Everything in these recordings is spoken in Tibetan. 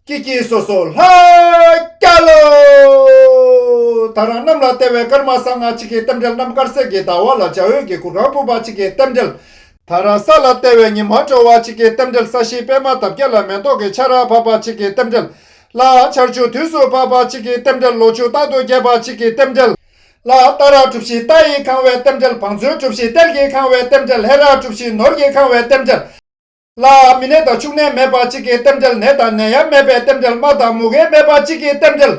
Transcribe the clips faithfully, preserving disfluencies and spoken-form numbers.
ཀི་ཀི་སོ་སོ་ལྷ་རྒྱལ་ལོ། ད་རང་གནམ་ལ་བལྟ་བའི་སྐར་མ་བཟང་ང་གཅིག་གི་རྟེན་འབྲེལ། གནམ་དཀར་གསལ་གྱི་ཟླ་བ་ལ་འཇའ་འོད་ཀྱི་གུར་ཁང་ཕུབ་པ་གཅིག་གི་རྟེན་འབྲེལ། ད་རང་ས་ལ་བལྟ་བའི་ཉི་མ་དྲོ་བ་གཅིག་གི་རྟེན་འབྲེལ། ས་གཞིའི་པད་མ་འདབ་བརྒྱ་ལ་མེ་ཏོག་གི་ཆར་པ་བབས་པ་གཅིག་གི་རྟེན་འབྲེལ། ལ་ཆར་ཆུ་དུས་སུ་བབས་པ་གཅིག་གི་རྟེན་འབྲེལ། ལོ་ཕྱུགས་རྟག་ཏུ་རྒྱས་པ་གཅིག་གི་རྟེན་འབྲེལ། ལ་ཏཱ་ར་གྲུ་བཞི་རྟ་ཡིས་གང་བའི་རྟེན་འབྲེལ། བང་མཛོད་གྲུ་བཞི་གཏེར་གྱིས་གང་བའི་རྟེན་འབྲེལ། ཧེ་ར་གྲུ་བཞི་ནོར་གྱིས་གང་བའི་རྟེན་འབྲེལ། ལ་མི་ནད་དང་ཕྱུགས་ནད་མེད་པ་གཅིག་གི་རྟེན་འབྲེལ། ནད་དང་ནད་ཡམས་མེད་པའི་རྟེན་འབྲེལ། རྨ་དང་མུ་གེ་མེད་པ་གཅིག་གི་རྟེན་འབྲེལ།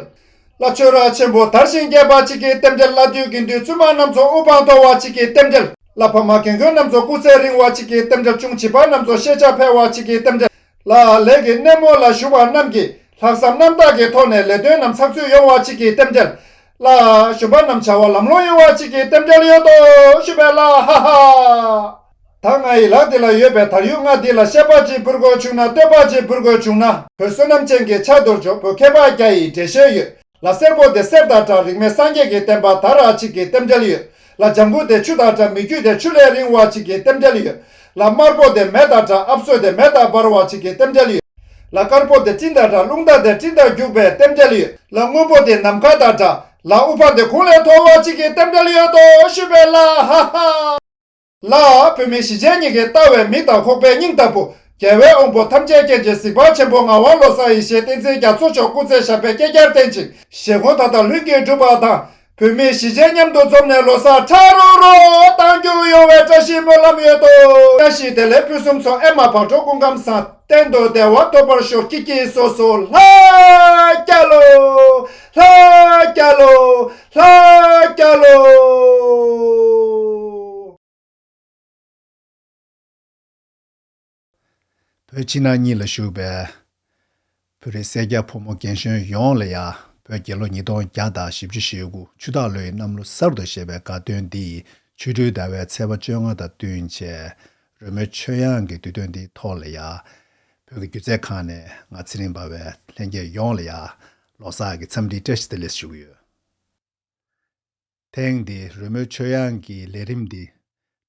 ལ་ཆོས་ར་ཆེན་པོ་དར་ཞིང་རྒྱས་པ་གཅིག་གི་རྟེན་འབྲེལ། ལ་དུས་དགེ་འདུན་བཙུན་མ་རྣམས་ཚོ་དབུ་འཕང་མཐོ་བ་གཅིག་གི་རྟེན་འབྲེལ། ལ་ཕ་མ་རྒན་རྒོན་རྣམས་ཚོ་སྐུ་ཚེ་རིང་བ་གཅིག་གི་རྟེན་འབྲེལ། ཅུང་བྱིས་པ་རྣམས་ཚོ་ཤེས་བྱ་འཕེལ་བ་གཅིག་གི་རྟེན་འབྲེལ། ལ་ལས་ཀྱི་སྣེ་མོ་ལ་ཞུགས་པ་རྣམས་ཀྱིས་ལྷག་བསམ་རྣམ་དག་གི་ཐོག་ནས་ལས་དོན་རྣམས་ཚགས་ཚུད་ཡོང་བ་གཅིག་གི་རྟེན་འབྲེལ། ལ་གཞོན་པ་རྣམས་བྱ་བ་ལམ་ལྷོང་ཡོང་བ་གཅིག་གི་རྟེན་འབྲེལ་ཡོད་དོ་ཞུ་བས་ལ་ཧ་ཧ། ད་ང་ཡི་ལག་འདི་ལ་ཡོད་པའི་དར་ཡུག་ལྔ་འདི་ལ་བཤད་པ་ཅིག་འབུལ་དགོས་བྱུང་ན། བསྟོད་པ་ཅིག་འབུལ་དགོས་བྱུང་ན། བོད་བསོད་ནམས་ཅན་གྱི་ཆ་དོར་འཇོག་བོད་མཁས་པ་བརྒྱ་ཡི་འགྲེལ་བཤད་ཡོད། ལ་སེར་པོ་དེ་གསེར་དང་འདྲ། རིག་མེད་སངས་རྒྱས་ཀྱི་བསྟན་པ་དར་ར་གཅིག་གི་རྟེན་འབྲེལ་ཡོད། ལ་ལྗང་གུ་དེ་ཆུ་དང་འདྲ། མི་རྒྱུད་དེ་ཆུ་ལས་རིང་བ་གཅིག་གི་རྟེན་འབྲེལ་ཡོད། ལ་དམར་པོ་དེ་མེ་དང་འདྲ། ཨབ་སོ་དེ་མེ་ལྟར་འབར་བ་གཅིག་གི་རྟེན་འབྲེལ་ཡོད། ལ་དཀར་པོ་དེ་སྤྲིན་དང་འདྲ། རླུང་རྟ་དེ་སྤྲིན་དང་རྒྱུག་པའི་རྟེན་འབྲེལ་ཡོད། ལ་སྔོན་པོ་དེ་ནམ་མཁའ་དང་འདྲ། ལ་དབུ་འཕང་དེ་གུང་ལས་མཐོ་བ་གཅིག་གི་རྟེན་འབྲེལ་ཡོད་དོ་ཞུས་པས་ལ་ཧ་ཧ། ལ་བོད་མི་གཞིས་བྱེས་གཉིས་ཀྱིས་ལྟ་བའི་མིག་དང་ཁོག་པའི་སྙིང་ལྟ་བུ། རྒྱལ་བའི་དབང་པོ་ཐམས་ཅད་མཁྱེན་ཅིང་གཟིགས་པ་ཆེན་པོ་ངག་དབང་བློ་བཟང་ཡེ་ཤེས་བསྟན་འཛིན་རྒྱ་མཚོ་མཆོག་སྐུ་ཚེ་ཞབས་པད་བསྐལ་བརྒྱར་བརྟན་ཅིང་། བཞེད་དགོངས་མཐའ་དག་ལྷུན་གྱིས་གྲུབ་པ་དང་། བོད་མི་གཞིས་བྱེས་མཉམ་དུ་འཛོམས་ནས་ལོ་གསར་ཁྲ་རོ་རོ་གཏང་རྒྱུ་ཡོང་བའི་བཀྲ་ཤིས་སྨོན་ལམ་ཡོད་དོ། བཀྲ་ཤིས་བདེ་ལེགས་ཕུན་སུམ་ཚོགས། ཨེ་མ་བག་དྲོ་སྐུ་ཁམས་བཟང་། གཏན་དུ་བདེ་བ་ཐོབ་པར་ཤོག་ཀི་ཀི་སོ་སོ་ལྷ་རྒྱལ་ལོ། ལྷ་རྒྱལ་ལོ། ལྷ་རྒྱལ་ལོ། བོད་ཕྱི་ནང་གཉིས་ལ་བཞུགས་པའི་བོད་རིགས་སེར་སྐྱ་ཕོ་མོ་རྒན་གཞོན་ཡོངས་ལ་ཡང་བོད་རྒྱལ་ལོ་ཉིས་སྟོང་བརྒྱ་དང་བཞི་བཅུ་ཞེ་དགུ་ཆུ་སྟག་ལོའི་གནམ་ལོ་གསར་དུ་བཞད་པའི་དགའ་སྟོན་འདི་ཡི་ཆོ་འཕྲུལ་ཟླ་བའི་ཚེས་པ་བཅོ་ལྔ་དང་བསྟུན་བྱས་རོལ་མོ་ཆོས་དབྱངས་ཀྱི་དུས་སྟོན་འདིའི་ཐོག་ལ་ཡང་བོད་ཀྱི་སྒྱུ་རྩལ་ཁང་ནས་ང་ཚེ་རིང་འབར་བའི་ལྷན་རྒྱས་ཡོངས་ལ་ཡང་ལོ་གསར་གྱི་འཚམས་འདྲིའི་བཀྲ་ཤིས་བདེ་ལེགས་ཞུ་གི་ཡོད། ཐེངས་འདིའི་རོལ་མོའི་ཆོས་དབྱངས་ཀྱི་ལས་རིམ་འདི་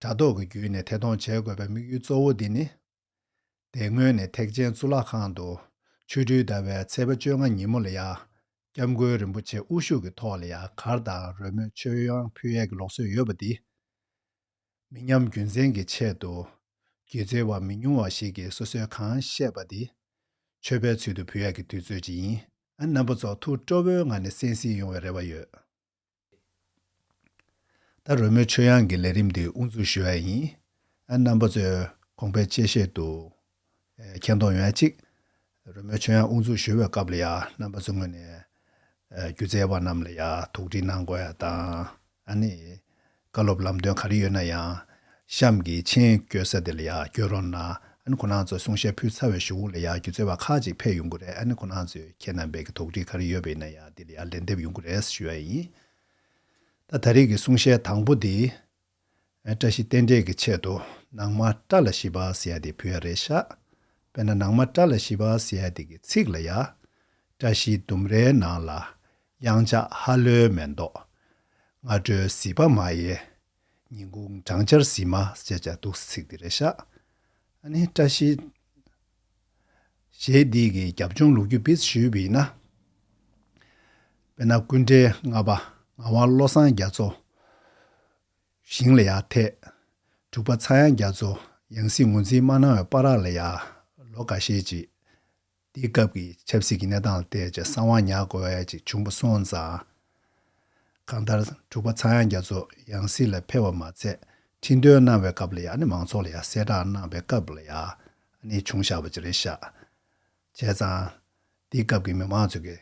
དྲ་ཐོག་གི་བརྒྱུད་ནས་ཐད་གཏོང་བྱེད་དགོས་པའི་དམིགས་ཡུལ་གཙོ་བོ་འདི་ནི། དེ་སྔོན་ནས་ཐེག་ཆེན་གཙུག་ལག་ཁང་དུ་ཆོ་འཕྲུལ་ཟླ་བའི་ཚེས་པ་བཅོ་ལྔ་ཉིན་མོ་ལ་ཡང་སྐྱབས་མགོན་རིན་པོ་ཆེ་དབུ་བཞུགས་ཀྱི་ཐོག་ལ་ཡང་གར་དང་རོལ་མོའི་ཆོས་དབྱངས་ཕུལ་ཡས་ཀྱི་ལུགས་སྲོལ་ཡོད་པ་འདི། མི་ཉམས་རྒྱུན་འཛིན་གྱི་ཆེད་དུ་སྒྱུ་རྩལ་བ་མི་ཉུང་བ་ཞིག་གིས་སོ་སོའི་གང་ཤེས་པ་འདི་མཆོད་པའི་ཚུལ་དུ་ཕུལ་ཡས་ཀྱི་དུས་ཚོད་ཅིག་ཡིན། ཨ་རྣམ་པ་ཚོ་ཐུགས་སྤྲོ་བོའི་ངང་ནས་གསན་གཟིགས་ཡོང་བའི་རེ་བ་ཡོད། ད་རོལ་མོའི་ཆོས་དབྱངས་ཀྱི་ལས་རིམ་འདི་དབུ་འཛུགས་ཞུ་ཡ་ཡིན། ཨ་རྣམ་པ་ཚོས་གོང་འཕེལ་ཆེ་ཤོས་དུ་མཁྱེན་རྟོགས་ཡོང་ཡ་གཅིག་རོལ་མོའི་ཆོས་དབྱངས་དབུ་འཛུགས་ཞུ་བའི་སྐབས་ལ་ཡ་རྣམ་པ་ཚོའི་ངོས་ནས་སྒྱུ་རྩལ་བ་རྣམས་ལ་ཡ་དོགས་འདྲི་གནང་དགོས་ཡ་དང་། ཨ་ནི་བཀའ་སློབ་ལམ་སྟོན་ག་རེ་ཡོད་ན་ཡང་གཤམ་གྱི་མཆན་བཀོད་ས་དེ་ལ་ཡ་བསྐྱོད་རོགས་གནང་། ཨ་ནི་ཁོ་རང་ཚོ་གསུང་བཤད་ཕུལ་ཚར་བའི་གཞུག་ལ་ཡ་སྒྱུ་རྩལ་བ་ཁག་ཅིག་ཕེབས་ཡོང་གི་རེད། ཨ་ནི་ཁོ་རང་ཚོས་ཁྱེད་རྣམ་པའི་གི་དོགས་འདྲི་ག་རེ་ཡོད་པ་ཡིན་ན་ཡ་དེ་ལ་ཡ་ལན་འདེབས་ཡོང་གི་རེད་ཞུ་ཡ་ཡིན། ད་ད་རེས་ཀྱི་གསུང་བཤད་དང་པོ་འདི། བཀྲ་ཤིས་རྟེན་འབྲེལ་གྱི་ཆེད་དུ་ནང་མ་བཀྲ་ལ་ཤིས་པ་ཟེར་ཡ་དེ་ཕུལ་ཡ་རེད་ཤག་དཔེར་ན་ནང་མ་བཀྲ་ལ་ཤིས་པ་ཟེར་ཡ་དེ་གི་ཚིག་ལ་ཡ། བཀྲ་ཤིས་ལྡུམ་རའི་ནང་ལ། གཡང་ཆགས་ཧ་ལོའི་མེ་ཏོག་སྔ་དྲོའི་ཟིལ་པ་མ་ཡལ། ཉིན་གུང་སྦྲང་ཆར་ཟིན་མ་ཟེར་བྱ་འདུག་ཚིག་དེ་རེད་ཤག་ཨ་ནི་བཀྲ་ཤིས་གཞས་འདི་གི་རྒྱབ་ལྗོངས་ལོ་རྒྱུས་སྦིས་ཞུས་པ་ཡིན་ན། དཔེར་ན་ཀུན་འདྲེ་ལྔ་པ་ངག་དབང་བློ་བཟང་རྒྱ་མཚོ་ཞིང་ལ་ཡར་ཐེག་དྲུག་པ་ཚངས་དབྱངས་རྒྱ་མཚོ་ཡང་སྲིད་ངོས་འཛིན་མ་གནང་བའི་བར་ལ་ཡ་ལོ་འགའ་ཤས་ཅིག་དེའི་སྐབས་ཀྱི་ཆབ་སྲིད་ཀྱི་གནས་སྟངས་ལ་བལྟས་བྱས་གསང་བ་ཉར་དགོས་ཡ་ཅིག་བྱུང་པ་སོང་ཙང་། གང་ལྟར་དྲུག་པ་ཚངས་དབྱངས་རྒྱ་མཚོ་ཡང་སྲིད་ལ་ཕེབས་པ་མ་ཚད་ཁྲི་འདོན་གནང་བའི་སྐབས་ལ་ཡང་ནི་མང་ཚོགས་ལ་ཡང་གསལ་བསྒྲགས་གནང་བའི་སྐབས་ལ་ཡང་ནི་བྱུང་བཞག་པ་ཅིག་རེད་ཤག་བྱས་ཙང་། དེའི་སྐབས་ཀྱི་མི་མང་ཚོས་ཀྱི་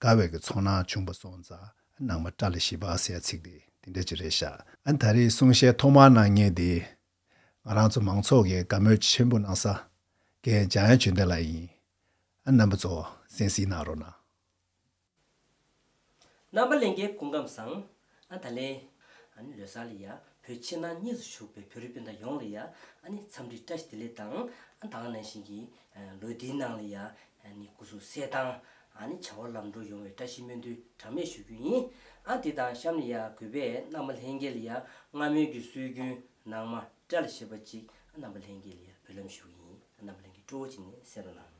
དགའ་བའི་གི་ཚོར་སྣང་བྱུང་པ་སོང་ཙང་ནང་མ་བཀྲ་ལ་ཤིས་པ་ཟེར་ཚིག་དེ་དེ་འདྲ་ཅིག་རེད་ཤག་ཨ་ད་རེས་གསུང་བཤད་ཐོག་མར་གནང་མཁན་དེ་ང་རང་ཚོ་མང་ཚོགས་ཀྱིས་དགའ་མོས་ཆེན་པོ་གནང་ས་རྒན་འཇམ་དབྱངས་ཆོས་ལྡན་ལགས་ཡིན། ཨ་རྣམ་པ་ཚོ་གསན་གཟིགས་གནང་རོགས་གནང་། རྣམ་པ་ལྷན་རྒྱས་སྐུ་ཁམས་བཟང་། ཨ་ད་ལན། ཨ་ནི་ལོ་གསར་ལ་ཡ་བོད་ཕྱི་ནང་གཉིས་སུ་བཞུགས་པའི་བོད་རིགས་སྤུན་ཟླ་ཡོངས་ལ་ཡ་ཨ་ནི་འཚམས་འདྲི་བཀྲ་ཤིས་བདེ་ལེགས་དང་ཨ་ད་ག་ནང་བཞིན་གྱི་ལོ་འདིའི་ནང་ལ་ཡ་ཨ་ནི་སྐུ་གཟུགས་གསལ་ཐང་ཨ་ནི་བྱ་བ་ལམ་འགྲོ་ཡོང་བའི་བཀྲ་ཤིས་སྨོན་འདུན་གྲངས་མེད་ཞུ་རྒྱུ་ཡིན། ཨ་དེ་དང་གཤམ་ལ་ཡ་གུས་པས་རྣམ་པ་ལྷན་རྒྱས་ལ་ཡ་སྔ་མོའི་གི་སྲོལ་རྒྱུན་ནང་མ་བཀྲ་ལ་ཤིས་པ་ཅིག་ཨ་རྣམ་པ་ལྷན་རྒྱས་ལ་ཡ་འབུལ་ལམ་ཞུ་གི་ཡིན། ཨ་རྣམ་པ་ལྷན་རྒྱས་སྤྲོ་བོ་བྱས་ནས་གསན་རོགས་གནང་།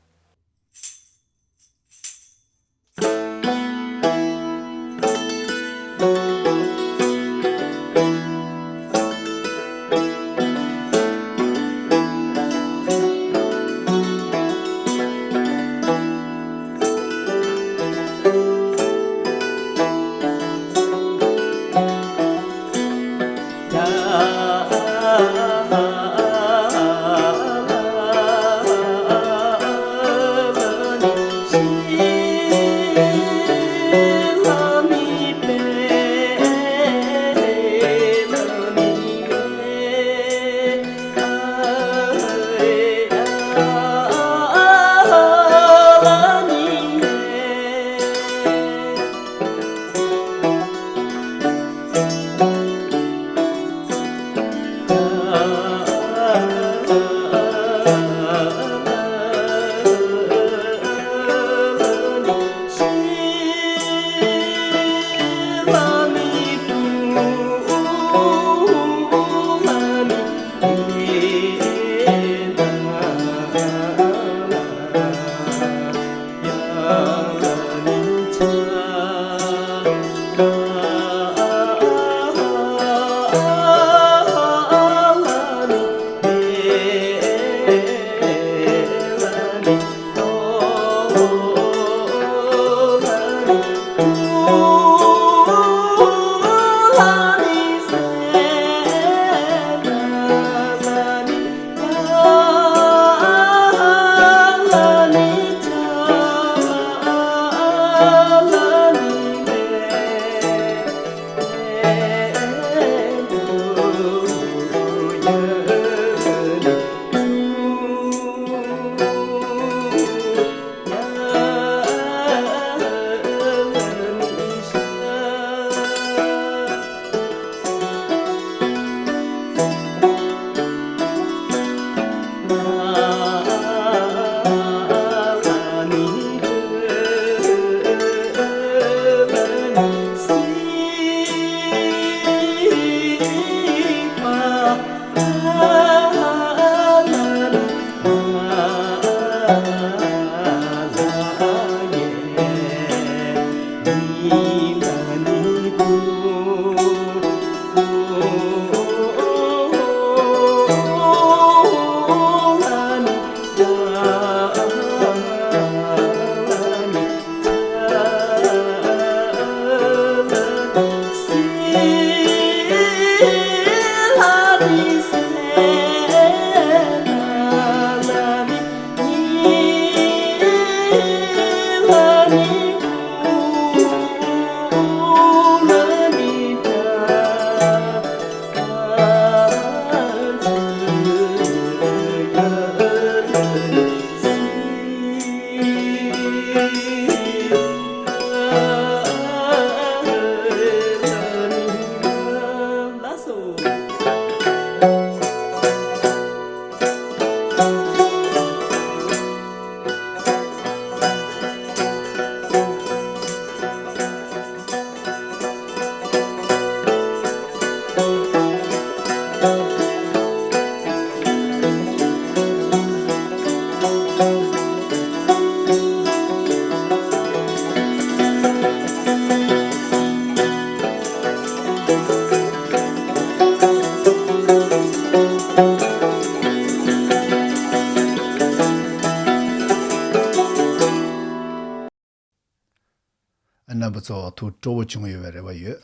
རྣམ་པ་ཚོ་ཐུགས་སྤྲོ་བོ་བྱུང་ཡོད་པའི་རེ་བ་ཡོད།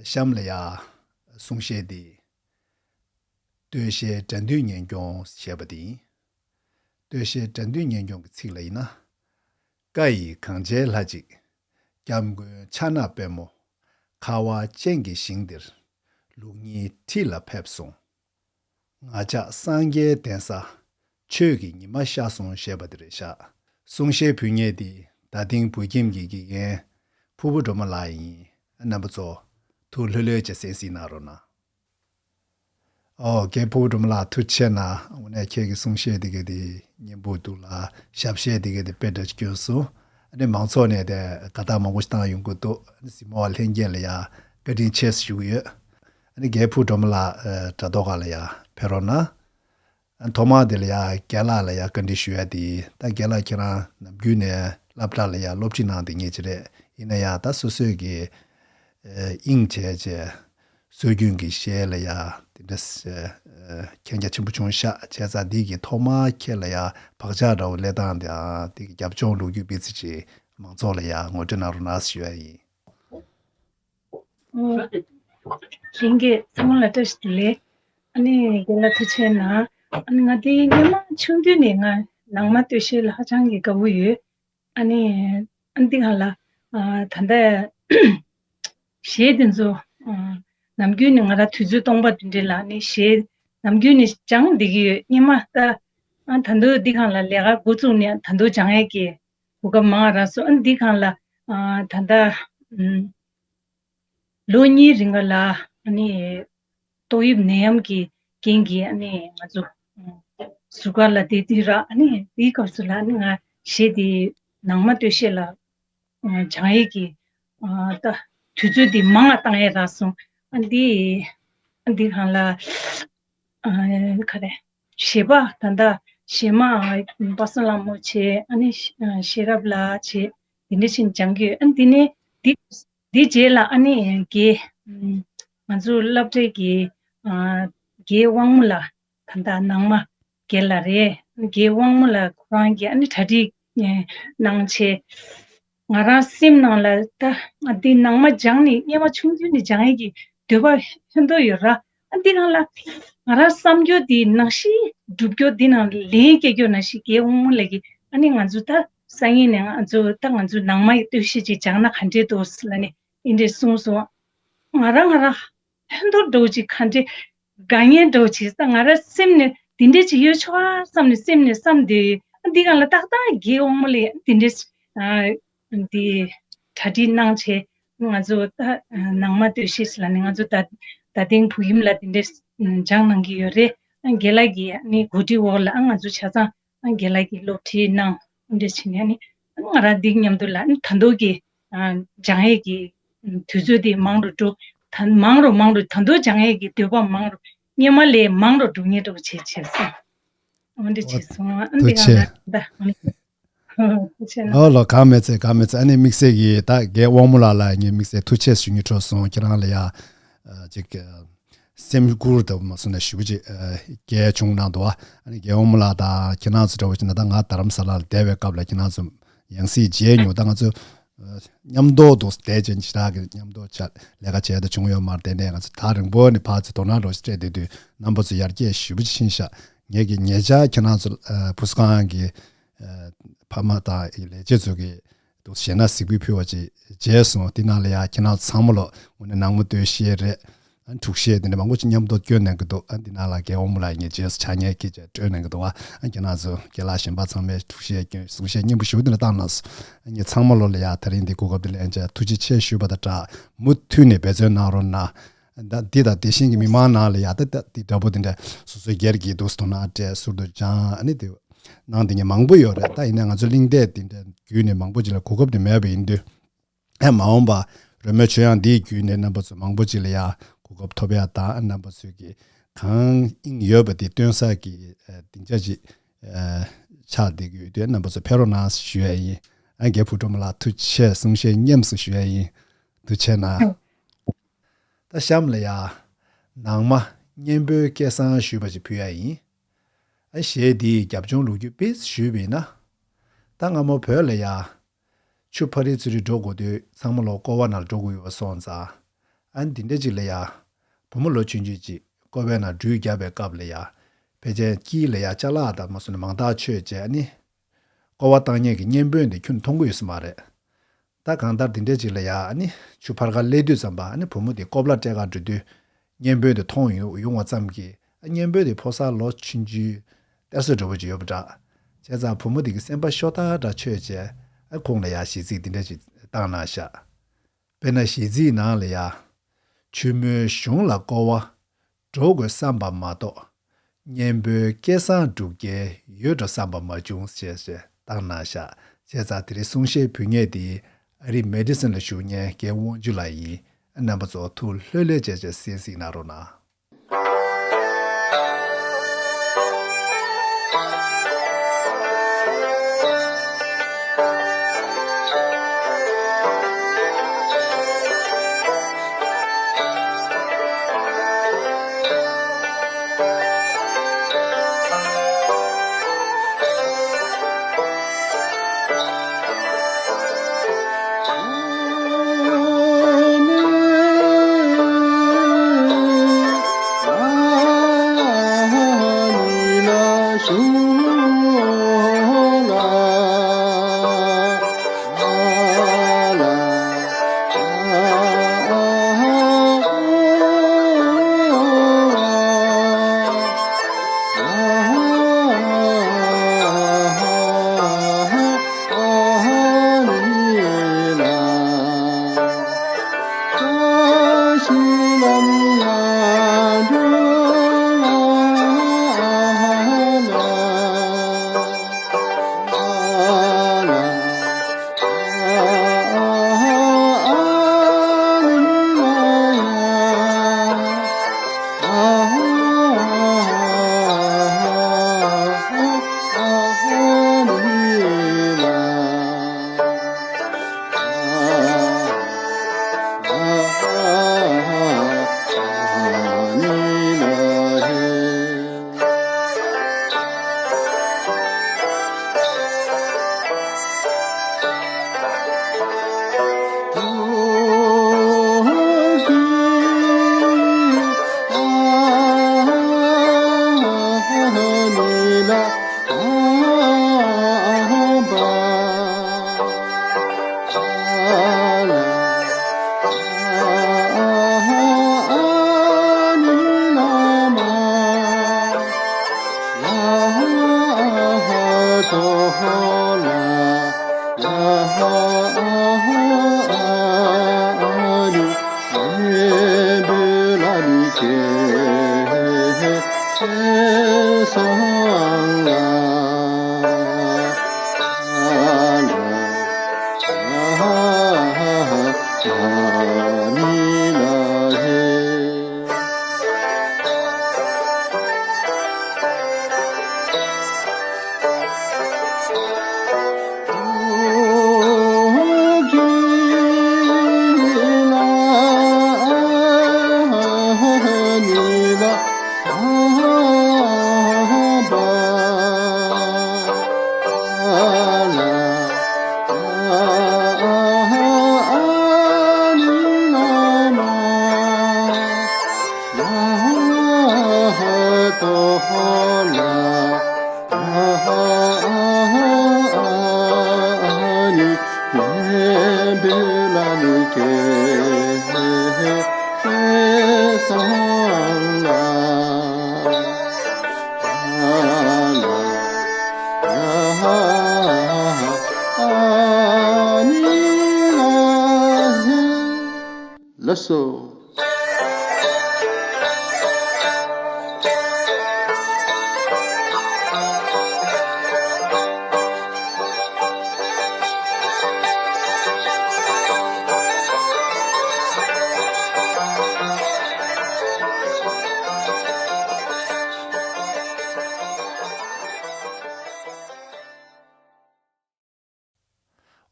གཤམ་ལ་ཡ་གསུང་བཤད་འདི། སྟོད་གཞས་དགྲ་འདུལ་གཉེན་སྐྱོང་ཞེས་པ་འདི་ཡིན། སྟོད་གཞས་དགྲ་འདུལ་གཉེན་སྐྱོང་གི་ཚིག་ལ་ཡིན་ན། བཀའ་ཡི་གངས་ཅན་ལྷ་གཅིག་སྐྱབས་མགོན་ཕྱག་ན་པདྨོ། ཁ་བ་ཅན་གྱི་ཞིང་འདིར། ལུགས་གཉིས་ཁྲིད་ལ་ཕེབས་སོང་། ང་ཅག་སངས་རྒྱས་གདན་ས། ཆོས་ཀྱི་ཉི་མ་ཤར་སོང་ཞེས་པ་དེ་རེད་ཤག་གསུང་བཤད་ཕུལ་མཁན་དེ་རྡ་སྟེང་བོད་ཁྱིམ་གྱི་དགེ་རྒན་ཕུར་བུ་སྒྲོལ་མ་ལགས་ཡིན། རྣམ་པ་ཚོ་ཐུགས་ལྷོད་ལྷོད་བྱས་གསན་གཟིགས་གནང་རོགས་གནང་། ཨོ་རྒན་ཕུར་བུ་སྒྲོལ་མ་ལགས་ཐུགས་རྗེ་ཆེ་གནང་། དངོས་གནས་ཁྱེད་ཀྱི་གསུང་བཤད་དེ་ག་དེ་སྙན་པོ་འདུག་ལ། ཞབས་གཞས་དེ་ག་དེ་དཔེ་འདྲ་སྐྱོན་སོང་། ཨ་ནི་མང་ཚོགས་ནས་དེ་དགའ་རྟགས་མང་པོ་ཞིག་བཏང་ཡོང་གི་འདུག་ཨ་ནི་གཟིགས་མོ་བ་ལྷན་རྒྱས་ལ་ཡ་བཀའ་དྲིན་ཆེ་ཞུ་གི་ཡོད། ཨ་ནི་རྒན་ཕུར་བུ་སྒྲོལ་མ་ལགས་དྲ་ཐོག་ཁ་ལ་ཡ་ཕེབས་རོགས་གནང་། ཐོག་མར་དེ་ལ་ཡ་རྒན་ལགས་ལ་ཡ་བཀའ་འདྲི་ཞུ་ཡ་དེ། ད་རྒན་ལགས་ཁྱེད་རང་ནམ་རྒྱུན་ནས་སློབ་གྲྭ་ལ་ཡ་སློབ་ཁྲིད་གནང་བསྡད་མཁན་ཅིག་རེད། ཡིན་ན་ཡང་ད་སོ་སོའི་གི་ཨ་དབྱིངས་བྱས་བྱས་སྲོལ་རྒྱུན་གྱི་གཞས་ལ་ཡ་དེ་འདྲ་ཨ་མཁྱེན་རྒྱ་ཆེན་པོ་བྱུང་ཤག་བྱས་ཙང་འདི་གི་ཐོག་མར་ཁྱེད་ལ་ཡ་བག་ཆགས་འདྲ་བོ་སླེབས་སྟངས་དེའང་དེ་གི་རྒྱབ་ལྗོངས་ལོ་རྒྱུས་སྤེལ་ཚིག་ཅིག་མང་ཚོགས་ལ་ཡ་ངོ་སྤྲོད་གནང་རོགས་གནང་ཞུ་ཡ་ཡིན། ཨོ། ལྷན་རྒྱས་ཚང་མ་ལ་བཀྲ་ཤིས་བདེ་ལེགས། ཨ་ནི་རྒན་ལགས་ཐུགས་རྗེ་གནང་། ཨ་ནི་ང་དེ་སྔོན་མ་ཆུང་དུས་ནས་ང་ནང་མ་སྟོད་གཞས་ལ་ཧ་ཅང་གི་དགའ་བོ་ཡོད། ཨ་ནི་ཨ་འདི་གང་ལ་ཨ་ད་ལྟ་གཞས་དེ་ཚོ་ཨ་ནམ་རྒྱུན་ནས་ང་རང་དུས་ཚོད་སྟོང་པ་དེ་འདྲ་ལ་ཨ་ནི་གཞས་ནམ་རྒྱུན་ནས་སྦྱངས་བསྡད་ཀྱི་ཡོད། སྔོན་མ་ད་ཨ་ད་དུང་འདི་གང་ལ་ལས་ཀ་འགོ་བཙུགས་ནས་ད་དུང་སྦྱང་ཡས་ཀྱི་གོ་སྐབས་མང་རག་སོང་། ཨ་འདི་གང་ལ་ཨ་ད་ལྟ་ཨམ། ལོ་གཉིས་རིང་ག་ལ་ཨ་ནི་ཏོག་དབྱིབས་ནད་ཡམས་ཀྱི་རྐྱེན་གྱིས་ཨ་ནི་ང་ཚོ་ཟུར་བཀག་ལ་བསྡད་དུས་ར། ཨ་ནི་དེའི་སྐབས་སུ་ལ་ཨ་ནི་ང་གཞས་དེ་ནང་མ་སྟོད་གཞས་ལ་སྦྱང་ཡས་ཀྱི་ད་དུས་ཚོད་དེ་མང་ང་བཏང་ཡས་རག་སོང་། ཨ་འདི་ཨ་འདི་གང་ལ་ཨ་ག་རེ་གཞས་པ་ད་ལྟ་གཞས་མ་པ་སངས་ལྷ་མོ་བྱས། ཨ་ནི་ཤེས་རབ་ལགས་བྱས། དེ་འདྲ་བྱས་ནས་སྦྱང་གི་ཡོད། ཨ་ནི་དེ་ནས་དེ། དེ་རྗེས་ལ་ཨ་ནི་རྒན་ང་ཚོ་སློབ་གྲྭའི་གི་རྒན་དབང་མོ་ལགས་ད་ལྟ་ནང་མ་རྒན་ལགས་རེད། རྒན་དབང་མོ་ལགས་ཁོ་རང་གིས་ཨ་ནི་གྲ་སྒྲིག་གནང་བྱས། ང་རང་སེམས་ནང་ལ་ད་ང་འདི་ནང་མ་སྦྱངས་ནས་སྔོན་མ་ཆུང་དུས་ནས་སྦྱང་ཡས་ཀྱི་འདོད་པ་ཧོན་ཏོ་ཡོད་ར། ཨ་འདི་གང་ལ་ང་རང་བསམ་རྒྱུ་འདི་ནང་བཞིན་སྒྲུབ་རྒྱུ་འདི་ནང་ལན་སྐྱེལ་རྒྱུ་ནང་བཞིན་རྒན་དབང་མོ་ལགས་ཀྱིས་ཨ་ནི་ང་ཚོ་ད་སང་ཉིན་ནས་ང་ཚོ་ད་ང་ཚོ་ནང་མ་ཡི་སྟོད་གཞས་ཅིག་སྦྱངས་ན་ག་འདྲས་འདུག་ཟེར་ལབ་ནས་འདི་འདྲས་གསུངས་སོང་། ང་རང་ང་རང་ཕན་ཐོགས་འགྲོ་ཅིག་ག་འདྲས་དགའ་ངལ་འགྲོ་ཅིག་ད་ང་རང་སེམས་ནས་འདི་འདྲས་ཅིག་ཡོད་ཆོག་ཨ་བསམ་ནས་སེམས་ནས་བསམ་བསྡད་ཡོད། འདི་གང་ལ་ཏག་ཏག་རྒན་དབང་མོ་ལགས་འདི་འདྲས་འདི་གྲ་སྒྲིག་གནང་བྱས་ང་ཚོ་ད་ནང་མ་སྟོད་གཞས་ལབ་ནས་ང་ཚོ་ད་ད་ཐེངས་བོད་ཁྱིམ་ལ་འདི་འདྲས་སྦྱང་གནང་གི་ཡོད་རེད། རྒན་ལགས་ཀྱིས་ནི་གོ་སྒྲིག་འོག་ལ་ང་ཚོ་ཆ་ཚང་རྒན་ལགས་ཀྱིས་སློབ་ཁྲིད་གནང་འདི་འདྲ་བྱས་ནས་ནི་ང་རང་འདི་མཉམ་དུ་ལ་ནི་ད་དུང་གི་སྦྱང་ཡས་ཀྱི་དུས་ཚོད་འདི་མང་རུ་འགྲོ། ད་མང་རུ་མང་རུ་ད་དུང་སྦྱང་ཡས་ཀྱི་འདོད་པ་མང་རུ་སྔོན་མ་ལས་མང་རུ་འགྲོ་ངེས་འགྲོ་བྱེད་བྱེད་སོང་། འོ་འདི་བྱེད་སོང་། ཨ་འདི་ག་ལ་ད་ཨ་ནི་ཐུགས་རྗེ་གནང་། ལོ་ལོ་གང་མེད་ཚེ་གང་མེད་ཚེ། ཨ་ནི་དམིགས་བསལ་གྱི་ད་རྒན་དབང་མོ་ལགས་ལ་ངས་དམིགས་བསལ་ཐུགས་རྗེ་ཆེ་ཞུ་སྙིང་བྲོ་སོང་། ཁྱེད་རང་ལ་ཡ་ཅིག་སེམས་ཁུར་ལྟ་བུ་མ་སོང་ན་ཞུ་ཅིག་གལ་བྱུང་གནང་འདུག་ཨ་ནི་རྒན་དབང་མོ་ལགས་དང་ཁྱེད་རང་ཚོ་འདྲ་བོ་ཅིག་ན་ད་ང་རྡ་རམ་ས་ལ་ལ་བསྡད་པའི་སྐབས་ལ་ཁྱེད་རང་ཚོ་ཡང་སྲིད་མཇལ་མྱོང་། ད་ང་ཚོ་མཉམ་དུ་འདུག་བསྡད་ཅན་ཞེ་དྲག་གི་མཉམ་དུ་ལས་ཀ་བྱས་ད་བྱུང་ཡོད་མ་རེད། དེ་ནས་ང་ཚོ་ཐག་རིང་པོ་ནས་ཕར་ཚུར་དོ་སྣང་རོགས་ཞེས་སྤྲད་བསྡད་དུས་རྣམ་པ་ཚོ་ཡར་རྒྱས་ཞེ་པོ་ཅིག་ཕྱིན་ཤག་ངེད་ཀྱི་ཉེ་ཆར་ཁྱེད་རང་ཚོ་ཕུ་སུ་ཁང་གི་ཕ་མ་དང་ལས་བྱེད་ཚོ་གི་འདུག་ཞེ་ན་གཟིགས་འབུལ་ཕུལ་བ་ཅིག་མཇལ་སོང་། དེ་ནང་ལ་ཡ་ཁྱེད་རང་ཚོ་ཚང་མ་ལོ་དངོས་གནས་ནང་མ་སྟོད་གཞས་རེད། ཨ་འཁྲུག་བཤད་དེ་འདྲ་མང་པོ་ཅིག་མཉམ་དུ་བསྐྱོན་གནང་གི་འདུག་ཨ་འདི་ནང་ལ་རྒན་དབང་མོ་ལགས་ངས་རྗེས་སུ་ཕྱག་བརྙན་སྐད་ཆ་སྤྲོད་གནང་གི་འདུག་ཨ་ཁྱེད་རང་ཚོ་རྒན་ལགས་གཞན་པ་ཚང་མས་འཁྲུག་བཤད་བསྐྱོན་གསུང་བཤད་སྙན་པོ་ཞེ་པོ་དེ་འདྲ་བཏང་གནང་སོང་། ཨ་ངས་ཚང་མ་ལོ་ལ་ཡ་དེ་རིང་འདི་གོ་སྐབས་འདི་ལེན་བྱས་ཐུགས་རྗེ་ཆེ་ཞུས་པ་དང་སྦྲགས་མུ་མཐུད་ནས་འབད་བརྩོན་གནང་རོགས་གནང་། ད་འདི་དང་དེ་བཞིན་གྱི་མི་མང་ནང་ལ་ཡ་ད་ད་འདི་འདྲ་པོ་འདི་འདྲ་སོ་སོའི་སྒེར་གྱི་འདུག་སེ་དོ་སྣང་སྤྲད་ཟུར་དུ་སྦྱང་ཨ་ནི་དེ་གནང་དེ་ཉིད་མང་པོ་ཡོད་རེད། ད་ཡིན་ན་ང་ཚོ་གླེང་སྟེགས་འདི་འདྲ་བརྒྱུད་ནས་མང་པོ་ཅིག་ལ་གོ་སྐབས་དེ་མེད་པ་ཡིན་དུས། ཨ་མ་འོངས་པ་རོལ་མོའི་ཆོས་དབྱངས་འདིའི་བརྒྱུད་ནས་རྣམ་པ་ཚོ་མང་པོ་ཅིག་ལ་ཡང་གོ་སྐབས་ཐོབ་ཡག་དང་རྣམ་པ་ཚོས་ཀྱི་གང་དབྱིངས་ཡོད་པ་དེ་སྟོན་ས་ཀྱི་ཨ་སྡིངས་ཆ་ཅིག་ཨ་ཆགས་བསྡད་ཀྱི་ཡོད་དུས་རྣམ་པ་ཚོ་ཕེབས་རོགས་གནང་ཞུ་ཡ་ཡིན། ཨ་རྒན་བུ་སྒྲོལ་མ་ལགས་ཐུགས་རྗེ་ཆེ་གསུང་བཤད་སྙན་མོ་ཞིག་ཞུ་ཡ་ཡིན། ཐུགས་རྗེ་ཆེ་གནང་། ད་གཤམ་ལ་ཡ་ནང་མ་སྙན་པོའི་སྐལ་བཟང་ཞུས་པ་ཅིག་ཕུལ་ཡ་ཡིན། ཨ་གཞས་འདིའི་རྒྱབ་ལྗོངས་ལོ་རྒྱུས་དཔེ་ཞུས་པ་ཡིན་ན། ད་སྔ་མོ་བོད་ལ་ཡ་ཆུ་ཕ་རི་ཚུ་རི་འགྲོ་དགོས་དུས་ཚང་མ་ལོ་ཀོ་བ་ནང་འགྲོ་དགོས་ཡོད་པ་སོང་ཙང་། ཨ་འདི་འདྲ་ཅིག་ལ་ཡ་བུ་མོ་ལོ་ཆུང་ཆུང་ཅིག་ཀོ་བའི་ནང་འགྲུལ་བརྒྱབ་པའི་སྐབས་ལ་ཡ་ཕལ་ཆེར་དཀྱིལ་ལ་ཡ་ཅ་ལག་དང་མ་སོང་ནས་མང་ཐག་ཆོད་བྱས་ཨ་ནི། ཀོ་བ་བཏང་མཁན་གྱི་བརྙན་དཔོན་དེ་ཁྱོན་མཐོང་གི་ཡོད་ས་མ་རེད། ད་གང་ལྟར་དེ་འདྲ་ཅིག་ལ་ཡ་ཨ་ནི་ཆུ་ཕར་ཁ་སླེབས་དུས་ཙམ་པ་ཨ་ནི་བུ་མོ་དེ་ཀོ་བ་ལ་སྤྲད་ག་འགྲོ་དུས་བརྙན་དཔོན་དེ་མཐོང་ཡོང་ཡོང་བ་ཙམ་གྱིས་ཨ་བརྙན་དཔོན་དེ་ཕོ་གསར་ལོ་ཆུང་ཆུང་གཏེར་སྲོལ་འདྲ་པོ་ཅིག་ཡོད་པ་འདྲ། བྱས་ཙང་བུ་མོ་དེ་གི་སེམས་པ་ཤོར་ཐག་འདྲ་ཆོད་བྱས་ཨ་ཁོང་ལ་ཡ་གཞས་ཚིག་དེ་འདྲ་ཅིག་བཏང་གནང་ཤག་དཔེར་ན་གཞས་ཚིག་ནང་ལ་ཡ། ཆུ་མོའི་གཞུང་ལ་ཀོ་བ། འགྲོ་དགོས་བསམ་པ་མ་གཏོགས། གཉེན་པོའི་སྐལ་བཟང་སྒྲུབ་རྒྱལ་ཡོད་འགྲོ་བསམ་པ་མ་བྱུང་ཞེས་ཞེས་བཏང་གནང་ཤག་བྱས་ཙང་དེ་རིང་གསུང་བཤད་ཕུལ་མཁན་དེ་ཨ་རི་མེ་ཌི་སོན་ལ་བཞུགས་མཁན་རྒན་དབང་ཕྱུག་ལགས་ཡིན། རྣམ་པ་ཚོ་ཐུགས་ལྷོད་ལྷོད་བྱས་བྱས་གསན་གཟིགས་གནང་རོགས་གནང་། སོ།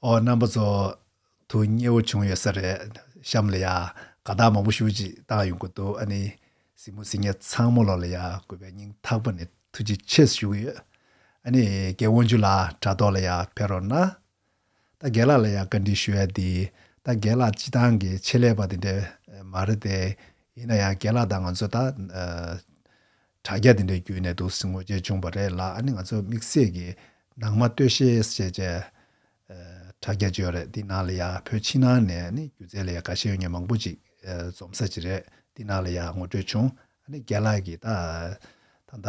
ཨོ། རྣམ་པ་ཚོ་ཐུགས་མཉེས་པོ་བྱུང་ཡོད་ས་རེད། གཤམ་ལ་ཡ་དགའ་རྟགས་མང་པོ་ཞེ་པོ་ཅིག་བཏང་ཡོང་གི་འདུག་ཨ་ནི་གཟིགས་མོ་གཟིགས་མཁན་ཚང་མ་ལོ་ལ་ཡ་གུས་པའི་སྙིང་ཐག་པ་ནས་ཐུགས་རྗེ་ཆེ་ཞུ་གི་ཡོད། ཨ་ནི་རྒན་དབང་ཕྱུག་ལགས་དྲ་ཐོག་ལ་ཡ་ཕེབས་རོགས་གནང་། ད་རྒན་ལགས་ལ་ཡ་བཀའ་འདྲི་ཞུ་ཡ་དེ། ད་རྒན་ལགས་སྤྱིར་བཏང་གི་ཆེད་ལས་པ་དེ་འདྲ་མ་རེད་དེ། ཡིན་ན་ཡང་རྒན་ལགས་དང་ང་ཚོ་ད་ཨ། དྲ་རྒྱ་དེ་འདྲའི་བརྒྱུད་ནས་འདུག་སེ་ངོ་སྤྲོད་བྱུང་བ་རེད་ལ། ཨ་ནི་ང་ཚོ་དམིགས་བསལ་གྱི་ནང་མ་སྟོད་གཞས་ཞེས་བྱས། ཨ། དྲ་རྒྱ་ཅིག་ཡོད་རེད། དེ་ནང་ལ་ཡ་བོད་ཕྱི་ནང་ནས་ནི་སྒྱུ་རྩལ་ལ་ཡ་དགའ་ཤས་ཡོད་མཁན་མང་པོ་ཅིག་ཨ། འཛོམས་ས་ཅིག་རེད། དེ་ནང་ལ་ཡ་ངོ་སྤྲོད་བྱུང་། ཨ་ནི་རྒན་ལགས་ཀྱིས་ད་ད་ལྟ་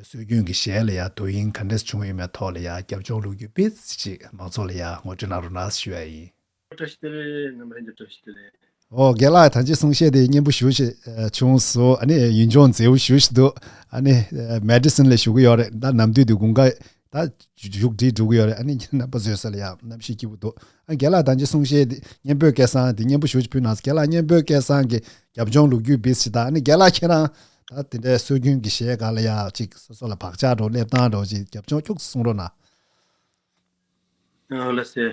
སྲོལ་རྒྱུན་གྱི་གཞས་ལ་ཡ་དོ་དབྱིངས་ག་འདྲས་བྱུང་ཡོད་མེད་ཐོག་ལ་ཡ་རྒྱབ་ལྗོངས་ལོ་རྒྱུས་དཔེ་ཅིག་མང་ཚོགས་ལ་ཡ་ངོ་སྤྲོད་གནང་རོགས་གནང་ཞུ་ཡ་ཡིན། བཀྲ་ཤིས་བདེ་ལེགས། རྣམ་པ་ལྷན་རྒྱས་བཀྲ་ཤིས་བདེ་ལེགས། ཨོ། རྒན་ལགས་ད་ཅི་གསུང་བཤད་དེ་སྙན་པོ་ཞེ་པོ་ཞིག་ཨ། བྱུང་སོང་། ཨ་ནི་ཡུལ་ལྗོངས་མཛེས་པོ་ཞེ་པོ་ཞིག་འདུག་ཨ་ནི་ཨ། མེ་ཌི་སོན་ལ་བཞུགས་ཀྱི་ཡོད་རེད། ད་ནམ་དུས་དེ་དགུན་ཁ་ད་བཞུགས་བསྒྲིགས་འགྲོ་གི་ཡོད་རེད། ཨ་ནི་རྣམ་པ་ཚོའི་ས་ལ་ཡ་གནམ་གཤིས་སྐྱིད་པོ་འདུག་ཨ། རྒན་ལགས་ད་ཅི་གསུང་བཤད་དེ་སྙན་པོའི་སྐལ་བཟང་དེ་སྙན་པོ་ཞེ་པོ་ཞིག་ཕུལ་གནང་སོང་། རྒན་ལགས་སྙན་པོའི་སྐལ་བཟང་གི་རྒྱབ་ལྗོངས་ལོ་རྒྱུས་དཔེ་ཅིག་དང་། ཨ་ནི་རྒན་ལགས་ཁྱེད་རང་ད་དེ་འདྲའི་སྲོལ་རྒྱུན་གྱི་གཞས་སྒང་ལ་ཡ་ཅིག་སོ་སོ་ལ་བག་ཆགས་འདྲ་བོ་སླེབས་སྟངས་འདྲ་བོ་ཅིག་རྒྱབ་ལྗོངས་ཁྱུག་ཙམ་གསུང་རོགས་གནང་། ཨ། ལགས་སེ།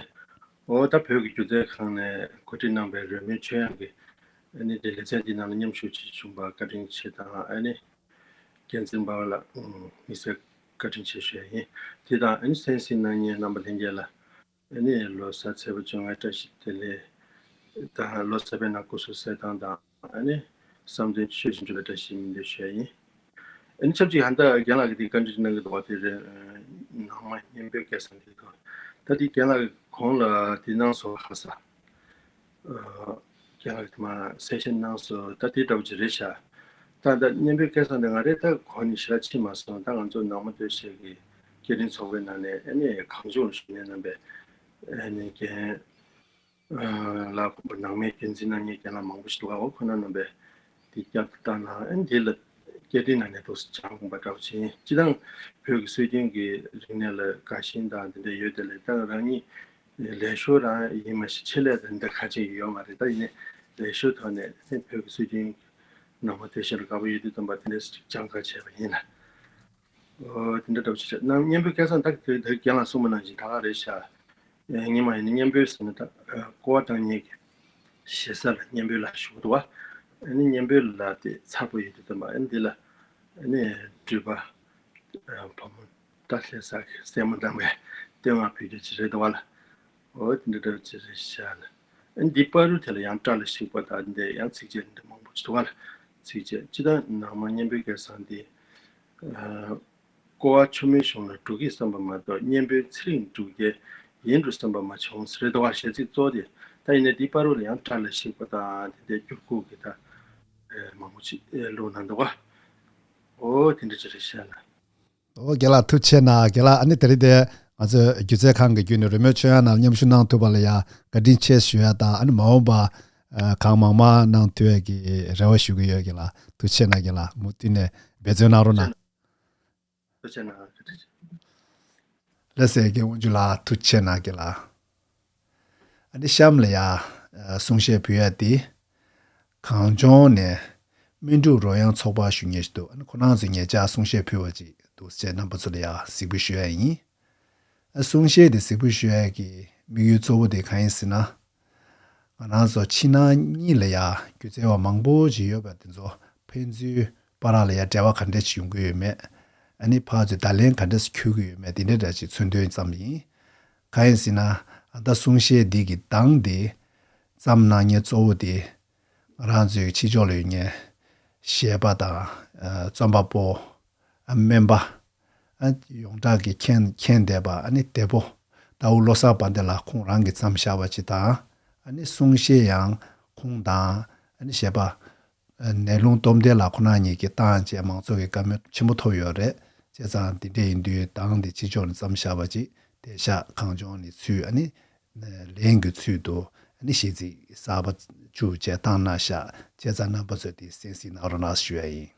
འོ། ད་བོད་ཀྱི་སྒྱུ་རྩལ་ཁང་ནས་གོ་སྒྲིག་གནང་བའི་རོལ་མོའི་ཆོས་དབྱངས་ཀྱི་ཨ་ནི་དེ་ལེ་ཚན་འདི་ནང་ལ་མཉམ་ཞུགས་བྱེད་བྱུང་བར་བཀའ་དྲིན་ཆེ་དང་། ཨ་ནི་འགན་འཛིན་འབའ་བ་ལགས་དམིགས་བསལ་བཀའ་དྲིན་ཆེ་ཞུ་ཡ་ཡིན། དེ་དང་ཨ་ནི་གསན་གཟིགས་གནང་མཁན་རྣམ་པ་ལྷན་རྒྱས་ལ་ཨ་ནི་ལོ་གསར་ཚེས་པ་བཅོ་ལྔའི་བཀྲ་ཤིས་བདེ་ལེགས་དང་། ལོ་གསར་པའི་ནང་སྐུ་གཟུགས་གསལ་ཐང་དང་། ཨ་ནི་བསམ་དོན་ཆོས་བཞིན་འགྲུབ་པའི་བཀྲ་ཤིས་སྨོན་འདུན་ཞུ་ཡ་ཡིན། ཨ་ནི་ཆབས་ཅིག་ཧན་ད་རྒན་ལགས་ཀྱིས་དེ་བཀའ་འདྲི་གནང་གི་འདུག་བ། དེ་རེད། ནང་མ་སྙན་པོའི་སྐལ་བཟང་དེ་འདུག་ད་དེ་རྒན་ལགས་ཀྱིས་གོང་ལ་དེ་གནང་སོང་། ཧ་ས། རྒན་ལགས་ཀྱིས་དེ་མ་གསལ་བཤད་གནང་སོང་། ད་དེ་འདྲ་བོ་ཅིག་རེད་ཤག་ད་ད་སྙན་པོའི་སྐལ་བཟང་དེ་ང་རེ་ད་གོ་ནས་ཞེ་དྲག་ཕྱིན་མ་སོང་། ད་ང་ཚོ་ནང་མ་སྟོད་གཞས་ཀྱི་སྐད་འཕྲིན་ཚོགས་པའི་ནང་ནས་ཨ་ནི་གངས་ལྗོངས་ལ་བཞུགས་མཁན་རྣམ་པས་ཨ་ནི་རྒན་ལགས་ནང་མའི་རྒྱུན་འཛིན་གནང་མཁན་རྒན་ལགས་མང་པོ་ཞིག་འདུག་ག་འོ། ཁོང་རྣམ་པས་དེ་བསྐྱར་དུ་བཏང་ན། ཨ་ནི་དེ་ལ་སྐད་འཕྲིན་ནང་ནས་འདུག་སེ་སྦྱངས་དགོས་པ་འདྲ་བོ་ཅིག་ཡིན། སྤྱིར་བཏང་བོད་ཀྱི་སྲོལ་རྒྱུན་གྱི་རིག་གནས་ལ་དགའ་ཞེན་དང་དེ་འདྲ་ཡོད་དེ་ལས། ད་རང་ཉིད་ལས་ཤོར་རང་ཡིན་མ་གཞི་ཆེད་ལས་དང་འདི་ག་ཅིག་ཡོད་མ་རེད། ད་ཡིན་ནའི་ལས་ཤོར་ཐོག་ནས་ཨ་ནི་བོད་ཀྱི་སྲོལ་རྒྱུན་ནང་མ་སྟོད་གཞས་ལ་དགའ་པོ་ཡོད་དུས་ཙམ་པ་དེ་འདྲ་ཞིག་སྦྱང་ག་བྱས་པ་ཡིན་ལ། ཨོ། དེ་འདྲ་འདྲ་བོ་ཞིག་རེད། ནང་སྙན་པོའི་སྐལ་བཟང་ད་དེ་དེ་རྒན་ལགས་གསུངས་པ་ནང་བཞིན་ད་ག་རེད་ཤག་ཨེ། སྔོན་མ་ཡིན་ན་སྙན་པོའི་ཟེར་ན་ད་ཨ། སྐོར་བ་བཏང་མཁན་གྱི་ཞེ་ས་ལ་སྙན་པོའི་ལ་ཞུ་གི་འདུག་བ། ཨ་ནི་སྙན་པོའི་ལ་དེ་མཚར་པོ་ཡོད་དུས་ཙམ་པ། ཨ་ནི་འདི་ལ་ཨ་ནི་སྤྲུལ་པ་ཨ། བུ་མོ་རྟ་ལྷ་ས་གི་སྲས་མོ་དང་བའི་བསྟོད་བསྔགས་ཕུལ་རྒྱུ་ཅིག་རེད་འདུག་བ་ལ། ཨོ། དེ་འདྲ་འདྲ་བོ་ཅིག་རེད་ཤག་ལ། ཨ་ནི་འདི་བར་དུ་དེ་ལ་ཡང་སྐྲ་ལ་ཞིག་པ་དང་འདི་ཡང་ཚིགས་བཅད་འདི་མང་པོ་ཅིག་འདུག་བ་ལ། ཚིགས་བཅད་སྤྱིར་བཏང་ནང་མ་སྙན་པོའི་སྐལ་བཟང་འདི། ཨ། ཀོ་བ་ཆུ་མོའི་གཞུང་ལ་འབྲུག་གི་བསམ་པ་མ་གཏོགས། སྙན་པོའི་ཚེ་རིང་འབྲུག་རྒྱལ་ཡིན་འགྲོ་བསམ་པ་མ་བྱུང་ཟེར་རེད་འདུག་བ། གཞས་ཚིག་གཙོ་བོ་དེ། ད་ཡིན་ནའི་འདི་བར་དུ་ལ་ཡང་སྐྲ་ལ་ཞིག་པ་དང་དེ་འདྲའི་འགྱུར་ཁུག་གི་ད་ཨེ། མང་པོ་ཅིག་ཨེ། བླུགས་གནང་འདུག་བ། ཨོ། དེ་འདྲ་ཅིག་རེད་ཤག་ལ། ཨོ། རྒན་ལགས་ཐུགས་རྗེ་གནང་། རྒན་ལགས་ཨ་ནི་དེ་རིང་དེ་ང་ཚོའི་སྒྱུ་རྩལ་ཁང་གི་བརྒྱུད་ནས་རོལ་མོའི་ཆོས་དབྱངས་ནང་མཉམ་ཞུགས་གནང་ཐུབ་པ་ལ་ཡ་བཀའ་དྲིན་ཆེ་ཞུ་ཡ་དང་། ཨ་ནི་མ་འོངས་པ་ཨ། གང་མང་མང་གནང་ཐུབ་ཡ་གི་རེ་བ་ཞུ་གི་ཡོད། རྒན་ལགས་ཐུགས་རྗེ་གནང་། རྒན་ལགས་མུ་མཐུད་ནས་འབད་བརྩོན་གནང་རོགས་གནང་། ཐུགས་རྗེ་གནང་། ལགས་སེ། རྒན་དབང་ཕྱུག་ལགས་ཐུགས་རྗེ་གནང་། རྒན་ལགས། ཨ་ནི་གཤམ་ལ་ཡ་ཨ། གསུང་བཤད་ཕུལ་ཡ་དེ། གངས་ལྗོངས་ནས་སྨིན་དྲུག་རོལ་དབྱངས་ཚོགས་པ་ཞུ་མཁན་ཞིག་འདུག་ཨ་ནི་ཁོ་རང་ཚོས་ཉེ་ཆར་གསུང་བཤད་ཕུལ་བ་ཅིག་འདུག་ཅེས་རྣམ་པ་ཚོ་ལ་ཡ་གཟིགས་འབུལ་ཞུ་ཡ་ཡིན། ཨ། གསུང་བཤད་དེ་གཟིགས་འབུལ་ཞུ་ཡ་གི་དམིགས་ཡུལ་གཙོ་བོ་དེ་གང་ཡིན་ཟེར་ན། ང་རང་ཚོ་ཕྱི་ནང་གཉིས་ལ་ཡ་སྒྱུ་རྩལ་བ་མང་པོ་ཞིག་ཡོད་པ་དེ་ཚོ་ཕན་ཚུན་བར་ལ་ཡ་འབྲེལ་བ་ག་འདྲ་ཞིག་ཡོང་གི་ཡོད་མེད། ཨ་ནི་ཕར་ཚུར་བརྡ་ལན་ག་འདྲ་ཞིག་འཁྱེར་གི་ཡོད་མེད། དེ་འདྲ་འདྲ་ཞིག་མཚོན་དོན་ཙམ་ཡིན། གང་ཡིན་ཟེར་ན། ཨ། ད་གསུང་བཤད་འདི་གི་གདངས་དེ་བརྩམས་གནང་མཁན་གཙོ་བོ་དེ་ང་རང་ཚོའི་ཕྱི་ཕྱོགས་ལ་ཡོད་མཁན་གཞས་པ་དང་། ཨ། རྩོམ་པ་པོ། ཨ། སྨན་པ། ཨ། ཡོངས་གྲགས་ཀྱི་མཁྱེན་མཁྱེན་བསྡད་པ། ཨ་ནི་དེ་པོ། ཟླ་བོ་བློ་བཟང་དཔལ་ལྡན་ལགས་ཁོང་རང་གིས་བརྩམས་བཞག་པ་ཅིག་དང་། ཨ་ནི་གསུང་བཤད་ཡང་ཁོང་དང་། ཨ་ནི་གཞས་པ་ནས་ལུང་སྟོབས་ལྡན་ལགས་ཁོང་རྣམ་གཉིས་ཀྱིས་བཏང་བྱས་མང་ཚོགས་ཀྱི་བཀའ་མོལ་ཆེན་པོ་ཐོབ་ཡོད་རེད། བྱས་ཙང་དེ་འདྲ་ཡིན་དུས་གདངས་དེ་ཕྱི་ཕྱོགས་ནས་བརྩམས་བཞག་པ་ཅིག་དེ་ཤག་གངས་ལྗོངས་ནས་ཚུར། ཨ་ནི་ལན་གྱི་ཚུལ་དུ། ནི་གཞས་ཚིག་གསར་པ་བཅུ་བཅས་བཏང་གནང་ཤག་བྱས་ཙང་རྣམ་པ་ཚོས་དེ་གསན་གཟིགས་གནང་རོགས་གནང་ཞུ་ཡ་ཡིན།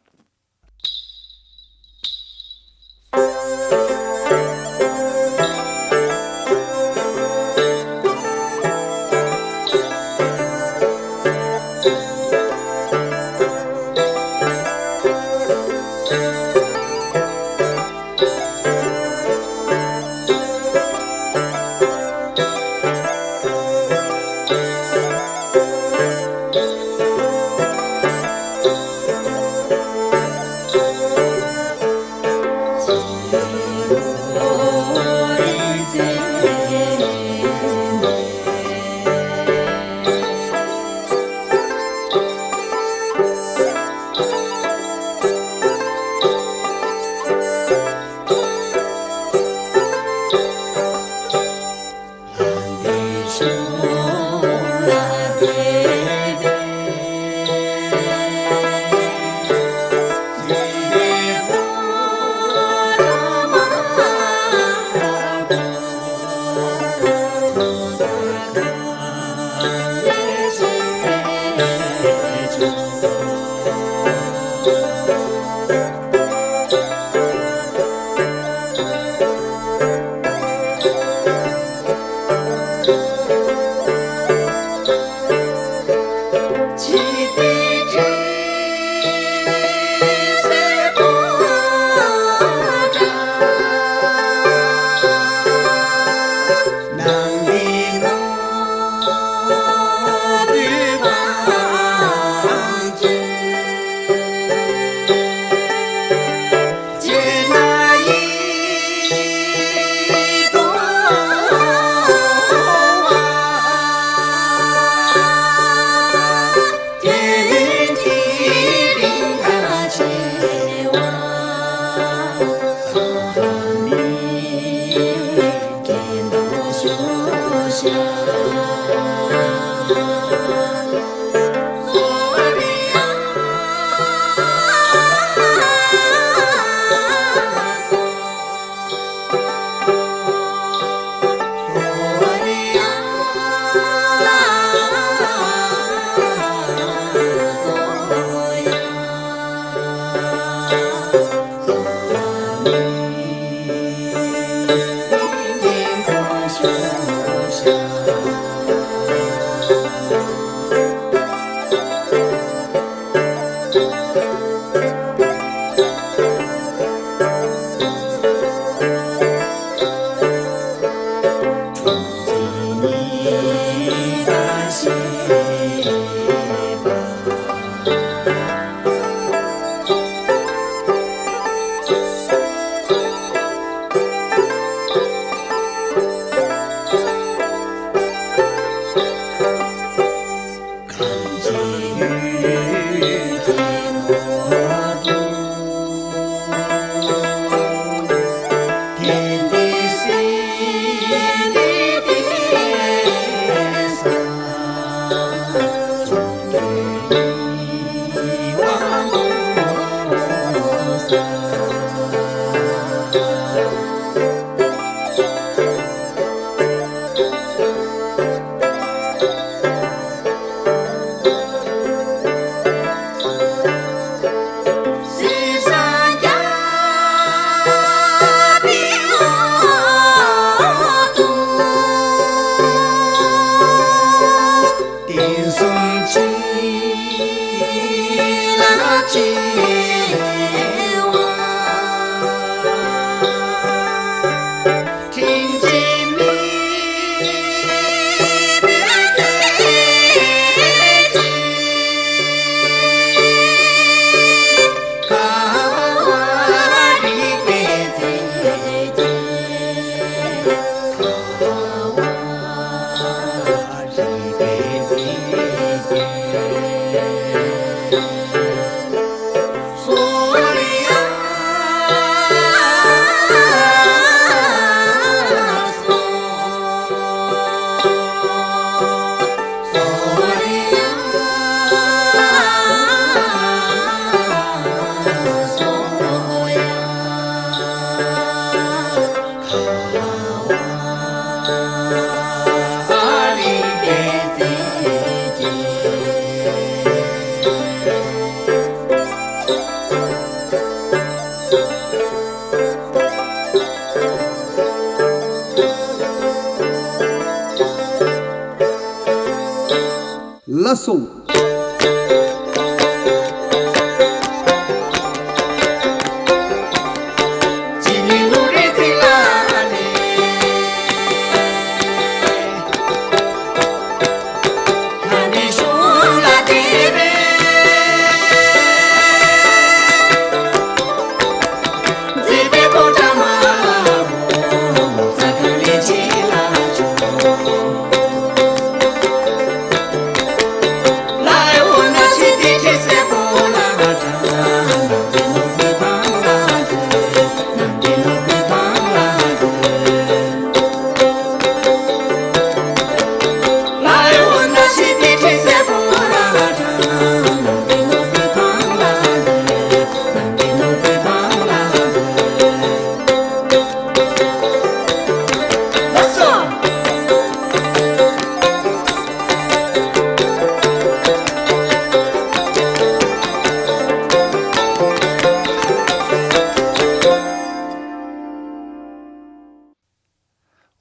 ལ་སོང་།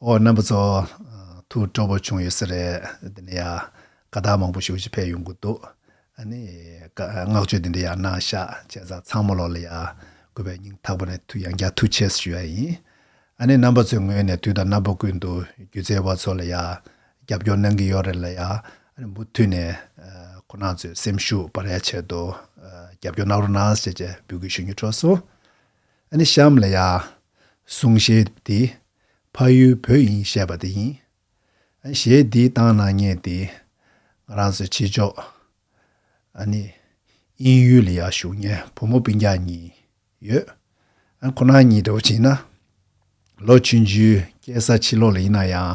ཨོ། རྣམ་པ་ཚོ། ཐུགས་སྤྲོ་པོ་བྱུང་ཡོད་ས་རེད། འདི་ནས་ཡ་དགའ་རྟགས་མང་པོ་ཞེ་པོ་ཅིག་ཕེབས་ཡོང་གི་འདུག་ཨ་ནི་བཀའ་བསྔགས་བརྗོད་འདི་འདྲ་ཡ་གནང་ཤག་བྱས་ཙང་ཚང་མ་ལོ་ལ་ཡ་གུས་པའི་སྙིང་ཐག་པ་ནས་ཐུགས་ཡང་བསྐྱར་ཐུགས་རྗེ་ཆེ་ཞུ་ཡ་ཡིན། ཨ་ནི་རྣམ་པ་ཚོའི་ངོས་ནས་དུས་དང་རྣམ་པ་ཀུན་ཏུ་སྒྱུ་རྩལ་བ་ཚོ་ལ་ཡ་རྒྱབ་སྐྱོར་གནང་གི་ཡོད་རེད་ལ་ཡ། ཨ་ནི་མུ་མཐུད་ནས་ཁོ་རང་ཚོའི་སེམས་ཤུགས་སྤར་ཡ་ཆེད་དུ་རྒྱབ་སྐྱོར་གནང་རོགས་གནང་ཞེས་བཅས་འབོད་སྐུལ་ཞུ་རྒྱུ་གྲོགས་སུ། ཨ་ནི་གཤམ་ལ་ཡ་གསུང་བཤད་འདི་ཕ་ཡུལ་བོད་ཡིན་ཞེས་པ་དེ་ཡིན། ཨ་ནི་གཞས་འདི་བཏང་གནང་མཁན་དེ་ང་རང་ཚོའི་ཕྱི་ཕྱོགས་ཨ་ནི་དབྱིན་ཡུལ་ལ་ཡ་བཞུགས་མཁན་བུ་མོ་སྤུན་ཀྱག་གཉིས་ཡོད། ཨ་ནི་ཁོ་རང་གཉིས་འདྲ་བོ་བྱས་ན་ལོ་ཆུང་ཆུང་སྐྱེས་ས་ཕྱི་ལོགས་ལ་ཡིན་ན་ཡང་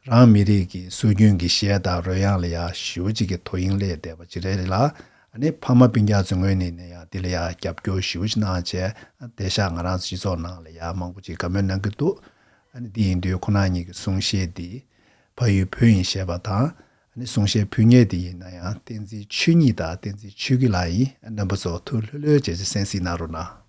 རང་མི་རིགས་ཀྱི་སྲོལ་རྒྱུན་གྱི་གཞས་དང་རོལ་དབྱངས་ལ་ཡ་ཞེ་པོ་ཅིག་གི་དོ་དབྱིངས་སླེབས་བསྡད་པ་ཅིག་རེད་ལ། ཨ་ནི་ཕ་མ་སྤུན་ཀྱག་ཚོའི་ངོས་ནས་ནས་ཡང་འདི་ལ་ཡ་རྒྱབ་སྐྱོར་ཞེ་པོ་ཅིག་གནང་བྱས་དེང་སང་ང་རང་ཚོ་སྤྱི་ཚོགས་ནང་ལ་ཡ་མང་པོ་ཅིག་དགའ་མོས་གནང་གི་འདུག་ཨ་ནི་འདི་ཡིན་དུས་ཁོ་རང་གཉིས་ཀྱི་གསུང་བཤད་འདི་ཕ་ཡུལ་བོད་ཡིན་ཞེས་པ་དང་། ཨ་ནི་གསུང་བཤད་ཕུལ་མཁན་དེ་ཡིན་ན་ཡང་བསྟན་འཛིན་ཆོས་ཉིད་དང་བསྟན་འཛིན་ཆོས་སྐྱིད་ལགས་ཡིན། རྣམ་པ་ཚོ་ཐུགས་ལྷོད་ལྷོད་བྱས་བྱས་གསན་གཟིགས་གནང་རོགས་གནང་།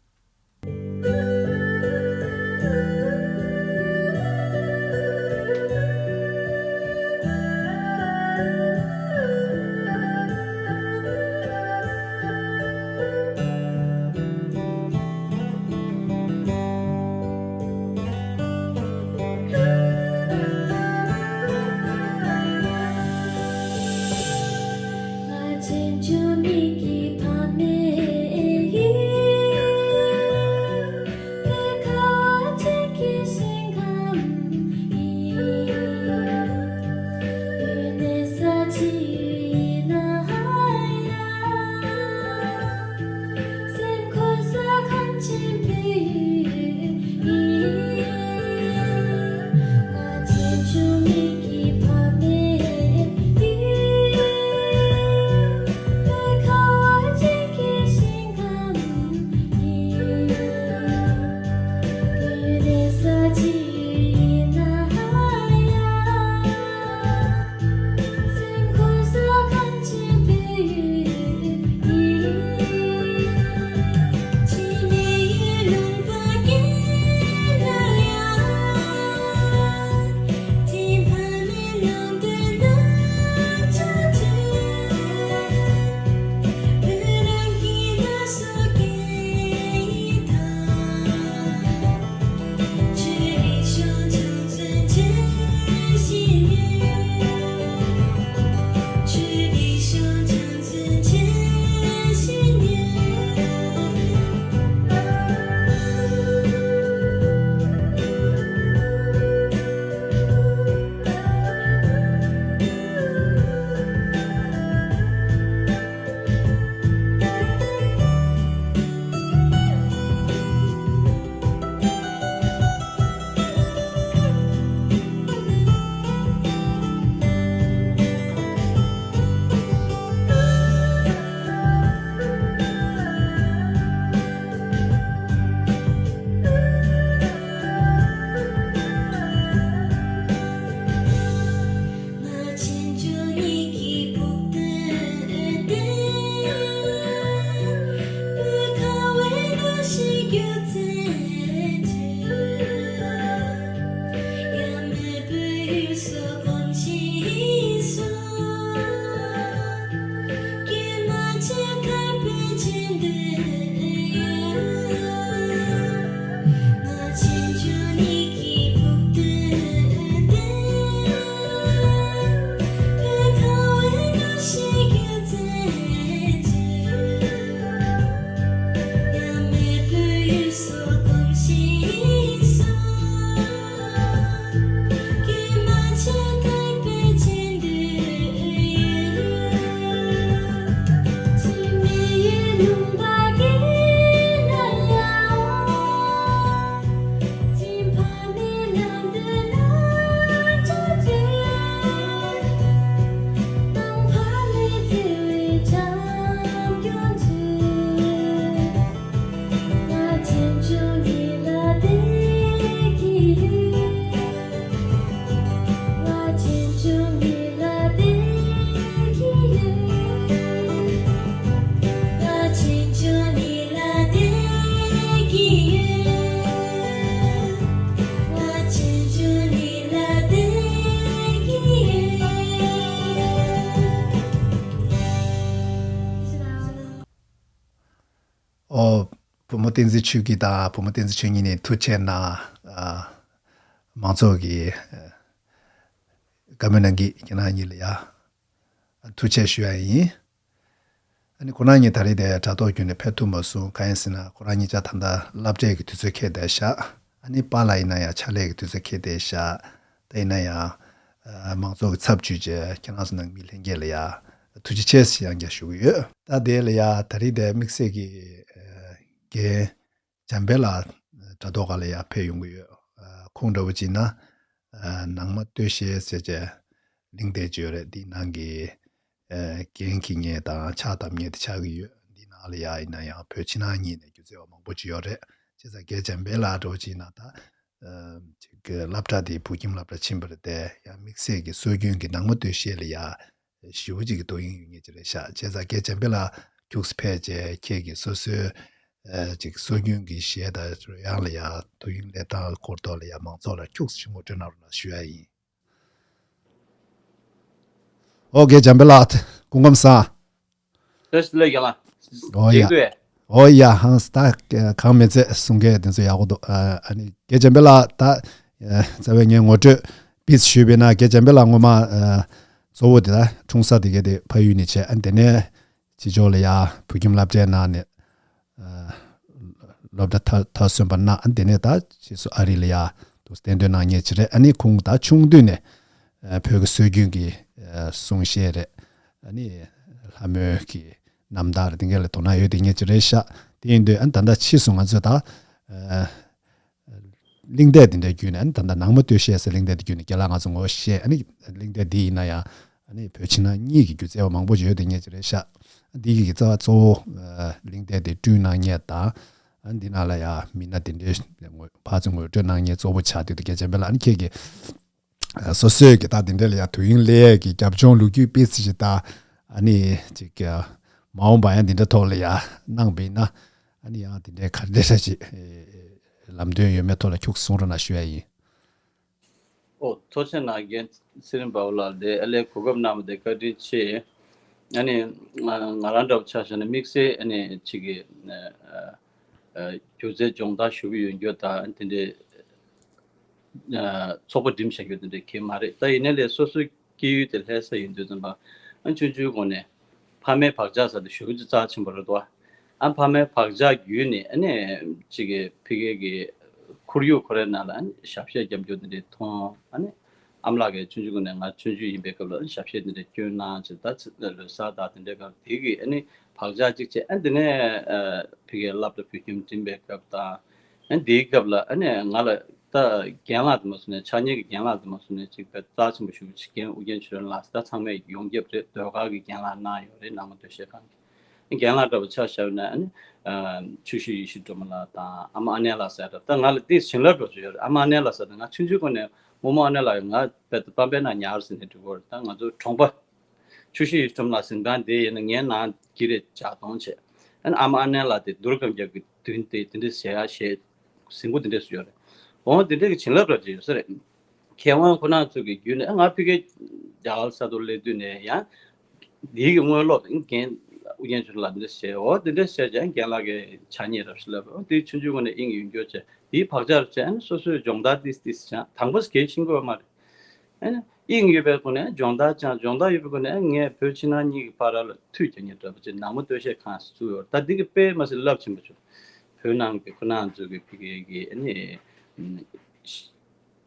བསྟན་འཛིན་ཆོས་སྐྱིད་དང་བུ་མོ་བསྟན་འཛིན་ཆོས་ཉིད་ནས་ཐུགས་ཆེ་གནང་། ཨ། མང་ཚོགས་ཀྱི་ཨ། བཀའ་མོལ་གནང་གིས་ཁྱེད་རང་གཉིས་ལ་ཡ་ཐུགས་ཆེ་ཞུ་ཡ་ཡིན། ཨ་ནི་ཁོ་རང་གཉིས་ད་རེས་དེ་དྲ་ཐོག་བརྒྱུད་ནས་ཕེབས་ཐུབ་མ་སོང་། གང་ཡིན་ཟེར་ན་ཁོ་རང་གཉིས་ཆ་ད་ལྟ་སློབ་གྲྭའི་གི་དུས་ཚོད་འཁེལ་བསྡད་ཤག་ཨ་ནི་པཱ་ལགས་ཡིན་ན་ཡང་ཕྱག་ལས་ཀྱི་དུས་ཚོད་འཁེལ་བསྡད་ཤག་ད་ཡིན་ན་ཡང་ཨ། མང་ཚོགས་ཀྱི་ཚབ་ཞུས་བྱས་ཁྱེད་རང་ཚོ་ནང་མི་ལྷན་རྒྱས་ལ་ཡ་ཐུགས་རྗེ་ཆེ་ཞེས་ཡང་བསྐྱར་ཞུ་གི་ཡོད། ད་དེ་ལ་ཡ་ད་རེས་དེ་དམིགས་བསལ་གྱི་ཨ། རྒན་འཇམ་དཔལ་ལགས་དྲ་ཐོག་ཁ་ལ་ཡ་ཕེབས་ཡོང་གི་ཡོད། ཨ། ཁོང་འདྲ་བོ་ཅིག་ན་ཨ། ནང་མ་སྟོད་གཞས་ཟེར་བྱས་གླེང་སྟེགས་ཅིག་ཡོད་རེད། འདི་ནང་གི་ཨ། རྒན་གྱི་ངོས་དང་ཕྱག་བཏབ་མཁན་དེ་ཆགས་ཀྱི་ཡོད། འདི་ནང་ལ་ཡ་ཡིན་ན་ཡང་བོད་ཕྱི་ནང་གཉིས་ནས་སྒྱུ་རྩལ་བ་མང་པོ་ཅིག་ཡོད་རེད། བྱས་ཙང་རྒན་འཇམ་དཔལ་ལགས་འདྲ་བོ་ཅིག་ན་ད་ཨ། ཅིག་གི་སློབ་གྲྭ་དེ་བོད་ཁྱིམ་སློབ་གྲྭ་ཕྱིན་པ་རེད་དེ། ཡང་དམིགས་བསལ་གྱི་སྲོལ་རྒྱུན་གྱི་ནང་མ་སྟོད་གཞས་ལ་ཡ་ཞེ་པོ་ཅིག་གི་དོ་དབྱིངས་ཡོད་མཁན་ཅིག་རེད་ཤག་བྱས་ཙང་རྒན་འཇམ་དཔལ་ལགས་ཁྱུགས་ཕེབས་བྱས་ཁྱེད་ཀྱི་སོ་སོའི་ཨ། ཅིག་སྲོལ་རྒྱུན་གྱི་གཞས་དང་རོལ་དབྱངས་ལ་ཡ་དོ་དབྱིངས་སླེབས་སྟངས་སྐོར་ཐོག་ལ་ཡ་མང་ཚོགས་ལ་ཁྱུགས་ཅིག་ངོ་སྤྲོད་གནང་རོགས་གནང་ཞུ་ཡ་ཡིན། ཨོ་རྒན་འཇམ་དཔལ་ལགས། སྐུ་ཁམས་བཟང་། བཀྲ་ཤིས་བདེ་ལེགས་རྒན་ལགས། ཨོ་ཡ། ཇེ་མགྱོགས། ཨོ་ཡ། ཧང་སང་། ད་གང་མི་ཚད་གསུང་སྐད་དེ་ཚོ་ཡག་པོ་འདུག་ཨ་ནི་རྒན་འཇམ་དཔལ་ལགས། ད་རྩ་བའི་ངས་ངོ་སྤྲོད་སྤེལ་ཞུས་པ་ཡིན་ན། རྒན་འཇམ་དཔལ་ལགས་སྔོན་མ་ཨ། གཙོ་བོ་དེ་ད་འཁྲུངས་ས་དེ་ག་དེ་ཕ་ཡུལ་ནས་བྱས། ཨ་ནི་དེ་ནས་ཕྱི་ཕྱོགས་ལ་ཡ་བོད་ཁྱིམ་སློབ་གྲྭའི་ནང་ནས་ཨ། སློབ་གྲྭ་མཐར་མཐར་སོན་པ་གནང་། ཨ་ནི་དེ་ནས་ད་རྗེས་སུ་ཨ་རི་ལ་ཡ་འདུག་སེ་གཏན་སྡོད་གནང་མཁན་ཅིག་རེད། ཨ་ནི་ཁོང་ད་ཆུང་དུས་ནས་ཨ། བོད་ཀྱི་སྲོལ་རྒྱུན་གྱི་ཨ། གསུང་གཞས་རེད། ཨ་ནི་ལྷ་མོའི་གི་རྣམ་ཐར་དེ་འགའ་ལ་དོ་སྣང་ཡོད་དེ་མཁན་ཅིག་རེད་ཤག་དེ་ཡིན་དུས་ཨ་ནི་ད་ལྟ་ཕྱིས་སུ་ང་ཚོས་ད་ཨ། གླེང་སྟེགས་དེ་འདྲའི་བརྒྱུད་ནས་ཨ་ནི་ད་ལྟ་ནང་མ་སྟོད་གཞས་ཟེར་གླེང་སྟེགས་དེ་བརྒྱུད་ནས་རྒན་ལགས་ང་ཚོ་ངོ་ཤེས། ཨ་ནི་གླེང་སྟེགས་འདི་ཡིན་ན་ཡང་ཨ་ནི་བོད་ཕྱི་ནང་གཉིས་ཀྱི་སྒྱུ་རྩལ་བ་མང་པོ་ཡོད་དེ་མཁན་ཅིག་རེད་ཤག་འདི་གི་རྩ་བ་གཙོ་བོ་ཨ། གླེང་སྟེགས་དེ་བསྐྲུན་གནང་མཁན་དང་ཨ་ནི་འདི་ནང་ལ་ཡ་མི་སྣ་དེ་འདྲའི་ངོ་ཕར་ཚུར་ངོ་སྤྲོད་གནང་མཁན་གཙོ་བོ་ཆགས་དུས་དེ། རྒན་འཇམ་དཔལ་ལགས། ཨ་ནི་ཁྱེད་ཀྱིས་སོ་སོའི་གི་ད་དེ་འདྲ་ལ་ཡ་དོ་དབྱིངས་སླེབས་ཡས་ཀྱི་རྒྱབ་ལྗོངས་ལོ་རྒྱུས་སྤེལ་ཚིག་ཅིག་དང་། ཨ་ནི་ཅིག་གི་མ་འོངས་པ་ཡང་དེ་འདྲ་ཐོག་ལ་ཡ་གནང་བ་ཡིན་ན། ཨ་ནི་ཡང་དེ་འདྲའི་ག་རེ་འདྲ་ཞིག་ལམ་སྟོན་ཡོད་མེད་ཐོག་ལ་ཁྱུག་གསུང་རོགས་གནང་ཞུ་ཡ་ཡིན། ཨོ། ཐུགས་རྗེ་གནང་། རྒན་ཚེ་རིང་དཔའ་བོ་ལགས། དེ་ཨ་ལས་གོ་སྐབས་གནང་བ་དེ་བཀའ་དྲིན་ཆེ། ཨ་ནི་ང་ང་རང་འདྲ་བོ་ཆ་བཞག་ན་དམིགས་བསལ་ཨ་ནི་ཅིག་གི་ཨ་ཨ་སྒྱུ་རྩལ་སྦྱོང་བརྡར་ཞུ་གི་ཡོད་རྒྱུ་དང་དེ་འདྲའི་ཨ་ཚོགས་པ་འགྲིམ་བཞག་རྒྱུ་དེ་འདྲའི་གང་ཡང་མ་རེད། ད་ཡིན་ནའི་ལས་སོ་སོའི་སྐྱེས་ཡུལ་དེ་ལྷ་ས་ཡིན་དུས་ཙམ་པ་ཨ་ཆུང་ཆུང་སྒང་ནས་ཕ་མའི་བག་ཆགས་ཟེར་དེ་ཞེ་པོ་ཅིག་རྩ་ཆེན་པོ་རེད་དོ། ཨ་ཕ་མའི་བག་ཆགས་བརྒྱུད་ནས་ཨ་ནི་ཅིག་གི་ཕ་གི་གི་ཁོར་ཡུག་ཁོ་རའི་ནང་ལ་ཨ་ནི་ཞབས་གཞས་རྒྱབ་རྒྱུ་དེ་འདྲ་མཐོང་། ཨ་ནི་ཨ་མ་ལགས་ཀྱིས་ཆུང་ཆུང་སྒང་ནས་ང་ཆུང་ཆུང་ཡིན་པའི་སྐབས་ལ་ཨ་ནི་ཞབས་གཞས་དེ་འདྲ་སྐྱོན་གནང་བྱས། ད་ཚེ་ལོ་གསར་དང་དེ་འདྲའི་སྐབས་དེ་གི་ཨ་ནི་བག་ཆགས་གཅིག་བྱས། ཨ་ནི་དེ་ནས་ཨ་ཕ་གིའི་སློབ་གྲྭ་བོད་ཁྱིམ་འགྲིམས་པའི་སྐབས་དང་། ཨ་ནི་དེའི་སྐབས་ལ་ཨ་ནི་ང་ལ་ད་རྒན་ལགས་དེ་མ་སོང་ནས་ཕྱག་གཉེར་གྱི་རྒན་ལགས་དེ་མ་སོང་ནས་ཅིག་དཔེ་རྩ་ཆེན་པོ་ཞེ་པོ་ཅིག་རྒན་ཨུ་རྒྱན་ཆོས་སྒྲོན་ལགས། ད་ཚང་མས་ཡོངས་ཁྱབ་རེད། ཟློས་གར་གྱི་རྒན་ལགས་གནང་ཡོད་རེད། ནང་མ་སྟོད་གཞས་ཁང་གི་རྒན་ལགས་འདྲ་བོ་ཆ་བཞག་ན་ཨ་ནི་ཨ་ཆུ་ཤུར་ཡེ་ཤེས་སྒྲོལ་མ་ལགས་དང་ཨ་མ་ཨ་ནེ་ལགས་ཟེར་འདྲ། ད་ང་ལ་དེ་བྱིན་རླབས་འདྲ་བོ་ཅིག་ཡོད་རེད། ཨ་མ་ཨ་ནེ་ལགས་ཟེར་ད་ང་ཆུང་ཆུང་སྒང་ནས་རྨོ་མོ་ཨ་ནེ་ལགས་ཀྱིས་ང་དཔེ་ད་པམ་པའི་ནང་ཉར་ཟིན་ནས་འགྲོ་གི་ཡོད་རེད། ད་ང་ཚོ་གྲོང་པ་ཆུ་ཤུར་ཡེ་ཤེས་སྒྲོལ་མ་ལགས་གཟིམ་ཁང་དེ་ཡིན་ན་ངའི་ནང་གི་རེད་ལྗགས་མཐོང་བྱས། ཨ་ནི་ཨ་མ་ཨ་ནེ་ལགས་དེ་དུར་སྒམ་རྒྱབ་ཀྱི་མདུན་དེ་དེ་འདྲའི་ཟེར་ཡ་ཞེས་གཟིགས་མོ་དེ་འདྲས་སུ་ཡོད་རེད། འོང་དེ་འདྲས་ཀྱི་བྱིན་རླབས་འདྲ་ཅིག་ཡོད་ས་རེད། མཁས་དབང་ཁོ་རང་ཚོ་གི་བརྒྱུད་ནས་ང་ཕ་གི་རྒྱ་གར་ས་ཐོག་སླེབས་དུས་ནས་ཡང་འདིའི་གི་དངོས་སློབ་རྒན་ཨུ་རྒྱན་ཆོས་སྒྲོན་ལགས་འདི་འདྲས་བྱས། འོ་དེ་འདྲས་བྱས་ཀྱང་རྒན་ལགས་ཀྱི་ཕྱག་གཉིས་རབ་ཞིག་ལབ། འོ་དེ་ཆུང་ཆུང་སྒང་ནས་དབྱིངས་ཡོད་འགྱོ་བྱས། དེའི་བག་ཆགས་རབ་བྱས། ཨ་ནི་སོ་སོའི་སྦྱོང་བརྡར་ཏིས་ཏིས་བྱས། དང་པོ་གལ་ཆེན་པོ་མ་རེད། ཨ་ནི་དབྱིངས་ཡོད་པའི་སྒོ་ནས་སྦྱོང་བརྡར་སྦྱངས། སྦྱོང་བརྡར་ཡོད་པའི་སྒོ་ནས་ངས་བོད་ཕྱི་ནང་གཉིས་ཀྱི་བར་ལ་མཐུད་རྒྱག་མཁན་འདྲ་པོ་ཅིག་ནང་མ་སྟོད་གཞས་ཁང་ཞིག་བཙུགས་ཡོད། ད་འདི་གི་དཔེ་མ་སྲིད་རླབས་ཆེན་པོ་བྱུང་། བོད་ནང་གི་ཁོ་རང་ཚོ་གི་ཕ་གི་གི་ཨ་ནི་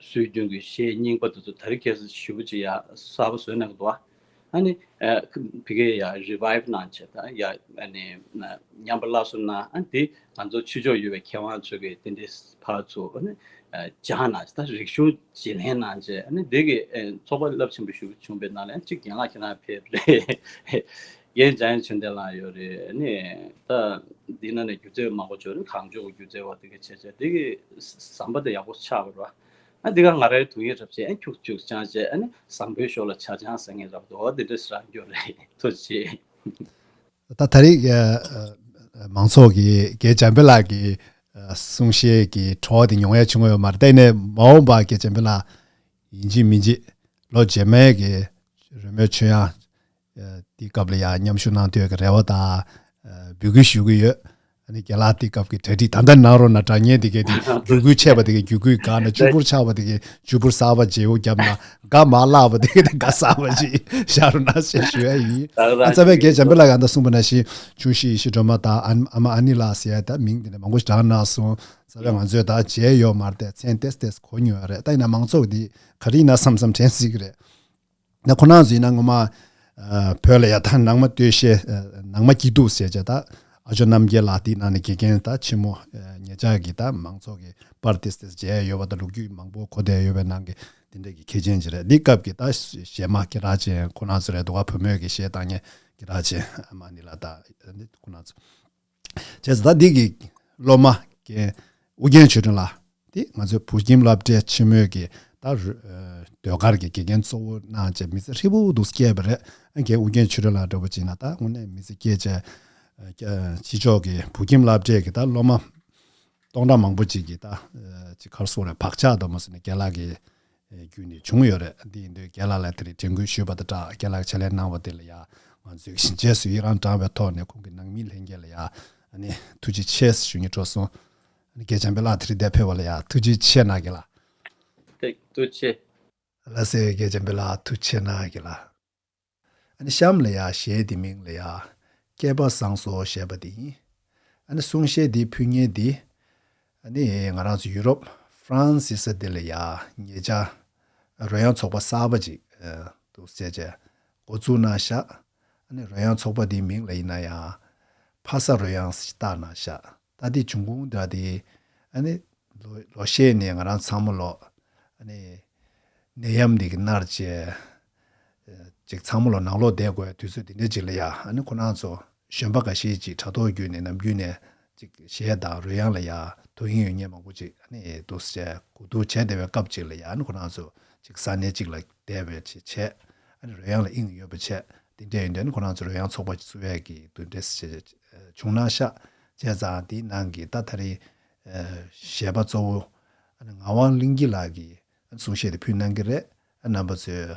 སྲོལ་རྒྱུན་གྱི་གཞས་རྙིང་པ་དེ་ཚོ་ད་རེས་ཁ་སང་ཞེ་པོ་ཅིག་ཡ་གསར་པ་བཟོས་གནང་གི་འདུག་ཨ་ནི་ཨ་ཕ་གི་ཡ་རི་བའི་བྷི་གནང་བྱས། ད་ཡ་ཨ་ནི་ཉམས་པ་སླར་གསོ་གནང་། ཨ་ནི་དེ་ང་ཚོ་ཕྱི་ཕྱོགས་ཡོད་པའི་མཁས་དབང་ཚོ་གིས་དེ་འདྲའི་ཕར་ཚུར་ཨ་ནི་སྦྱངས་གནང་། ད་རིག་གཞུང་བརྗེ་ལེན་གནང་བྱས། ཨ་ནི་འདི་གི་ཨེ་ཚོགས་པ་རླབས་ཆེན་པོ་ཞིག་བྱུང་བའི་ནང་ལ་གཅིག་རྒན་ལགས་ཁྱེད་རང་ཕེབས་རེད། རྒན་འཇམ་དབྱངས་ཆོས་ལྡན་ལགས་ཡོད་རེད། ཨ་ནི་ད་འདི་ནང་ནས་སྒྱུ་རྩལ་མང་པོ་ཡོད་རེད། གངས་ལྗོངས་ཀྱི་སྒྱུ་རྩལ་བ་དེ་ག་བྱས་བྱས་དེ་གི་ཟམ་པ་དེ་ཡག་པོ་ཆགས་པ་རེད་པ། ཨ་འདི་ག་ང་རའི་དུང་ཡིག་རབ་བྱས། ཨ་ཁྱུག་ཁྱུག་བྱས་བྱས། ཨ་ནི་བཟང་པོའི་ཞོར་ལ་ཆ་ཆང་ཟ་མཁན་རབ་འདུག་འོ་དེ་འདྲ་ཞིག་རང་སྐྱོར་རེད། ཐུགས་རྗེ་ཆེ། ད་ད་རེས་ཨ་ཨ་མང་ཚོགས་ཀྱིས་རྒན་འཇམ་དཔལ་ལགས་ཀྱི་ཨ་གསུང་བཤད་ཀྱི་བྲོ་བ་དེ་མྱོང་ཡ་བྱུང་ཡོད་མ་རེད། ད་ཡིན་ནའི་མ་འོངས་པ་རྒན་འཇམ་དཔལ་ལགས་ཡིན་གཅིག་མིན་གཅིག་ལོ་རྗེས་མའི་གི་རོལ་མོའི་ཆོས་དབྱངས་ཨ་དེའི་སྐབས་ལ་ཡང་མཉམ་ཞུགས་གནང་འདོད་ཀྱི་རེ་བ་དང་ཨ་འབོད་སྐུལ་ཞུ་གི་ཡོད། ནི་རྒན་ལགས་དེ་སྐབས་ཀྱི་གྲ་སྒྲིག་ད་ལྟ་གནང་རོགས་གནང་། དྲ་བརྙན་དེ་གའི་དེ་རྒྱུད་སྐུད་ཆད་པ་དེ་གའི་རྒྱུད་སྐུད་བཀག་ན། ཆུ་བུར་ཆག་པ་དེ་གའི་ཆུ་བུར་གསར་པ་བརྗེ་པོ་བརྒྱབ་ན། དགའ་མ་བརླག་པ་དེ་གའི་དེ་དགའ་གསར་པ་ཅིག་བཞག་རོགས་གནང་ཞེས་ཞུ་ཡ་ཡིན། ད་ག་ཨ་རྩ་བའི་རྒན་འཇམ་དཔལ་ལགས་ཀྱིས་ད་གསུངས་པ་ནང་བཞིན་ཆུ་བཞི་ཡེ་ཤེས་སྒྲོལ་མ་དང་ཨ་ཨ་མ་ཨ་ནི་ལགས་ཟེར་ཡ་ད་མིང་དེ་འདྲ་མང་པོ་ཞིག་བགྲངས་གནང་སོང་། རྩ་བའི་ང་ཚོས་ད་མཇལ་ཡོད་མ་རེད་དེ། མཚན་ཏེས་ཏེས་གོ་མྱོང་ཡོད་རེད། ད་ཡིན་ན་མང་ཚོགས་འདི་ག་རེ་ཡིན་ན་བསམ་བསམ་དྲན་སྲིད་ཀྱི་རེད། ད་ཁོ་རང་ཚོ་ཡིན་ན་ངོ་མ་ཨ་བོད་ལ་ཡ་ད་ནང་མ་སྟོད་གཞས་ཨ་ནང་མ་སྐྱིད་སྡུག་ཟེར་བྱས། ད་ཨ་ཇོ་རྣམ་རྒྱལ་ལགས་དེའི་ནང་ནས་དགེ་རྒན་ད་ཆེན་མོ་ཨ་ཉེ་ཆར་གྱི་ད་མང་ཚོགས་ཀྱི་པར་ཏེས་ཏེས་མཇལ་ཡོད་པ་དང་། ལོ་རྒྱུས་མང་པོ་གོ་བསྡད་ཡོད་པའི་ནང་གི་དེ་འདྲ་གི་མཁས་ཅན་ཅིག་རེད། འདི་སྐབས་ཀྱི་ད་གཞས་མ་སྐད་གྲགས་ཅན་ཁོ་རང་ཚོ་རེད་འདུག་ག་བུ་མོས་ཀྱི་གཞས་བཏང་མཁན་སྐད་གྲགས་ཅན་ཨ་མ་ཨ་ནི་ལགས་དང་འདི་ཁོ་རང་ཚོ། བྱས་ཙང་ད་འདི་གི་སློབ་མ་རྒན་ཨུ་རྒྱན་ཆོས་སྒྲོན་ལགས་དེ་ང་ཚོའི་བོད་ཁྱིམ་སློབ་གྲྭའི་ཆེན་མོའི་གི་ད་རུ་ཨ་ཟློས་གར་གྱི་དགེ་རྒན་གཙོ་བོ་གནང་བྱས། མི་ཚེ་ཧྲིལ་པོ་འདུག་སྐྱེལ་བ་རེད། རྒན་ཨུ་རྒྱན་ཆོས་སྒྲོན་ལགས་འདྲ་པོ་ཅིག་ན་ད་དངོས་གནས་མི་ཚེ་སྐྱེལ་བྱས། ཨ་ཕྱི་ཕྱོགས་ཀྱི་བོད་ཁྱིམ་སློབ་གྲྭའི་གི་ད་སློབ་མ་སྟོང་ཕྲག་མང་པོ་ཅིག་གི་ད་ཨ་ཅིག་ག་རེ་ཟེར་དགོས་རེད། བག་ཆགས་དང་མ་སོང་ནས་རྒན་ལགས་ཀྱི་བརྒྱུད་ནས་བྱུང་ཡོད་རེད། འདི་ཡིན་དུས་རྒན་ལགས་ལ་དེ་རིང་དྲན་སྐུལ་ཞུས་པ་དང་སྦྲགས། རྒན་ལགས་ཕྱག་ལས་གནང་བ་དེ་ལ་ཡ་ང་ཚོས་རྗེས་སུ་ཡི་རང་བསྐྱངས་པའི་ཐོག་ནས་ཁོང་གི་ནང་མི་ལྷན་རྒྱས་ལ་ཡ་ཨ་ནི་ཐུགས་རྗེ་ཆེ་ཞུ་སྙིང་བྲོ་སོང་། ཨ་ནི་རྒན་འཇམ་དཔལ་ལགས་དེ་རིང་འདིར་ཕེབས་པ་ལ་ཡ་ཐུགས་རྗེ་ཆེ་གནང་གི་ལགས། ཐུགས་རྗེ་ཆེ། ལགས་སེ། རྒན་འཇམ་དཔལ་ལགས་ཐུགས་རྗེ་ཆེ་གནང་གི་ལགས། ཨ་ནི་གཤམ་ལ་ཡ་གཞས་དེ་མིང་ལ་ཡ་སྐལ་པ་བཟང་སོང་ཞེས་པ་དེ་ཡིན། ཨ་ནི་གསུང་གཞས་འདི་ཕུལ་མཁན་འདི་ཨ་ནི་ང་རང་ཚོ་ཡུ་རོབ་ཧྥ་རན་སི་ས་འདི་ལ་ཡ་ཉེ་ཆར་རོལ་དབྱངས་ཚོགས་པ་གསར་པ་ཅིག་ཨ་འདུག་ཟེར་བྱས་འགོ་བཙུགས་གནང་ཤག་ཨ་ནི་རོལ་དབྱངས་ཚོགས་པ་འདིའི་མིང་ལ་ཡིན་ན་ཡང་ཕ་ས་རོལ་དབྱངས་ཞེས་བཏགས་གནང་ཤག་ད་འདི་བྱུང་ཁུངས་འདྲ་དེ་ཨ་ནི་ལོ་ལོ་ཤས་ནས་ང་རང་ཚང་མ་ལོ་ཨ་ནི་ནད་ཡམས་འདི་གིས་མནར་བྱས། ཅིག་ཚང་མ་ལོ་ནང་ལོགས་བསྡད་དགོས་དུས་ཚོད་འདི་འདྲ་ཅིག་ལ་ཡ། ཨ་ནི་ཁོ་རང་ཚོ་གཞོན་པ་འགའ་ཤས་ཅིག་དྲ་ཐོག་བརྒྱུད་ནས་ནམ་རྒྱུན་ནས་ཅིག་གཞས་དང་རོལ་དབྱངས་ལ་ཡ་དོ་དབྱིངས་ཡོད་མཁན་མང་པོ་ཅིག་ཨ་ནི་འདུག་སེ་གོ་བསྡུར་བྱས་བསྡད་པའི་སྐབས་ཅིག་ལ་ཡ། ཨ་ནི་ཁོ་རང་ཚོ་ཅིག་ས་གནས་ཅིག་ལ་བསྡད་པའི་ཅིག་བྱས། ཨ་ནི་རོལ་དབྱངས་ལ་དབྱིངས་ཡོད་པ་བྱས། དེ་འདྲ་ཡིན་དུས་ཨ་ནི་ཁོ་རང་ཚོ་རོལ་དབྱངས་ཚོགས་པ་ཅིག་བཙུགས་ཡས་ཀྱི་དུས་འདྲ་བྱུང་གནང་ཤག་བྱས་ཙང་དེའི་ནང་གི་ད་ད་རེས་གཞས་པ་གཙོ་བོ་ཨ་ནི་ངག་དབང་གླིང་སྐྱིད་ལགས་ཀྱིས་གསུང་བཤད་དེ་ཕུལ་གནང་གི་རེད། རྣམ་པ་ཚོས་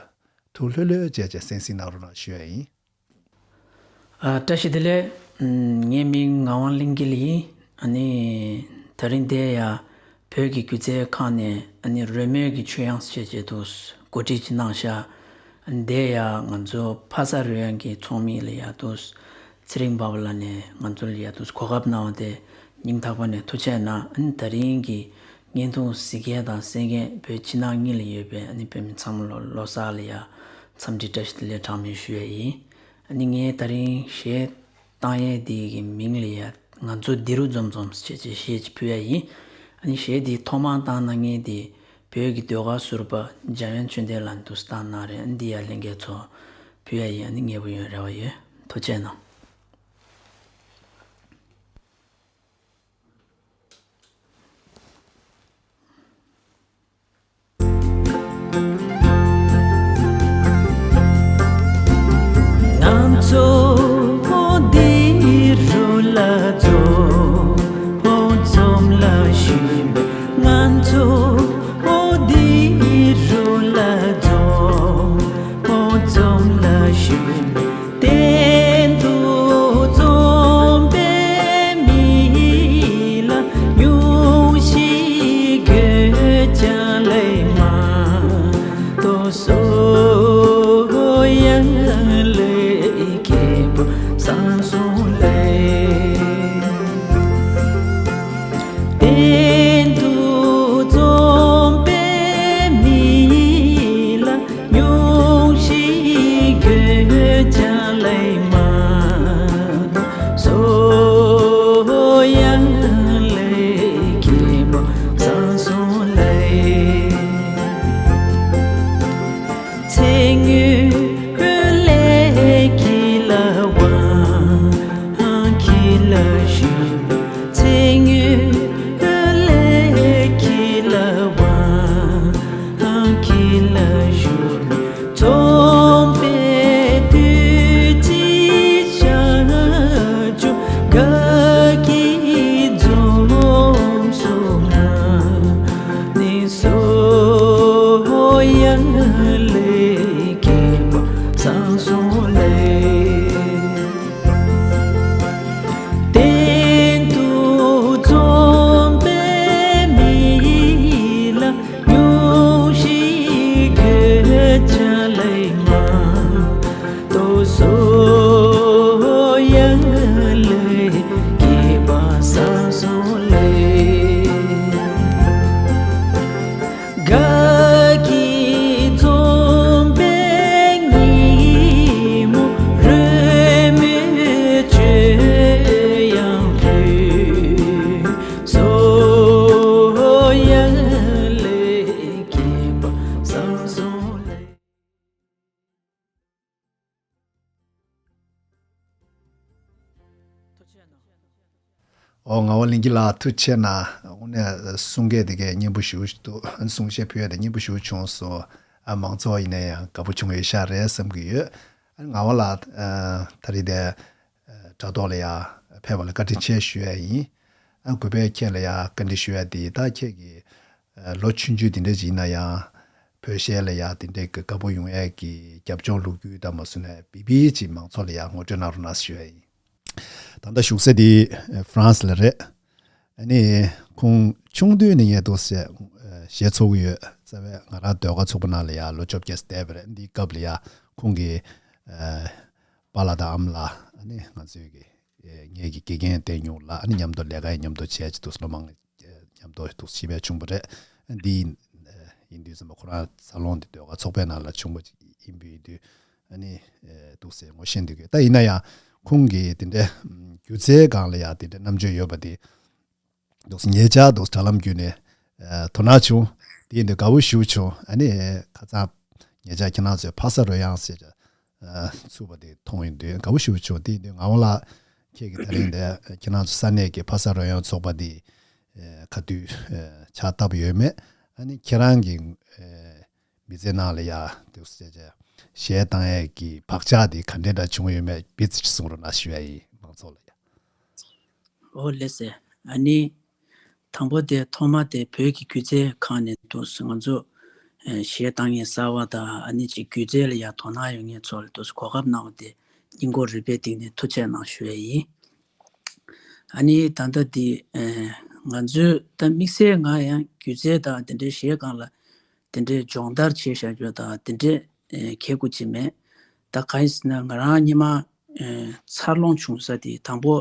ཐུགས་ལྷོད་ལྷོད་བྱས་བྱས་གསན་གཟིགས་གནང་རོགས་གནང་ཞུ་ཡ་ཡིན། ཨ། བཀྲ་ཤིས་བདེ་ལེགས། ཨམ། ངའི་མིང་ངག་དབང་གླིང་སྐྱིད་ཡིན། ཨ་ནི་ད་རིང་འདིར་ཡ་བོད་ཀྱི་སྒྱུ་རྩལ་ཁང་ནས་ཨ་ནི་རོལ་མོའི་གི་ཆོས་དབྱངས་ཞེས་བྱས་འདུག་གོ་སྒྲིག་ཅིག་གནང་ཤག་འདིར་ཡ་ང་ཚོ་ཕ་ས་རོལ་དབྱངས་ཀྱི་ཚོགས་མི་ལ་ཡ་འདུག་ཚེ་རིང་འབའ་བ་ལགས་ནས་ང་ཚོ་ལ་ཡ་འདུག་གོ་སྐབས་གནང་བ་དེ་སྙིང་ཐག་པ་ནས་ཐུགས་རྗེ་གནང་། ཨ་ནི་ད་རིང་གི་བརྙན་ཐུང་གཟིགས་མཁན་དང་གསན་མཁན་བོད་ཕྱི་ནང་གཉིས་ལ་ཡོད་པའི་ཨ་ནི་བོད་མི་ཚང་མ་ལོ་ལོ་གསར་ལ་ཡ་འཚམས་འདྲི་བཀྲ་ཤིས་བདེ་ལེགས་གྲངས་མེད་ཞུ་ཡ་ཡིན། ཨ་ནི་ངས་ད་རིང་གཞས་བཏང་ཡས་འདི་གི་མིང་ལ་ཡ་ང་ཚོ་འདི་རུ་འཛོམས་འཛོམས་ཞེས་བྱས་གཞས་ཅིག་ཕུལ་ཡ་ཡིན། ཨ་ནི་གཞས་འདི་ཐོག་མར་བཏང་གནང་མཁན་འདི་བོད་ཀྱི་ཟློས་གར་ཟུར་པ་འཇམ་དབྱངས་ཆོས་ལྡན་ལགས་འདུག་སེ་བཏང་གནང་རེད། ཨ་ནི་འདི་ཡ་ལྷན་རྒྱས་ཚོ་ཕུལ་ཡ་ཡིན། ཨ་ནི་མཉེས་པོ་ཡོང་རེ་བ་ཡོད། ཐུགས་རྗེ་གནང་། ང་ཚོ་འདི་རུ་ལ་འཛོམས་འཛོམས་ལ་ཞུ། ང་ཚོ་འདི་རུ་ལ་འཛོམས་འཛོམས་ལ་ཞུ། གཏན་དུ་འཛོམས་པའི་མི་ལ་སྙུང་གཞི་གོས་ཀྱང་ལེགས་མ་གཏོགས། སོ་ཡང་ལེགས་མཁན་པོ་བཟང་སོང་ལེ། གཏན་དུ་འཛོམས་པའི་མི་ལ་སྙུང་གཞི་གོས་ཀྱང་ལེགས་མ་གཏོགས། སོ་ཡང་ལེགས་མཁན་པོ་བཟང་སོང་ལེ། ཚེ་སྔོན་ལས་ཀྱི་ལ་བ་ཁྱི་ལ་ཞུ། ཚེ་སྔོན་ལས་ཀྱི་ལ་བ་ཁྱི་ལ་ཞུ། འཛོམས་པའི་དུས་ཚིགས་བྱ་ཆུ་ག་གི་འཛོམས་སོང་ང་། ནི་སོ་ཡང་ལེགས་མཁན་ ཨོ། ངག་དབང་ལིང་སྐྱིད་ལགས་ཐུགས་རྗེ་གནང་། དངོས་གནས་གསུང་སྐད་དེ་གས་སྙན་པོ་ཞེ་པོ་ཞིག་འདུག་གསུང་བཤད་ཕུལ་ཡ་དེ་སྙན་པོ་ཞེ་པོ་བྱུང་སོང་། ཨ། མང་ཚོགས་ཡིན་ན་ཡང་དགའ་པོ་བྱུང་ཡོད་ཤག་རེད་བསམ་གྱི་ཡོད། ཨ། ངག་དབང་ལགས། ཨ། ད་རེས་དེ་དྲ་ཐོག་ལ་ཡ་ཕེབས་པ་ལ་བཀའ་དྲིན་ཆེ་ཞུ་ཡ་ཡིན། ཨ། གུས་པས་ཁྱེད་ལ་ཡ་བཀའ་འདྲི་ཞུ་ཡ་དེ་ད་ཁྱེད་ཀྱིས་ལོ་ཆུང་ཆུང་དེ་འདྲ་ཅིག་ཡིན་ན་ཡང་བོད་གཞས་ལ་ཡ་དེ་འདྲའི་གི་དགའ་པོ་ཡོང་ཡས་ཀྱི་རྒྱབ་ལྗོངས་ལོ་རྒྱུས་དང་མ་སུ་ནས་བི་བི་ཅིག་མང་ཚོགས་ལ་ཡ་ངོ་སྤྲོད་གནང་རོགས་གནང་ཞུ་ཡ་ཡིན། ད་ལྟ་བཞུགས་ས་དེ་ཧྥ་རན་སི་ལ་རེད། ཨ་ནི་ཁོང་ཆུང་དུས་ནས་ངས་འདུག་སེ་གཞས་ཚོགས་ཀྱི་ཡོད། རྩ་བའི་ང་རང་ཟློས་གར་ཚོགས་པ་ནང་ལ་ཡ་ལོ་བཅོ་བརྒྱད་བསྡད་པ་རེད། འདིའི་སྐབས་ལ་ཡ་ཁོང་གི་པཱ་ལགས་དང་ཨ་མ་ལགས། ཨ་ནི་ང་ཚོའི་གི་ངེད་ཀྱི་དགེ་རྒན་བསྟེན་མྱོང་ལ། ཨ་ནི་མཉམ་དུ་ལས་ཀ་ཡང་མཉམ་དུ་བྱས་ཀྱི་འདུག་ལོ་མང་མཉམ་དུ་འདུག་ཕྱི་པའི་ཆུང་པ་རེད། འདི་ཡིན་དུས་ཙམ་པ་ཁོ་རང་འཚར་ལོངས་འདི་ཟློས་གར་ཚོགས་པའི་ནང་ལ་ཆུང་པ་ཅིག་ཡིན་པ་ཡིན་དུས། ཨ་ནི་འདུག་སེ་ངོ་ཤེས་འདུག་གི། ད་ཡིན་ན་ཡང་ཁོང་གིས་དེ་འདྲའི་སྒྱུ་རྩལ་སྒང་ལ་ཡང་དེ་འདྲའི་རྣམ་དཔྱོད་ཡོད་པ་དེ་འདུག་སེ་ཉེ་ཆར་འདུག་སེ་དྲ་ལམ་བརྒྱུད་ནས་དོ་སྣང་བྱུང་། དེ་ཡིན་དུས་དགའ་པོ་ཞེ་པོ་བྱུང་། ཨ་ནི་ཁ་སང་ཉེ་ཆར་ཁྱེད་རང་ཚོའི་ཕ་ས་རོལ་དབྱངས་ཟེར་ཚུགས་པ་དེ་མཐོང་ཡོང་དུས་དགའ་པོ་ཞེ་པོ་བྱུང་། དེ་ཡིན་དུས་ངག་དབང་ལགས། ཁྱེད་ཀྱིས་ད་རིང་འདི་ཁྱེད་རང་ཚོ་ས་གནས་ཀྱི་ཕ་ས་རོལ་དབྱངས་ཚོགས་པ་འདི་ག་དུས་ཕྱག་བཏབ་ཡོད་མེད། ཨ་ནི་ཁྱེད་རང་གི་མི་ཚེ་ནང་ལ་ཡ་འདུག་སེ་གཞས་བཏང་ཡས་ཀྱི་བག་ཆགས་འདི་ག་འདྲས་འདྲ་བྱུང་ཡོད་མེད་ཏོག་ཙམ་གསུང་རོགས་གནང་ཞུ་ཡ་ཡིན། མང་ཚོགས་ལ་ཡ། ཨོ་ལགས་སེ། ཨ་ནི། དང་པོ་དེ་ཐོག་མ་དེ་བོད་ཀྱི་སྒྱུ་རྩལ་ཁང་ནས་འདུག་སེ་ང་ཚོ་གཞས་བཏང་མཁན་གསར་པ་དང་། ཨ་ནི་ཅིག་སྒྱུ་རྩལ་ལ་ཡ་དོ་སྣང་ཡོད་མཁན་ཚོ་ལ་འདུག་སེ་གོ་སྐབས་གནང་བ་དེ་སྙིང་ཁོང་རུས་པའི་གཏིང་ནས་ཐུགས་རྗེ་གནང་ཞུ་ཡ་ཡིན། ཨ་ནི་ད་ལྟ་འདི་ང་ཚོའི་ད་དམིགས་བསལ་ང་ཡང་སྒྱུ་རྩལ་དང་དེ་འདྲའི་གཞས་སྒང་ལ་དེ་འདྲའི་སྦྱོང་བརྡར་བྱས་བཞག་རྒྱུ་དང་དེ་འདྲའི་གལ་དགོས་ཅིག་མེད། ད་གང་ཡིན་ཟེར་ན་ང་རང་སྔོན་མ་འཚར་ལོངས་བྱུང་ས་དེ་དང་པོ།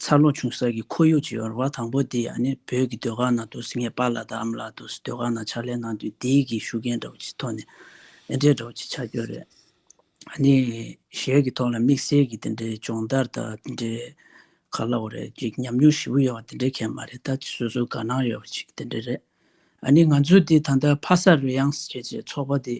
འཚར་ལོངས་བྱུང་ས་ཀྱི་ཁོར་ཡུག་ཅིག་ཡོད་རེད་པ། དང་པོ་དེ་ཨ་ནི་བོད་ཀྱི་ཟློས་གར་ནང་དུ་ངའི་པཱ་ལགས་དང་ཨ་མ་ལགས་དུ་ཟློས་གར་ནང་ཕྱག་ལས་གནང་དུས་དེའི་གི་ཤུགས་རྐྱེན་འདྲ་བོ་ཅིག་ཐོག་ནས་ཨེ་འདྲས་འདྲ་བོ་ཅིག་ཆགས་ཡོད་རེད། ཨ་ནི་གཞས་ཀྱི་ཐོག་ལ་དམིགས་བསལ་གྱི་དེ་འདྲའི་སྦྱོང་བརྡར་དང་དེ་འདྲའི་ག་ལབ་དགོས་རེད། ཅིག་ཉམས་མྱོང་ཞེ་པོ་ཡོད་པ་དེ་འདྲའི་གང་ཡང་མ་རེད། ད་སོ་སོ་དགའ་སྣང་ཡོད་པ་ཅིག་དེ་འདྲ་རེད། ཨ་ནི་ང་ཚོ་འདི་ད་ལྟ་ཕ་ས་རོལ་དབྱངས་ཟེར་བྱས་ཚོགས་པ་འདི་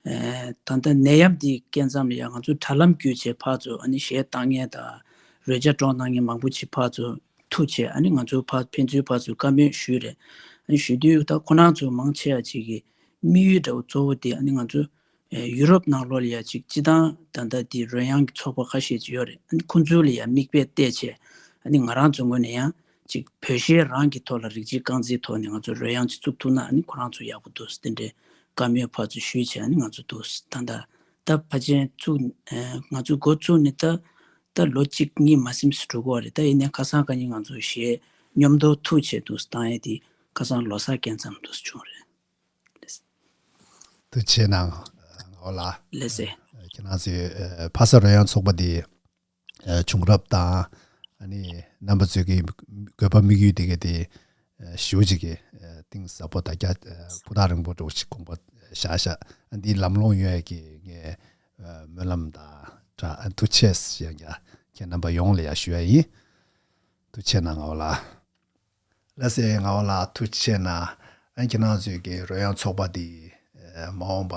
ཨེ་ད་ལྟ་ནད་ཡམས་འདི་སྐབས་ཙམ་ལ་ཡང་ང་ཚོ་དྲ་ལམ་བརྒྱུད་བྱས་ཕར་ཚུར་ཨ་ནི་གཞས་བཏང་མཁན་དང་རོལ་ཆ་སྒྲོག་གནང་མཁན་མང་པོ་ཅིག་ཕར་ཚུར་ཐུག་བྱས། ཨ་ནི་ང་ཚོ་ཕར་ཕན་ཚུན་ཕར་ཚུར་བཀའ་མོལ་ཞུས་རེད། ཨ་ནི་ཞུ་དུས་ད་ཁོ་རང་ཚོ་མང་ཆེ་བ་ཅིག་གི་དམིགས་ཡུལ་འདྲ་བོ་གཙོ་བོ་དེ་ཨ་ནི་ང་ཚོ་ཨེ་ཡུ་རོབ་ནང་ལོགས་ལ་ཡ་ཅིག་སྤྱིར་བཏང་ད་ལྟ་འདི་རོལ་དབྱངས་ཀྱི་ཚོགས་པ་ཁ་ཤས་ཅིག་ཡོད་རེད། ཨ་ནི་ཁོང་ཚོ་ལ་ཡ་མིག་དཔེ་བལྟས་བྱས་ཨ་ནི་ང་རང་ཚོ་ངོས་ནས་ཡང་ཅིག་བོད་གཞས་རང་གི་ཐོག་ལ་རིགས་གཅིག་རྐང་འཛིན་ཐོག་ནས་ང་ཚོ་རོལ་དབྱངས་ཅིག་བཙུགས་ཐུབ་ན་ཨ་ནི་ཁོ་རང་ཚོ་ཡག་པོ་འདུག་ཟེར་དེ་འདྲའི་བཀའ་མོལ་ཕར་ཚུར་ཞུས་བྱས་ཨ་ནི་ང་ཚོ་འདུག་ཟེར། ད་ད་ད་ཕལ་ཆེར་བཙུགས་ཨ་ང་ཚོ་འགོ་བཙུགས་ནས་ད་ད་ལོ་གཅིག་གཉིས་མ་ཟིན་ཙམ་འགྲོ་གི་ཡོད་རེད། ད་ཡིན་ནའི་ཁ་སང་ཁ་ཉིན་ང་ཚོ་གཞས་མཉམ་དུ་ཐུག་བྱས་འདུག་ཟེར་བཏང་ཡས་དེ་ཁ་སང་ལོ་གསར་སྐབས་ཙམ་འདུག་ཟེར་བྱུང་རེད། ཐུགས་རྗེ་གནང་། ངག་དབང་ལགས། ལགས་སེ། ཁྱེད་རང་ཚོའི་ཨ་ཕ་ས་རོལ་དབྱངས་ཚོགས་པ་འདི་ཨ་བྱུང་རབས་དང་། ཨ་ནི་རྣམ་པ་ཚོའི་གི་དགོས་པ་དམིགས་ཡུལ་དེ་ག་དེ་ཨ་ཞེ་པོ་ཅིག་གི་ཨ་གཏིང་ཟབ་པོ་དང་རྒྱ་ཨ་ཕུ་ཐག་རིང་པོ་འདྲ་བོ་ཞིག་དགོངས་པ་བཞག་བཞག་ཨ་འདི་ལམ་ལྷོང་ཡོང་ཡས་ཀྱི་ངས་ཨ་སྨོན་ལམ་དང་སྦྲགས་ཨ་ཐུགས་རྗེ་ཆེ་ཞེས་ཀྱང་ཁྱེད་རྣམ་པ་ཡོངས་ལ་ཡང་ཞུ་ཡ་ཡིན། ཐུགས་རྗེ་གནང་། ངག་དབང་ལགས། ལགས་སེ། ངག་དབང་ལགས་ཐུགས་རྗེ་གནང་། ཨ་ཁྱེད་རང་ཚོའི་གི་རོལ་དབྱངས་ཚོགས་པ་འདི་ཨ་མ་འོངས་པ་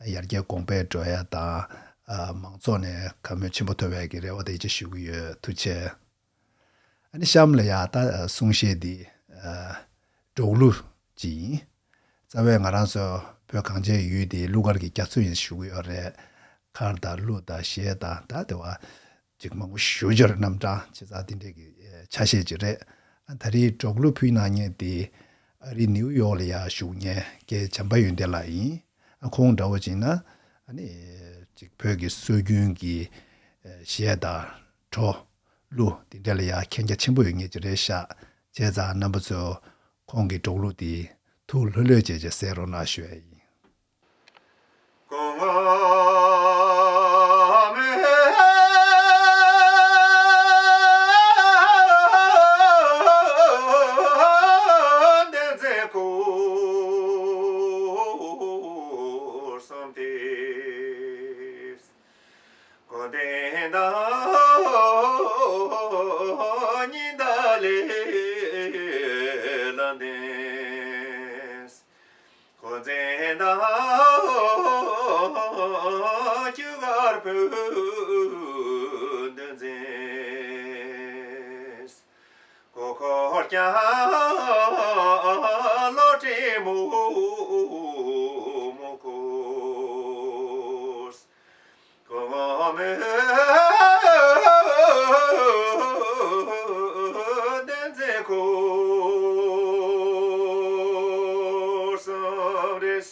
ཡར་རྒྱས་གོང་འཕེལ་འགྲོ་ཡ་དང་ཨ་མང་ཚོགས་ནས་བཀའ་མོལ་ཆེན་པོ་ཐོབ་པའི་གི་རེ་བ་དང་ཡིད་ཆེས་ཞུ་གི་ཡོད། ཐུགས་རྗེ་ཆེ། ཨ་ནི་གཤམ་ལ་ཡ་ད་གསུང་བཤད་འདི་ཨ་འབྲོག་གླུ་ཅིག་ཡིན། རྩ་བའི་ང་རང་ཚོ་བོད་གངས་ཅན་ཡུལ་འདིའི་གླུ་གར་གྱི་རྒྱ་མཚོ་ཡིན་ཞུ་གི་ཡོད་རེད། གར་དང་གླུ་དང་གཞས་དང་ད་དེ་བ་ཅིག་མང་པོ་ཞེ་པོ་ཅིག་རྣམ་གྲངས་ཆེ་ཙག་དེ་འདྲས་ཀྱི་ཨེ་ཆ་ཤས་ཅིག་རེད། ཨ་ད་རེས་འབྲོག་གླུ་ཕུལ་གནང་མཁན་དེ་ཨ་རི་ནིའུ་ཡོག་ལ་ཡ་བཞུགས་མཁན་རྒན་བྱམས་པ་ཡོན་ཏན་ལགས་ཡིན། ཨ་ཁོང་འདྲ་བོ་ཅིག་ན་ཨ་ནི་ཅིག་བོད་ཀྱི་སྲོལ་རྒྱུན་གྱི་ཨེ་གཞས་དང་བྲོ་གླུ་དེ་འདྲ་ལ་ཡ་མཁྱེན་རྒྱ་ཆེན་པོ་ཡོད་མཁན་ཅིག་རེད་ཤག་བྱས་ཙང་རྣམ་པ་ཚོ་ཁོང་གི་འབྲོག་གླུ་དེ་ཐུགས་ལྷོད་ལྷོད་བྱས་བྱས་གསན་རོགས་གནང་ཞུ་ཡ་ཡིན། དང་ཉི་ཟླ་ལས་ལ་འདས། འཁོར་འཛིན་དང་སྐྱུ་གར་བུ་འདི་འཛིན། གོ་འཁོར་ཀྱང་བློ་གྲོས་མོག་མོག་གོ། གོང་མོ་བདེན་འཛིན་འཁོར་གསུམ་རེད།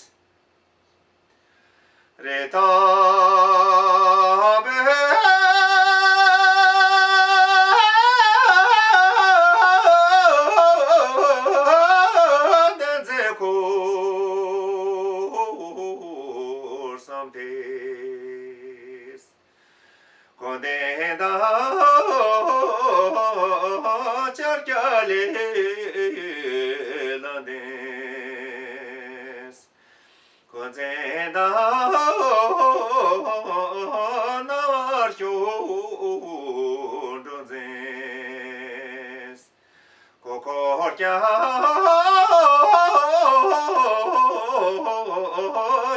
རེད་དང་བས། བདེན་འཛིན་འཁོར་གསུམ་སྟེ། འཁོར་འདས་དང་ཕྱོགས་བརྒྱ་ལས་ལ་འདས། འཁོར་འཛིན་དང་སྣང་བར་ཤོག་འགྲོ་འཛིན། གོ་འཁོར་ཀྱང་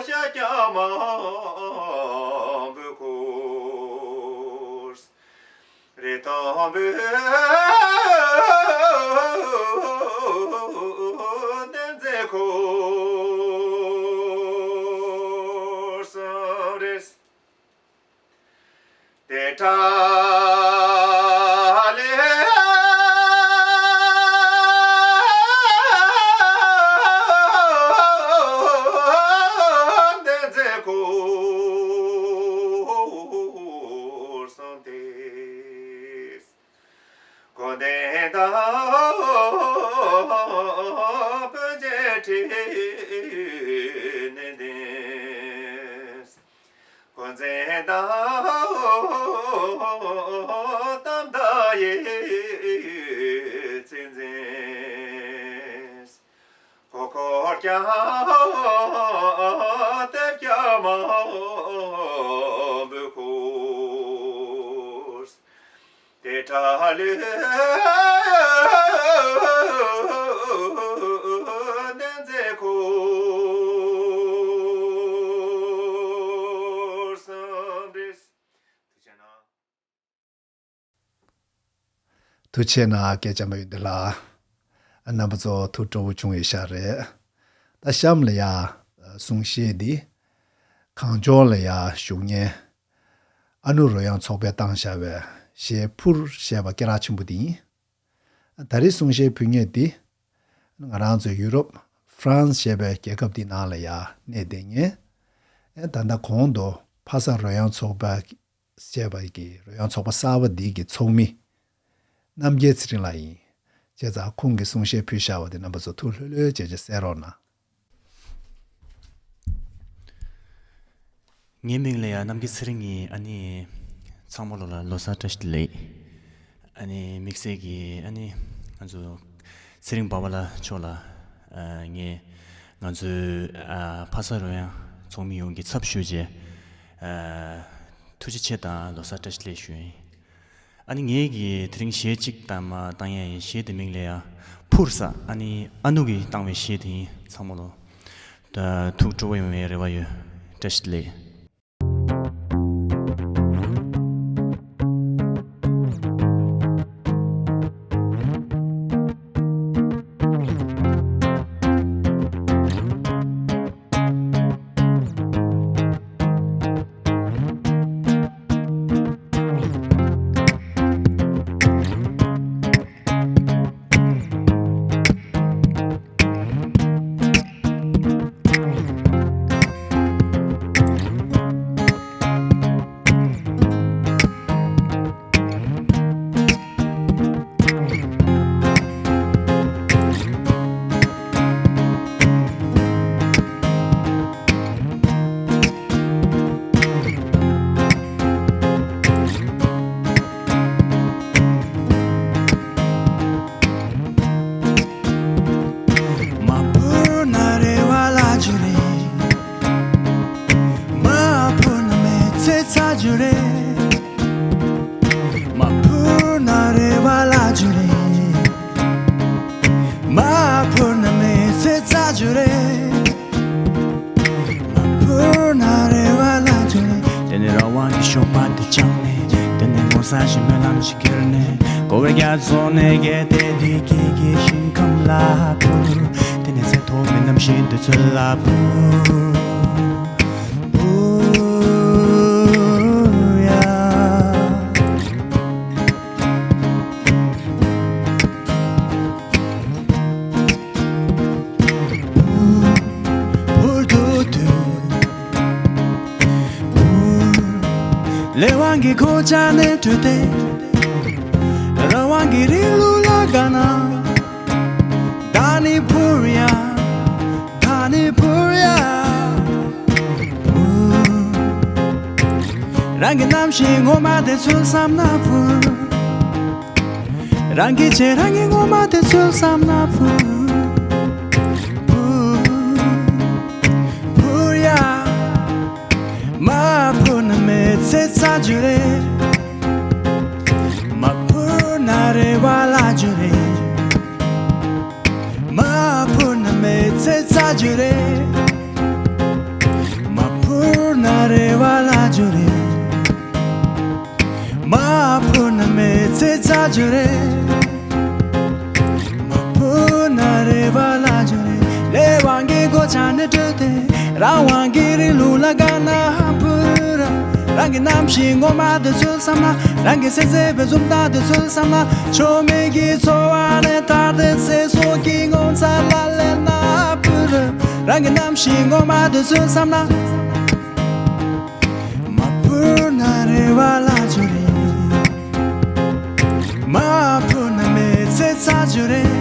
ཤཱཀྱ་མ་བུ་འཁོར། རེད་དང་བས། བདེན་འཛིན་འཁོར་གསུམ་རེད། དེ་ཕྲ་ལས། བདེན་འཛིན་འཁོར་གསུམ་སྟེ། འཁོར་འདས་དང་སྤོས་ཀྱི་ཁྲི་ནས་འདས། འཁོར་འཛིན་དང་ཏམ་ད་ཡེ་ཚིག་འཛིན། གོ་འཁོར་ཀྱང་ཏེ་བརྒྱ་མ་བུ་འཁོར། དེ་ཕྲ་ལས། བདེན་འཛིན་འཁོར་གསུམ་རེད། ཐུགས་རྗེ་གནང་། ཐུགས་རྗེ་གནང་། སྐད་ཆ་མ་ཡོང་འདི་ལ། རྣམ་པ་ཚོ་ཐུགས་སྤྲོ་བོ་བྱུང་ཡོད་ཤག་རེད། ད་གཤམ་ལ་ཡ་གསུང་བཤད་འདི། གངས་ལྗོངས་ལ་ཡ་བཞུགས་མཁན་ཨ་ནུ་རོལ་དབྱངས་ཚོགས་པས་བཏང་བཞག་པའི་གཞས་ཕུར་ཞེས་པ་སྐད་གྲགས་ཆེན་པོ་འདི་ཡིན། ད་རེས་གསུང་བཤད་ཕུལ་མཁན་འདི། ང་རང་ཚོ་ཡུ་རོབ་ཧྥ་རན་སི་ཞེས་པའི་རྒྱལ་ཁབ་འདི་ནང་ལ་ཡ་གནས་བསྡད་མཁན། ད་ལྟ་གོང་དུ་ཕ་ས་རོལ་དབྱངས་ཚོགས་པ། ཅེས་པ་གི་རོལ་དབྱངས་ཚོགས་པ་གསར་པ་འདི་གི་ཚོགས་མི་རྣམ་རྒྱལ་ཚེ་རིང་ལགས་ཡིན། བྱས་ཙང་ཁོང་གིས་གསུང་བཤད་ཕུལ་བཞག་པ་དེ་རྣམ་པ་ཚོ་ཐུགས་ལྷོད་ལྷོད་བྱས་བྱས་གསན་རོགས་གནང་། ངའི་མིང་ལ་ཡང་རྣམ་རྒྱལ་ཚེ་རིང་ཡིན། ཨ་ནི་ཚང་མ་ལོ་ལ་ལོ་གསར་བཀྲ་ཤིས་བདེ་ལེགས། ཨ་ནི་དམིགས་བསལ་གྱིས་ཨ་ནི་ང་ཚོ་ཚེ་རིང་འབའ་བ་ལ་མཆོག་ལ་ཨ་ངས་ང་ཚོའི་ཨ་ཕ་ས་རོལ་དབྱངས་ཚོགས་མི་ཡོངས་ཀྱི་ཚབ་ཞུས་བྱས་ཨ་ཐུགས་རྗེ་ཆེ་དང་ལོ་གསར་བཀྲ་ཤིས་བདེ་ལེགས་ཞུ་ཡིན། ཨ་ནི་ངས་ཀྱིས་དེ་རིང་གཞས་གཅིག་བཏང་མ་བཏང་ཡ་ཡིན། གཞས་དེ་མིང་ལ་ཡ་ཕུར་ས། ཨ་ནི་ཨ་ནུ་གིས་བཏང་བའི་གཞས་དེ་ཡིན། ཚང་མ་ལོ་ད་ཐུགས་སྤྲོ་བོ་ཡོང་བའི་རེ་བ་ཡོད། བཀྲ་ཤིས་བདེ་ལེགས། མ་བུ་ན་རེ་བ་ལ་ཇུ་རེ། མ་བུ་ན་མེ་ཚེ་ཚ་ཇུ་རེ། སྒྲོལ་མ་དེ་བཅངས་ནས། དེ་ནས་ངོ་ཚ་ཞིག་སྨོན་ལམ་ཞིག་ཁྱེར་ནས། ཀོ་བར་རྒྱ་མཚོ་ནས་བརྒལ་ཏེ་བདེ་སྐྱིད་ཀྱི་ཞིང་ཁམས་ལ་འཕུར། དེ་ནས་ཚེ་ཐོག་མའི་རྣམ་ཤེས་འདི་ཚོ་ལ་འཕུར། འཕུར་ཡ། འཕུར་དུ་འདོད། འཕུར། ལས་དབང་གི་གོ་ཆ་ནས་བྲོས་ཏེ། རང་དབང་གི་རི་ལུགས་ལ་དགའ་ན། ད་ནི་འཕུར་ཡ། ད་ནི་འཕུར་ཡ། འཕུར། རང་གི་རྣམ་ཤེས་ངོ་མ་དེ་ཚོ་བསམ་ན་འཕུར། རང་གི་ཆེད་རང་གི་ངོ་མ་དེ་ཚོ་བསམ་ན་འཕུར། འཕུར། འཕུར་ཡ། མ་འཕུར་ན་མི་ཚེ་རྩ་རྒྱུ་རེད། མ་འཕུར་ན་རེ་བ་བརླག་རྒྱུ་རེད། མ་འཕུར་ན་མི་ཚེ་རྩ་རྒྱུ་རེད། མ་འཕུར་ན་རེ་བ་བརླག་རྒྱུ་རེད། མ་འཕུར་ན་མི་ཚེ་རྩ་རྒྱུ་རེད། མ་འཕུར་ན་རེ་བ་བརླག་རྒྱུ་རེད། ལས་དབང་གི་གོ་ཆ་ནས་བྲོས་ཏེ། རང་དབང་གི་རི་ལུགས་ལ་དགའ་ན་འཕུར། རང་གི་རྣམ་ཤེས་ངོ་མ་དེ་ཚོ་བསམ་ན། རང་གི་སེམས་ཚེ་བའི་འཛུམ་མདངས་དེ་ཚོ་བསམ་ན། ཆོ་མེད་ཀྱི་འཚོ་བ་ནས་ཐར་ཏེ་ཚེ་སྲོག་གི་ངོ་མཚར་ལ་སླེབས་ན་འཕུར། རང་གི་རྣམ་ཤེས་ངོ་མ་དེ་ཚོ་བསམ་ན། མ་འཕུར་ན་རེ་བ་བརླག་རྒྱུ་རེད། མ་འཕུར་ན་མི་ཚེ་རྩ་རྒྱུ་རེད།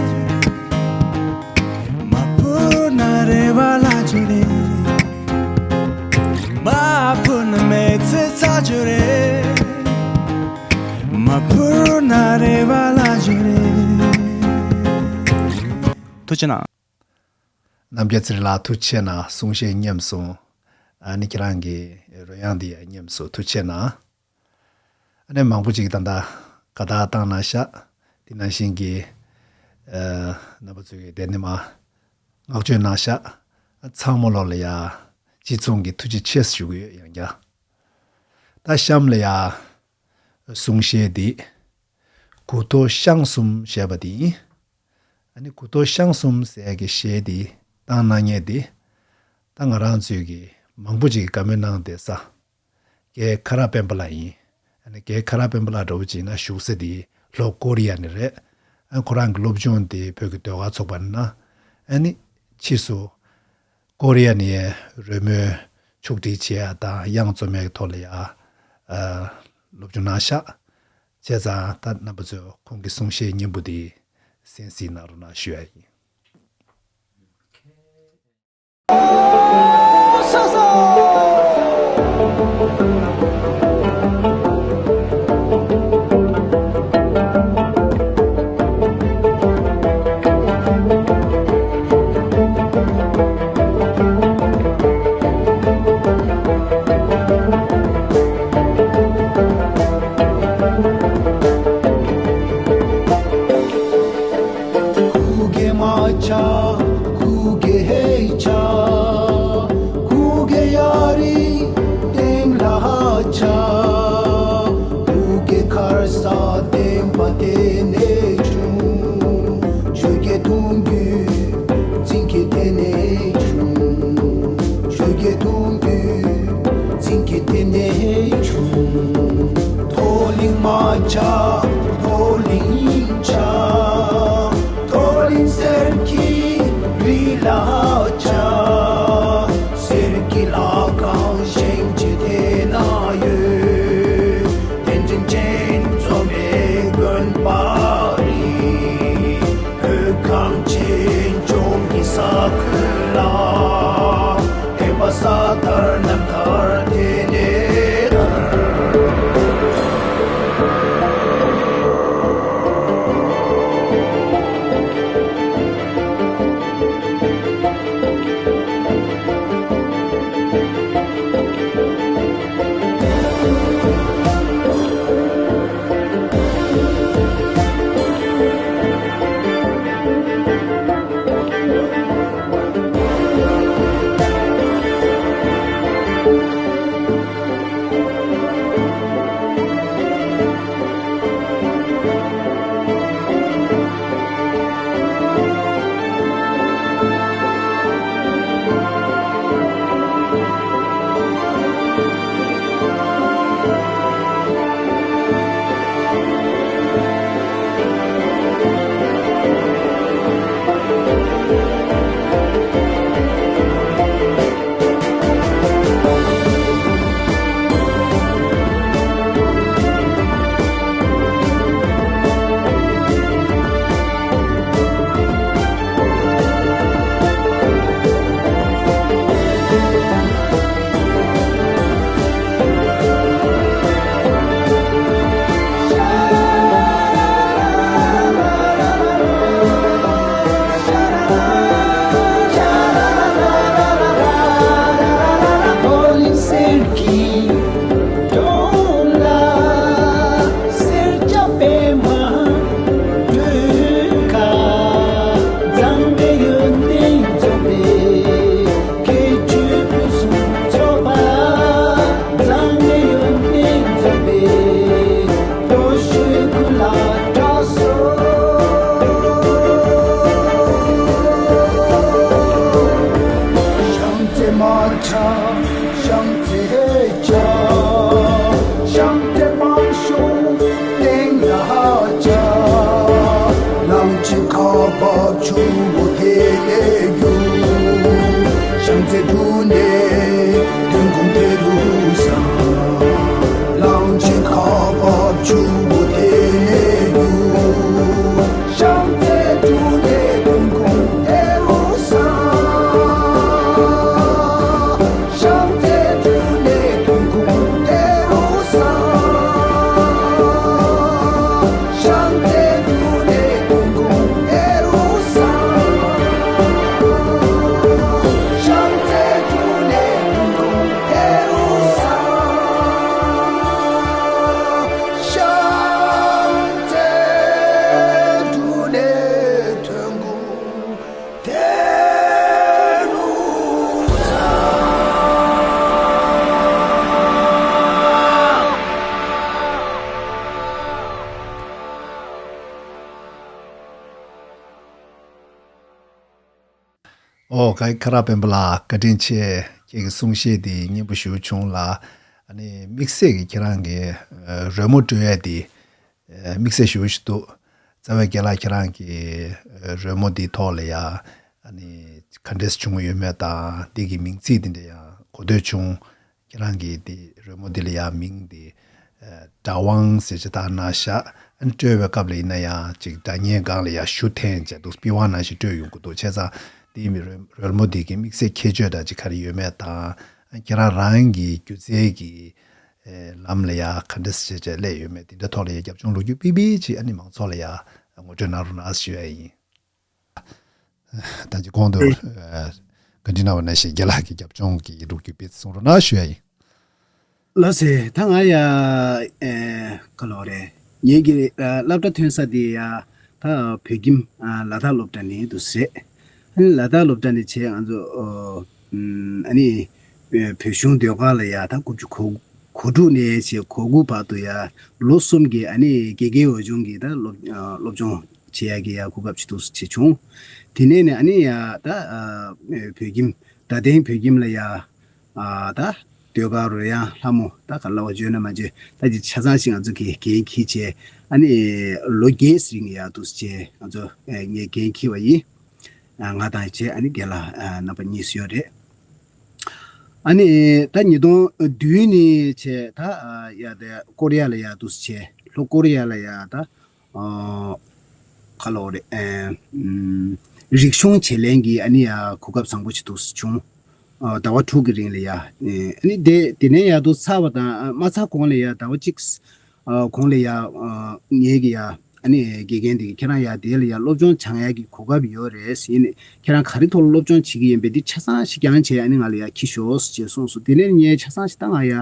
མ་འཕུར་ན་རེ་བ་བརླག་རྒྱུ་རེད། མ་འཕུར་ན་མི་ཚེ་རྩ་རྒྱུ་རེད། མ་འཕུར་ན་རེ་བ་བརླག་རྒྱུ་རེད། ཐུགས་རྗེ་གནང་། རྣམ་རྒྱལ་ཚེ་རིང་ལགས་ཐུགས་རྗེ་གནང་། གསུང་བཤད་ཉམས་སོང་། ཨ་ནི་ཁྱེད་རང་གི་རོལ་དབྱངས་འདི་ཡང་ཉམས་སོང་། ཐུགས་རྗེ་གནང་། ཨ་ནི་མང་པོ་ཅིག་ད་ལྟ་དགའ་རྟགས་བཏང་གནང་ཤག་དེ་ནང་བཞིན་གྱི་ཨ་རྣམ་པ་ཚོས་ཀྱི་དེ་ནི་མ་བསྔགས་བརྗོད་གནང་ཤག་ཚང་མ་ལོག་ལ་ཡ་གཅིག་མཚུངས་ཀྱི་ཐུགས་རྗེ་ཆེ་ཞུ་གི་ཡོད། ཡང་བསྐྱར་ད་གཤམ་ལ་ཡ་གསུང་བཤད་འདི་མགུ་ཐོག་ཤངས་གསུམ་ཞེས་པ་འདི་ཡིན། ཨ་ནི་མགུ་ཐོག་ཤངས་གསུམ་ཟེར་གྱི་གཞས་འདི་བཏང་གནང་མཁན་འདི་ད་ང་རང་ཚོས་ཀྱི་མང་པོ་ཅིག་གིས་བཀའ་མོལ་གནང་བསྡད་ས། རྒན་ཁ་རག་སྤེན་པ་ལགས་ཡིན། ཨ་ནི་རྒན་ཁ་རག་སྤེན་པ་ལགས་འདྲ་བོ་ཅིག་ན་བཞུགས་ས་དེ་ལྷོ་ཀོ་རི་ཡ་ནས་རེད། ཨ་ཁོ་རང་གི་སློབ་སྦྱོང་དེ་བོད་ཀྱི་ཟློས་གར་ཚོགས་པ་ནས་གནང་། ཨ་ནི་ཕྱིས་སུ་ཀོ་རི་ཡ་ནས་རོལ་མོའི་ཕྱོགས་སྒྲིག་བྱེད་ཡ་དང་དབྱངས་རྩོམ་ཡ་གི་ཐོག་ལ་ཡ་ཨ་སློབ་སྦྱོང་གནང་ཤག་བྱས་ཙང་ད་རྣམ་པ་ཚོས་ཁོང་གི་གསུང་བཤད་སྙན་པོ་དེ་གསན་གཟིགས་གནང་རོགས་གནང་ཞུ་ཡ་ཡིན། ཁུ་གེ་མ་ཆ། ཁུ་གེ་ཧེ་ཆ། ཁུ་གེ་ཡ་རི་སྟེང་ལ་ཆ། ཁུ་གེ་ཁར་ས་བསྟན་པ་དེ་ནས་བྱུང་། ཆོས་རྒྱལ་གདུང་བརྒྱུད་འཛིན་གྱི་དེ་ནས་བྱུང་། ཆོས་རྒྱལ་གདུང་བརྒྱུད་འཛིན་གྱི་དེ་ནས་བྱུང་། མཐོ་གླིང་མ་ཆ། མཐོ་གླིང་ཆ། མཐོ་གླིང་གསེར་གྱི་རི་ལ་ཆ། གསེར་གྱི་ལྷ་ཁང་བཞེངས་བྱེད་དེ་ན་ཡོད། བསྟན་འཛིན་ཅན་རྩོམ་པའི་དགོན་པ་རེད། བོད་གངས་ཅན་ལྗོངས་ཀྱི་ས་ཁུལ་ལ། བསྟན་པ་ས་དར་གནམ་དར་དེ་ནས་དར། བཤམས་མཛད་བྱ། བཤམས་མཛད་པང་གཞུང་སྟེང་ལ་བྱ། གླང་ཆེན་ཁ་འབབ་ཆུ་བོ་དེ་ལས་རྒྱུ། བཤམས་མཛད་འབྲུ་ནས་ཐོན་ཁུངས་དེ་རུ་བཟང་། གླང་ཆེན་ཁ་འབབ་ཆུ་བོ་དེ་ལས་རྒྱུ། བཤམས་མཛད་འབྲུ་ནས་ཐོན་ཁུངས་དེ་རུ་བཟང་། བཤམས་མཛད་འབྲུ་ནས་ཐོན་ཁུངས་དེ་རུ་བཟང་། བཤམས་མཛད་འབྲུ་ནས་ཐོན་ཁུངས་དེ་རུ་བཟང་། བཤམས་མཛད་འབྲུ་ནས་ཐོན་ཁུངས་དེ་རུ་བཟང་། བཤམས་མཛད་འབྲུ་ནས་ཐོན་ཁུངས་དེ་རུ་བཟང་། ཨོ། ཁ་ཁ་རག་སྤེན་པ་ལགས་བཀའ་དྲིན་ཆེ། ཁྱེད་ཀྱི་གསུང་བཤད་འདི་སྙན་པོ་ཞེ་པོ་བྱུང་ལ། ཨ་ནི་དམིགས་བསལ་གྱི་ཁྱེད་རང་གི་ཨ་རོལ་མོ་དཀྲོལ་ཡ་འདི་ཨ་དམིགས་བསལ་ཞེ་པོ་ཞིག་འདུག་རྩ་བའི་རྒན་ལགས་ཁྱེད་རང་གི་ཨ་རོལ་མོ་འདི་ཐོག་ལ་ཡ་ཨ་ནི་ག་འདྲས་བྱུང་ཡོད་མེད་དང་འདི་གི་མིང་ཚིག་འདི་འདྲ་ཡང་གོ་ཐོས་བྱུང་། ཁྱེད་རང་གིས་འདི་རོལ་མོ་འདི་ལ་ཡང་མིང་འདི་ཨ་སྒྲ་དབང་ཟེར་ཅིག་བཏགས་གནང་ཤག་ཨ་ནི་དཀྲོལ་བའི་སྐབས་ལ་ཡིན་ན་ཡང་ཅིག་སྒྲ་སྙན་སྒང་ལ་ཡང་གཞུ་འཐེན་བྱས་འདུག་པི་ཝང་ནང་བཞིན་དཀྲོལ་ཡོང་གི་འདུག་བྱས་ཙང་འདིའི་མི་རོལ་རོལ་མོ་འདི་གི་དམིགས་བསལ་ཁྱད་ཆོས་དང་ཅིག་ག་རེ་ཡོད་མེད་དང་། ཨ་ཁྱེད་རང་རང་གི་སྒྱུ་རྩལ་གྱི་ཨེ་ལམ་ལ་ཡང་ག་འདྲ་བྱས་བྱས་སླེབས་ཡོད་མེད་འདི་འདྲ་ཐོག་ལ་ཡང་རྒྱབ་ལྗོངས་ལོ་རྒྱུས་ཕིག་ཕིག་ཅིག་ཨ་ནི་མང་ཚོགས་ལ་ཡང་ངོ་སྤྲོད་གནང་རོགས་གནང་ཞུ་ཡ་ཡིན། ད་ཅི་གོང་དུ་ཨེ་ཨ་བཀའ་འདྲི་གནང་བ་ནང་བཞིན་རྒན་ལགས་ཀྱི་རྒྱབ་ལྗོངས་ཀྱི་ལོ་རྒྱུས་དཔེ་གསུང་རོགས་གནང་ཞུ་ཡ་ཡིན། ལགས་སེ། ད་ང་ཡ་ཨེ་ག་ལོ་རེད། ངེད་ཀྱི་ཨ་སློབ་གྲྭ་ཐོན་ས་དེ་ཡ་ད་བོད་ཁྱིམ་ཨ་ལ་དྭགས་སློབ་གྲྭ་ནས་འདུག་སེ། ཨ་ནི་ལ་དྭགས་སློབ་གྲྭ་ནས་བྱས་ང་ཚོ་ཨོ་ཨམ་ཨ་ནི་བོད་གཞུང་ཟློས་གར་ལ་ཡ་ད་དགུ་བཅུ་གོ་གོ་དྲུག་ནས་བྱས་གོ་དགུ་བར་དུ་ཡ་ལོ་གསུམ་གྱི་ཨ་ནི་དགེ་རྒན་འོས་སྦྱོང་གི་ད་སློབ་ཨ་སློབ་སྦྱོང་བྱེད་ཡ་གི་ཡ་གོ་སྐབས་ཅིག་འདུག་སེ་བྱུང་། དེ་ནས་ནི་ཨ་ནི་ཡ་ད་ཨ་བོད་ཁྱིམ་རྡ་སྟེང་བོད་ཁྱིམ་ལ་ཡ་ཨ་ད་ཟློས་གར་རོལ་དབྱངས་ལྷ་མོ་ད་ག་ལ་བ་བརྗོད་ན་མ་བརྗོད་ད་ཅི་ཆ་ཚང་ཞིག་ང་ཚོ་གི་འགན་འཁྱེར་བྱས། ཨ་ནི་ལོ་བརྒྱད་རིང་ཡ་འདུག་སེ་བྱས་ང་ཚོ་ཨ་ངས་འགན་འཁྱེར་བ་ཡིན། ཨ་ང་དང་བྱས་ཨ་ནི་རྒན་ལགས་ཨ་རྣམ་པ་གཉིས་སུ་ཡོད་རེད། ཨ་ནི་ད་ཉིས་སྟོང་བདུན་ནས་བྱས་ད་ཨ་ཡ་དེ་ཀོ་རི་ཡ་ལ་ཡ་འདུག་སེ་བྱས། ལྷོ་ཀོ་རི་ཡ་ལ་ཡ་ད་ཨ་ག་ལོ་རེད། ཨེ་ཨམ་རིག་གཞུང་བྱེད་ལེན་གྱི་ཨ་ནི་ཡ་གོ་སྐབས་བཟང་པོ་ཞིག་འདུག་སེ་བྱུང་། ཨ་ཟླ་བ་དྲུག་གི་རིང་ལ་ཡ། ཨེ་ཨ་ནི་དེ་དེ་ནས་ཡ་འདུག་ཚར་བ་དང་ཨ་མ་ཚར་གོང་ལ་ཡ་ཟླ་བ་གཅིག་ཨ་གོང་ལ་ཡ་ཨ་ངེད་ཀྱི་ཡ་ཨ་ནི་དགེ་རྒན་དེ་གིས་ཁྱེད་རང་ཡ་དེ་ལ་ཡ་སློབ་སྦྱོང་སྦྱང་ཡ་གི་གོ་སྐབས་ཡོད་རེད་ཟེར་ནས། ཁྱེད་རང་ག་རེ་ཐོག་ལ་སློབ་སྦྱོང་བྱེད་ཀྱི་ཡིན་པས་འདི་ཆ་ཚང་ཞིག་ཀྱང་བྱས་ཨ་ནི་ང་ལ་ཡ་འཁྱེར་ཤོག་ཟེར་གསུངས་སོང་། དེ་ནས་ངས་ཆ་ཚང་ཞིག་ད་ང་ཡ་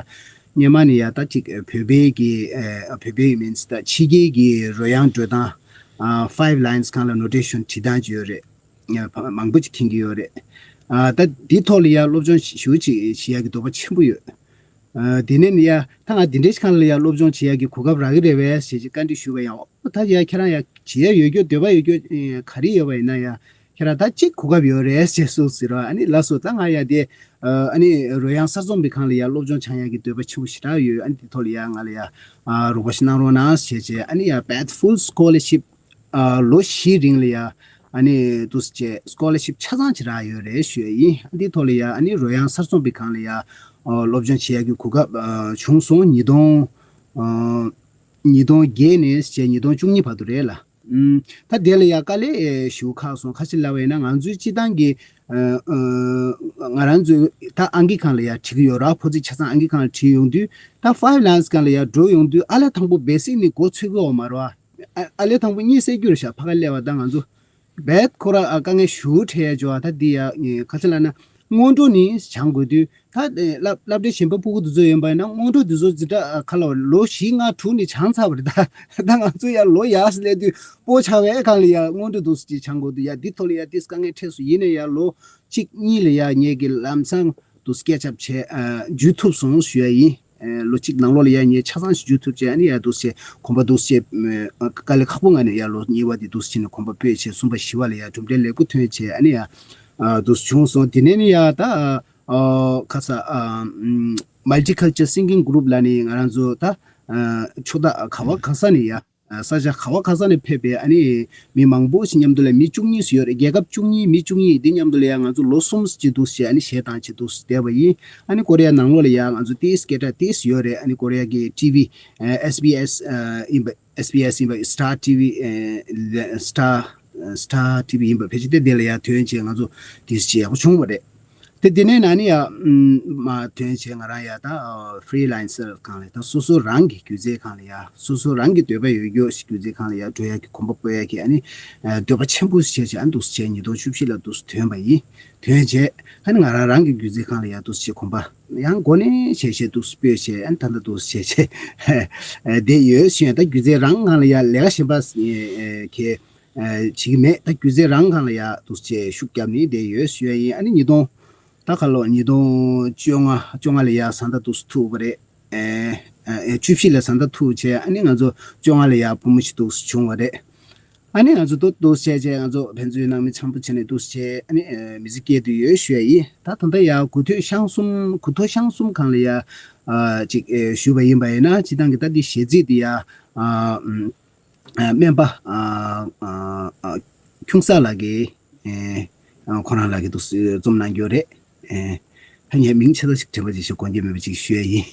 སྔོན་མ་ནས་ཡ་ད་ཅིག་བོད་པའི་གི་ཨ་བོད་པའི་མིན་ད་ཕྱི་རྒྱལ་གྱི་རོལ་དབྱངས་དཀྲོལ་སྟངས་ཨ་Five Lines་སྒང་ལ་Notation་བྲིས་སྟངས་ཅིག་ཡོད་རེད། ཨ་མང་པོ་ཅིག་མཁྱེན་གྱི་ཡོད་རེད། ཨ་ད་འདི་ཐོག་ལ་ཡ་སློབ་སྦྱོང་ཞུ་ཅིག་བྱེད་ཡ་གི་འདོད་པ་ཆེན་པོ་ཡོད། ཨ་དེ་ནས་ནི་ཡ་ད་ང་འདི་འདྲའི་སྒང་ལ་ཡ་སློབ་སྦྱོང་བྱེད་ཡ་གི་གོ་སྐབས་རག་གི་རེད་པས་ཞེས་ཅིག་བཀའ་འདྲི་ཞུས་པ་ཡང་། ཨོ་ད་ཡ་ཁྱེད་རང་ཡ་བྱེད་ཡ་ཡོད་རྒྱུ་འདོད་པ་ཡོད་རྒྱུ་ཨེ་ག་རེ་ཡོད་པ་ཡིན་ན་ཡ་ཁྱེད་རང་ད་གཅིག་གོ་སྐབས་ཡོད་རེད་ཅེས་གསུངས་ཟེར་བ། ཨ་ནི་ལགས་སོ་ད་ང་ཡ་དེ་ཨ་ནི་རོལ་དབྱངས་གསར་རྩོམ་པའི་སྒང་ལ་ཡ་སློབ་སྦྱོང་སྦྱང་ཡ་གི་འདོད་པ་ཆེན་པོ་ཞེ་དྲག་ཡོད། ཨ་ནི་དེ་ཐོག་ལ་ཡ་ང་ལ་ཡ་ཨ་རོགས་པ་ཞིག་གནང་རོགས་གནང་ཞེས་བྱས། ཨ་ནི་ཡ་paid full scholarship ཨ་ལོ་བཞི་རིང་ལ་ཡ་ཨ་ནི་འདུག་སེ་བྱས་scholarship་ཆ་ཚང་ཅིག་རག་ཡོད་རེད་ཞུ་ཡ་ཡིན། ཨ་ནི་དེ་ཐོག་ལ་ཡ་ཨ་ནི་རོལ་དབྱངས་གསར་རྩོམ་པའི་སྒང་ལ་ཡ་ཨ་སློབ་སྦྱོང་བྱེད་ཡ་གི་གོ་སྐབས་ཨ་བྱུང་སོང་། ཉིས་སྟོང་ཨ་ཉིས་སྟོང་བརྒྱད་ནས་བྱས་ཉིས་སྟོང་བཅུ་གཉིས་བར་དུ་རེད་ལ། ཨུམ། ད་དེ་ལ་ཡ་དཀའ་ལས་ཞེ་པོ་ཁག་སོང་། ག་རེ་ལབ་པ་ཡིན་ན་ང་ཚོའི་སྤྱི་བཏང་གི་ཨ་ཨ་ང་རང་ཚོའི་ད་ཨང་ཀི་སྒང་ལ་ཡ་བྲིས་ཀྱི་ཡོད་ར། ཕོ་ཚིགས་ཆ་ཚང་ཨང་ཀི་སྒང་ལ་བྲིས་ཡོང་དུས་ད་Five Lines་སྒང་ལ་ཡ་འགྲོ་ཡོང་དུས་ཨ་ལས་དང་པོ་basic་ནི་མགོ་ཚོད་ཀྱི་ཡོད་མ་རེད་བ། ཨ་ཨ་ལས་དང་པོ་གཉིད་སད་རྒྱུ་རེད་ཤག་ཕ་ག་སླེབས་པ་ད་ང་ཚོ་རྦད་ཁོ་ར་ཨ་དཀའ་ངལ་ཞེ་པོ་འཕྲད་ཡ་ཅིག་ཡོད་པ། ད་འདི་ཡ་ག་རེ་ལབ་ན་སྔོན་འགྲོ་ནི་སྦྱང་དགོས་དུས། ད་ཨེ་སློབ་སློབ་གྲྭའི་གཞན་པ་སྤུ་གུ་དེ་ཚོ་ཡིན་པ་ཡིན་ན་སྔོན་འགྲོ་དེ་ཚོ་འཛིན་གྲྭ་ཨ་ག་ལ་ལོ་བཞི་ལྔ་དྲུག་ནས་སྦྱངས་ཚར་བ་རེད། ད་ད་ང་ཚོ་ཡ་ལོ་ཡག་སེ་སླེབས་དུས་སྤོ་བྱ་བའི་སྒང་ལ་ཡ་སྔོན་འགྲོ་འདུག་སེ་ཅིག་སྦྱང་དགོས་འདུག་ཡ། འདི་ཐོག་ལ་ཡ་ཏིས་དཀའ་ངལ་འཕྲད་སོང་། ཡིན་ནའི་ཡ་ལོ་གཅིག་གཉིས་ལ་ཡ་ངེད་ཀྱིས་ལམ་སང་འདུག་སེ་catch up་བྱས་ཨ་འཇུ་ཐུབ་སོང་ཞུ་ཡ་ཡིན། ཨེ་ལོ་གཅིག་ནང་ལོགས་ལ་ཡ་ངས་ཆ་ཚང་ཞིག་འཇུ་ཐུབ་བྱས། ཨ་ནི་ཡ་འདུག་སེ་གོམ་པ་འདུག་སེ་ཨ་དཀའ་ལས་ཁག་པོ་ངང་ནས་ཡ་ལོ་གཉིས་པ་དེ་འདུག་སེ་ཕྱིན་ནས་གོམ་པ་སྤོས་བྱས་གསུམ་པ་བཞི་པ་ལ་ཡ་གྲུབ་འབྲས་ལེགས་པོ་ཐོན་བྱས། ཨ་ནི་ཡ་ཨ་འདུག་སེ་བྱུང་སོང་། དེ་ནས་ནི་ཡ་ད་ ཨོ་ཁ་ས་ཨ་ཨམ་Multicultural Singing Group ལ་ནི་ང་རང་ཚོ་ད་ཨ་ཕྱོགས་མཐའ་ག་བ་ག་ས་ནས་ཡ་ཨ་ས་ཆ་ག་བ་ག་ས་ནས་ཕེབས་པའི་ཨ་ནི་མི་མང་པོ་ཞིག་མཉམ་དུ་ལ་མི་བཅུ་གཉིས་སུ་ཡོད་རེད། རྒྱལ་ཁབ་བཅུ་གཉིས་མི་བཅུ་གཉིས་འདི་མཉམ་དུ་ལ་ཡ་ང་ཚོ་ལོ་གསུམ་ཅིག་འདུག་བྱས་ཨ་ནི་གཞས་བཏང་བྱས་འདུག་བསྡད་པ་ཡིན། ཨ་ནི་ཀོ་རི་ཡ་ནང་ལོགས་ལ་ཡ་ང་ཚོ་ཏིས་སྐད་གྲགས་ཏིས་ཡོད་རེད། ཨ་ནི་ཀོ་རི་ཡ་གི་ཊི་ཝི་ཨ་ཨེས་བི་ཨེས་ཨ་ཡིན་པ། ཨེས་བི་ཨེས་ཡིན་པ། Star ཊི་ཝི་ཨེ་Star Star ཊི་ཝི་ཡིན་པ། ཕལ་ཆེར་དེ་དེ་ལ་ཡ་ཐོན་བྱས་ང་ཚོ་དེ་བྱས་ཡག་པོ་བྱུང་བ་རེད། དེ་དེ་ནས་ན་ནི་ཡ་མ་ཐོན་བྱས་ང་རང་ཡ་ད་ཕི་རི་ལན་སར་སྒང་ལ་ད་སོ་སོ་རང་གི་སྒྱུ་རྩལ་སྒང་ལ་ཡ་སོ་སོ་རང་གི་འདོད་པ་ཡོད་རྒྱུ་ཞིག་སྒྱུ་རྩལ་སྒང་ལ་ཡ་འགྲོ་ཡ་གི་གོམ་པ་སྤོ་ཡ་གི་ཨ་ནི་འདོད་པ་ཆེན་པོ་ཞིག་བྱས་བྱས་ཨ་ནི་འདུག་སེ་བྱས་ཉིས་སྟོང་བཅུ་བཞི་ལ་འདུག་སེ་ཐོན་པ་ཡིན། ཐོན་བྱས་ཨ་ནི་ང་རང་རང་གི་སྒྱུ་རྩལ་སྒང་ལ་ཡ་འདུག་སེ་བྱས་གོམ་པ་ཡང་འགོ་ནས་བྱས་བྱས་འདུག་སེ་སྤོས་བྱས་ཨ་ནི་ད་ལྟ་འདུག་སེ་བྱས་བྱས་བསྡད་ཡོད་ཞུ་ཡ། ད་སྒྱུ་རྩལ་རང་སྒང་ལ་ཡ་ལས་ཀ་གཞན་པ་གལ་བྱེད་ཀྱི་མེད། ད་སྒྱུ་རྩལ་རང་སྒང་ལ་ཡ་འདུག་སེ་བྱས་ཤུགས་བརྒྱབ་ནས་བསྡད་ཡོད་ཞུ་ཡ་ཡིན། ཨ་ནི་ཉིས་སྟོང་ད་ག་ལོ་ཉིས་སྟོང་བཅོ་ལྔ་བཅོ་ལྔ་ལ་ཡ་བཟའ་ཟླ་འདུག་སེ་ཐུག་པ་རེད། ཨེ་ཨེ་བཅུ་བཞི་ལ་བཟའ་ཟླ་ཐུག་བྱས་ཨ་ནི་ང་ཚོ་བཅོ་ལྔ་ལ་ཡ་བུ་མོ་ཞིག་འདུག་སེ་བྱུང་བ་རེད། ཨ་ནི་ང་ཚོ་ཏོག་ཏོག་བྱས་བྱས་ང་ཚོ་ཕན་ཚུན་ནང་མི་འཆམ་པོ་བྱས་ནས་འདུག་སེ་བྱས་ཨ་ནི་ཨེ་མི་ཚེ་སྐྱེལ་དུ་ཡོད་ཞུ་ཡ་ཡིན། ད་ད་ལྟ་ཡ་གུ་ཐོད་ཤང་གསུམ་གུ་ཐོད་ཤང་གསུམ་སྒང་ལ་ཡ་ཨ་ཅིག་ཨེ་ཞུས་པ་ཡིན་པ་ཡིན་ན་སྤྱི་བཏང་གི་ད་འདི་གཞས་ཚིག་འདི་ཡ་ཨ་ཨ་སྨན་པ་ཨ་ཨ་ཨ་ཁྱུང་གསར་ལགས་ཀྱིས་ཨེ་ཨ་ཁོ་རང་ལགས་ཀྱིས་འདུག་སེ་རྩོམ་གནང་རྒྱུ་རེད། ཨེ་ད་ངས་མིང་ཆེ་ས་ཞིག་དྲན་པ་ཅིག་ཞུ་དགོངས་འགལ་མེད་པ་ཅིག་ཞུ་ཡ་ཡིན།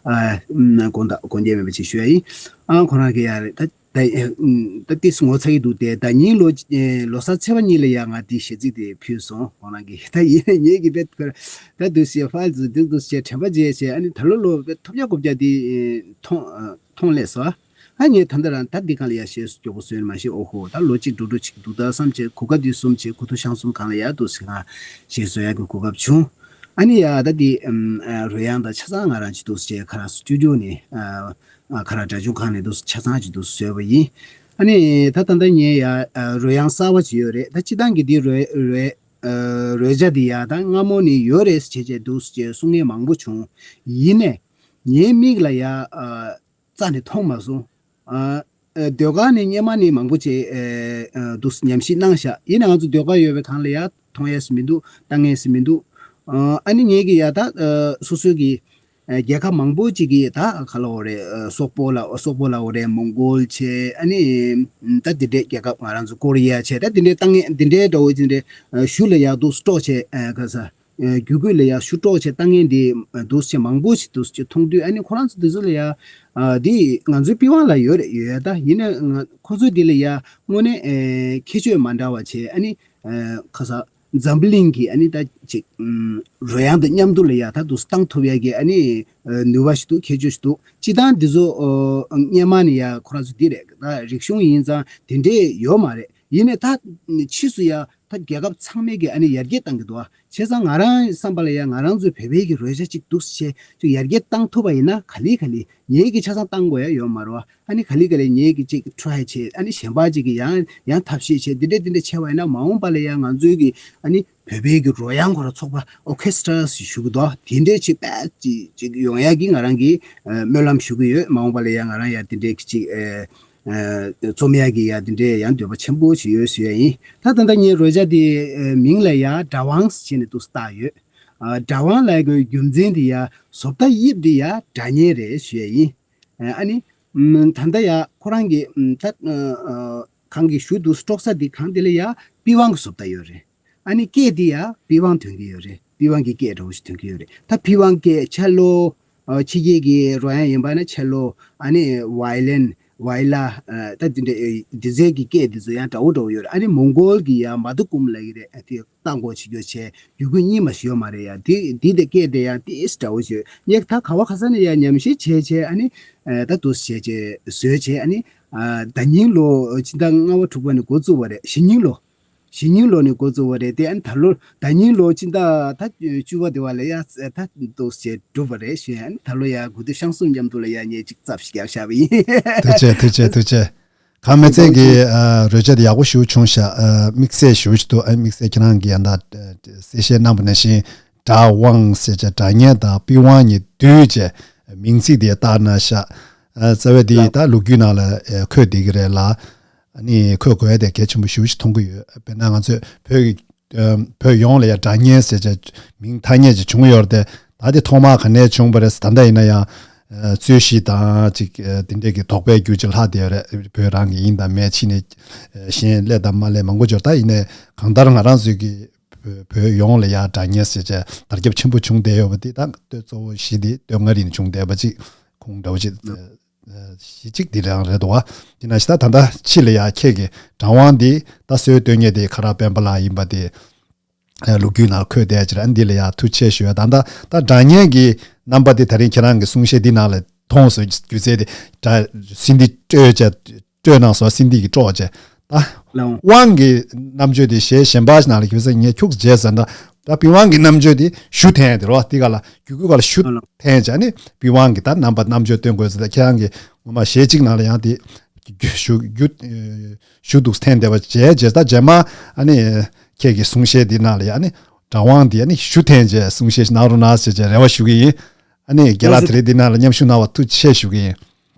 ཨ་ཨམ་དགོངས་དག་དགོངས་འགལ་མེད་པ་ཅིག་ཞུ་ཡ་ཡིན། ཨ་ཁོ་རང་གིས་ཡ་རེད་ད། ད་ཨེ་ཨམ་ད་ཏིས་ངོ་ཚ་གི་འདུག་སྟེ། ད་ཉིན་ལོ་ཨེ་ལོ་གསར་ཚེས་པ་གཉིས་ལ་ཡ་ང་དེ་གཞས་ཚིག་དེ་ཕུལ་སོང་ཁོང་རང་གིས། ད་ཡིན་ནའི་ངེད་ཀྱིས་དཔེ་ཁར་ད་འདུག་སེ་ཕའིལ་ཚོ་འདུག་འདུག་སེ་དྲན་པ་བརྗེད་བྱས་ཨ་ནི་ད་ལོ་ལོ་དཔེ་ཐོབ་རྒྱག་གོ་རྒྱག་དེ་ཨེ་མཐོང་ཨ་མཐོང་སླེབས་སོང་། ཨ་ངས་ད་ལྟ་རང་ད་འདི་སྒང་ལ་ཡ་གཞས་སུ་མགྱོགས་པོ་བཟོས་ནས་མ་ཤེས། ཨོ་ཧོ་ད་ལོ་གཅིག་འགྲོ་འགྲོ་ཅིག་འདུག་ད་བསམ་བྱས་གོ་སྐབས་འདི་བཟུང་བྱས་གུ་ཐོད་ཤང་གསུམ་སྒང་ལ་ཡ་འདུག་སེ་ང་གཞས་བཟོ་ཡ་གི་གོ་སྐབས་བྱུང་། ཨ་ནི་ཡ་ད་འདི་ཨམ་ཨ་རོལ་དབྱངས་དང་ཆ་ཚང་ང་རང་ཅིག་འདུག་སེ་ཁ་ར་སི་ཊུ་ཌི་ཡོ་ནས་ཨ་ཨ་ཁ་ར་སྒྲ་སྒྱུར་ཁང་ནས་འདུག་སེ་ཆ་ཚང་ཅིག་འདུག་སེ་བཟོས་པ་ཡིན། ཨ་ནི་ད་ད་ལྟ་ངས་ཡ་ཨ་རོལ་དབྱངས་གསར་པ་ཅིག་ཡོད་རེད། ད་སྤྱི་བཏང་གི་འདི་རོལ་རོལ་ཨ་རོལ་ཆ་འདི་ཡ་ད་སྔ་མོ་ནས་ཡོད་རེད་ཟེར་བྱས་འདུག་སེ་གསུང་མཁན་མང་པོ་བྱུང་། ཡིན་ནའི་ངའི་མིག་ལ་ཡ་ཨ་རྩ་ནས་མཐོང་མ་སོང་། ཨ་ཨ་ཟློས་གར་ནི་སྔོན་མ་ནས་མང་པོ་ཅིག་ཨ་ཨ་འདུག་སེ་ཉམས་ཞིབ་གནང་ཤག་ཡིན་ནའང་ང་ཚོ་ཟློས་གར་ཡོད་པའི་སྒང་ལ་ཡ་མཐོང་ཡས་སུ་མི་འདུག་ལྟ་ངན་སུ་མི་འདུག་ཨ་ཨ་ནི་ངེད་ཀྱི་ཡ་ད་ཨ་སོ་སོའི་གི་ཨ་རྒྱལ་ཁབ་མང་པོ་ཅིག་གི་ད་ག་ལ་འོ་རེད། ཨ་སོག་པོ་ལ་སོག་པོ་ལ་འོ་རེད། མོང་གོལ་བྱས་ཨ་ནི་ཨམ་ད་འདི་འདྲའི་རྒྱལ་ཁབ་ང་རང་ཚོ་ཀོ་རི་ཡ་བྱས་ད་འདི་འདྲའི་ལྟ་ངན་འདི་འདྲའི་འདྲ་བོ་ཅིག་འདྲའི་ཨ་གཞུག་ལ་ཡ་འདུག་སེ་དཀྲོག་བྱས་ཨ་ག་ས། རྒྱུད་སྐུད་ལ་ཡ་ཤུ་དཀྲོག་བྱས་ལྟ་ངན་འདི་འདུག་སེ་མང་པོ་ཞིག་འདུག་སེ་མཐོང་དུས་ཨ་ནི་ཁོ་རང་ཚོ་འདི་ཚོ་ལ་ཡ་ཨ་འདི་ང་ཚོའི་པི་ཝང་ལ་ཡོད་རེད་ཡོད་ཡ། ད་ཡིན་ན་ང་ཁོ་ཚོའི་འདི་ལ་ཡ་དངོས་གནས་ཨེ་ཁྱད་ཆོས་མ་འདྲ་བ་བྱས་ཨ་ནི་ཨེ་ཁ་ས་འཛམ་བུ་གླིང་གི་ཨ་ནི་ད་ཅིག་ཨམ་རོལ་དབྱངས་དང་མཉམ་དུ་ལ་ཡ་ད་འདུག་སེ་བཏང་ཐུབ་ཡ་གི་ཨ་ནི་ཨེ་ནུས་པ་ཞིག་འདུག་ཁྱད་ཆོས་ཞིག་འདུག་སྤྱིར་བཏང་འདི་ཚོ་ཨོ་སྔོན་མ་ནས་ཡ་ཁོ་རང་ཚོ་འདི་རེད། ད་རིག་གཞུང་ཡིན་ཙང་དེ་འདྲས་ཡོད་མ་རེད། ཡིན་ནའི་ད་ཕྱིས་སུ་ཡ་ད་རྒྱལ་ཁབ་ཚང་མས་ཀྱི་ཨ་ནི་ཡར་རྒྱས་བཏང་གི་འདུག་ཨ། བྱས་ཙང་ང་རང་བསམ་པ་ལ་ཡ་ང་རང་ཚོའི་བོད་པའི་གི་རོལ་ཆ་གཅིག་འདུག་སེ་བྱས་ཅིག་ཡར་རྒྱས་བཏང་ཐུབ་པ་ཡིན་ན་ག་ལེ་ག་ལེ་ངེད་ཀྱི་ཆ་ཚང་བཏང་དགོས་ཡ་ཡོད་མ་རེད་བ། ཨ་ནི་ག་ལེ་ག་ལེ་ངེད་ཀྱི་ཅིག་ཊི་རའི་བྱས་ཨ་ནི་གཞན་པ་ཅིག་གི་ཡང་ཡང་ཐབས་ཤེས་བྱས་འདི་འདྲས་འདི་འདྲས་བྱས་པ་ཡིན་ན་མ་འོངས་པ་ལ་ཡ་ང་ཚོའི་གི་ཨ་ནི་བོད་པའི་གི་རོལ་དབྱངས་ཁོ་ར་ཚོགས་པ་ཨོ་ཁེ་སི་ཊ་ར་ཞུ་གི་འདུག་ཨ། དེ་འདྲས་ཅིག་དཔེ་ཅིག་ཅིག་ཡོང་ཡ་གི་ང་རང་གི་ཨ་སྨོན་ལམ་ཞུ་གི་ཡོད། མ་འོངས་པ་ལ་ཡ་ང་རང་ཡ་འདི་འདྲས་ཀྱི་ཅིག་ཨ། ཨ་རྩོམ་ཡག་གི་ཡ་དེ་འདྲའི་ཡང་འདོད་པ་ཆེན་པོ་ཞིག་ཡོད་ཞུ་ཡ་ཡིན། ད་ད་ལྟ་ངའི་རོལ་ཆ་དེ་ཨ་མིང་ལ་ཡ་སྒྲ་དབང་ཟེར་ནས་འདུག་སེ་བཏགས་ཡོད། ཨ་སྒྲ་དབང་ལབ་དགོས་རྒྱུ་མཚན་དེ་ཡ་བཟོ་ལྟ་དབྱིབས་དེ་ཡ་སྒྲ་སྙན་རེད་ཞུ་ཡ་ཡིན། ཨ་ཨ་ནི་ཨམ་ད་ལྟ་ཡ་ཁོ་རང་གི་ཨམ་ད་ཨ་ཨ་གང་གི་ཞུ་འདུག་སེ་དཀྲོག་ས་དེ་གང་དེ་ལ་ཡ་པི་ཝང་གི་བཟོ་ལྟ་ཡོད་རེད། ཨ་ནི་སྐད་འདི་ཡང་པི་ཝང་ཐོན་གྱི་ཡོད་རེད། པི་ཝང་གི་སྐད་འདྲ་བོ་ཞིག་ཐོན་གྱི་ཡོད་རེད། ད་པི་ཝང་སྐད་ཆེ་ལོ། ཨ་ཕྱི་རྒྱལ་གྱི་རོལ་དབྱངས་ཡིན་པ་ན་ཆེ་ལོ། ཨ་ནི་ཝའི་ལིན། ཝའི་ལ། ཨ་ད་འདི་འདྲ་ཨེ་འདི་ཚོའི་གི་སྐད་འདི་ཚོ་ཡང་འདྲ་བོ་འདྲ་བོ་ཡོད་རེད། ཨ་ནི་མོང་གོལ་གྱི་ཡང་མ་ཏུ་ཀུམ་ལབ་ཀྱི་རེད། ཨ་དེ་ཏང་གོ་བྱེད་རྒྱུ་བྱས་རྒྱུད་སྐུད་གཉིས་མ་ཞིག་ཡོད་མ་རེད་ཡ། འདི་འདི་དེ་སྐད་དེ་ཡང་ཏིས་འདྲ་བོ་ཞིག་ཡོད། ངས་ད་ག་བ་ག་ས་ནས་ཡང་ཉམས་ཞིབ་བྱས་བྱས་ཨ་ནི་ཨ་ད་འདུག་སེ་བྱས་བྱས་བཟོས་བྱས་ཨ་ནི་ཨ་ཟླ་ཉིན་ལོ་ཕྱི་ཟླ་ལྔ་པ་དྲུག་པ་ནས་འགོ་བཙུགས་པ་རེད། གཞེས་ཉིན་ལོ། གཞེས་ཉིན་ལོ་ནས་འགོ་བཙུགས་པ་རེད་དེ། ཨ་ནི་ད་ལོ་ཟླ་ཉིན་ལོ་ཕྱི་ཟླ་ད་བཅུ་པ་དེ་བ་ལ་ཡ་ད་འདུག་སེ་གྲུབ་པ་རེད་ཞུ་ཡ། ཨ་ནི་ད་ལོ་ཡ་དགུ་ཐོད་ཤང་གསུམ་མཉམ་དུ་ལ་ཡ་ངས་ཅིག་རྩབ་ཞིག་བརྒྱབ་བཞག་པ་ཡིན། ཐུགས་རྗེ་ཆེ། ཐུགས་རྗེ་ཆེ། ཐུགས་རྗེ་ཆེ། གང་མེད་ཚད་ཀྱི་ཨ་རོལ་ཆ་དེ་ཡག་པོ་ཞེ་པོ་བྱུང་ཤག་ཨ་དམིགས་བསལ་ཞེ་པོ་ཞིག་འདུག་ཨ་དམིགས་བསལ་ཁྱེད་རང་གིས་ཡང་ད་གསལ་བཤད་གནང་པ་ནང་བཞིན་སྒྲ་དབང་ཟེར་བྱས་སྒྲ་སྙན་དང་པི་ཝང་གཉིས་བསྡུས་བྱས་མིང་ཚིག་དེ་བཏགས་གནང་ཤག་ཨ་རྩ་བའི་དེ་ད་ལོ་རྒྱུས་ནང་ལ་ཨ་འཁོད་བསྡད་ཀྱི་རེད་ལ། ཨ་ནི་འཁོད་དགོས་ཡ་དེ་གལ་ཆེན་པོ་ཞེ་པོ་ཞིག་མཐོང་གི་ཡོད། དཔེར་ན་ང་ཚོས་བོད་ཀྱི་ ཨ་བོད་ཡོངས་ལ་ཡ་སྒྲ་སྙན་ཟེར་བྱས་མིང་ཐ་སྙད་ཅིག་བྱུང་ཡོད་རེད་དེ། ད་དེ་ཐོག་མར་ག་ནས་བྱུང་བ་རེད་ཟེར། ད་ལྟ་ཡིན་ན་ཡང་ཨ་རྩོད་གཞི་དང་ཅིག་ཨ་དེ་འདྲས་ཀྱི་དོགས་པའི་རྒྱུ་ཅིག་ལྷག་བསྡད་ཡོད་རེད། བོད་རང་གི་ཡིན་དང་མེད་ཕྱི་ནས་ཨ་གཞན་སླེབས་དང་མ་སླེབས་མང་པོ་འབྱོར། ད་ཡིན་ནའི་གང་ལྟར་ང་རང་ཚོའི་གི་བོད་ཡོངས་ལ་ཡ་སྒྲ་སྙན་ཟེར་བྱས་དར་ཁྱབ་ཆེན་པོ་བྱུང་བསྡད་ཡོད་པ་འདི་ད་ལྟོས་གཙོ་བོ་གཞི་འདི་སྟོད་མངའ་རིས་ནས་བྱུང་བསྡད་པ་ཅིག་ཁུངས་འདྲ་བོ་ཅིག་ཨ་གཞི་གཅིག་འདི་རང་རེད་འདུག་བ། དེ་ན་ཤི་ད་ད་ལྟ་ཕྱི་ལ་ཡ་ཁྱེད་ཀྱི་སྒྲ་དབང་འདི་ད་སྲོལ་གཏོད་མཁན་དེ་ཁ་རག་སྤེན་པ་ལགས་ཡིན་པ་དེ་ལོ་རྒྱུས་ནང་འཁོད་བསྡད་ཅིག་ར། འདི་ལ་ཡ་ཐུགས་རྗེ་ཆེ་ཞུ་ཡ། ད་ད་ད་སྒྲ་སྙན་གྱི་རྣམ་པ་དེ་ད་རིང་ཁྱེད་རང་གི་གསུང་བཤད་འདི་ནང་ལ་མཐོང་སོང་། སྒྱུ་རྩལ་དེ་སྒྲ་སིན་དི་སྤྲོད་བྱས། སྤྲོད་གནང་སོང་། སིན་དི་གི་སྤྲོ་བྱས། ད་ལའོ། དབང་གི་རྣམ་དཔྱོད་དེ་གཞས་གཞན་པ་ཞིག་ནང་ལ་གི་ས་ངས་ཁྱུག་བྱས་ཟེར། ད་ད་པི་ཝང་གི་རྣམ་དཔྱོད་དེ་གཞུ་འཐེན་དེ་རོ། དེ་ག་ལ་རྒྱུད་སྐུད་ག་ལ་གཞུ་ལའོ། འཐེན་བྱས་ནི་པི་ཝང་གི་ད་རྣམ་པ་རྣམ་དཔྱོད་སྟོན་དགོས་ཟེར། ད་ཁྱེད་རང་གི་ངོ་མ་གཞས་གཅིག་ནང་ལ་ཡང་དེ་གཞུ་གཞུ་གཞུ་འདུག་འཐེན་བསྡད་པ་བྱས་བྱས། ད་རྗེས་མ་ཨ་ནི་ཁྱེད་ཀྱི་གསུང་བཤད་འདི་ནང་ལ་ཡང་ཨ་ནི་སྒྲ་དབང་འདི་ཨ་ནི་གཞུ་འཐེན་བྱས་གསུང་བཤད་གནང་རོགས་གནང་ཟེར་བྱས་རེ་བ་ཞུ་གི་ཡིན། ཨ་ནི་རྒན་ལགས་དེ་རིང་འདི་ནང་ལ་མཉམ་ཞུགས་གནང་བ་ཐུགས་རྗེ་ཆེ་ཞུ་གི་ཡིན།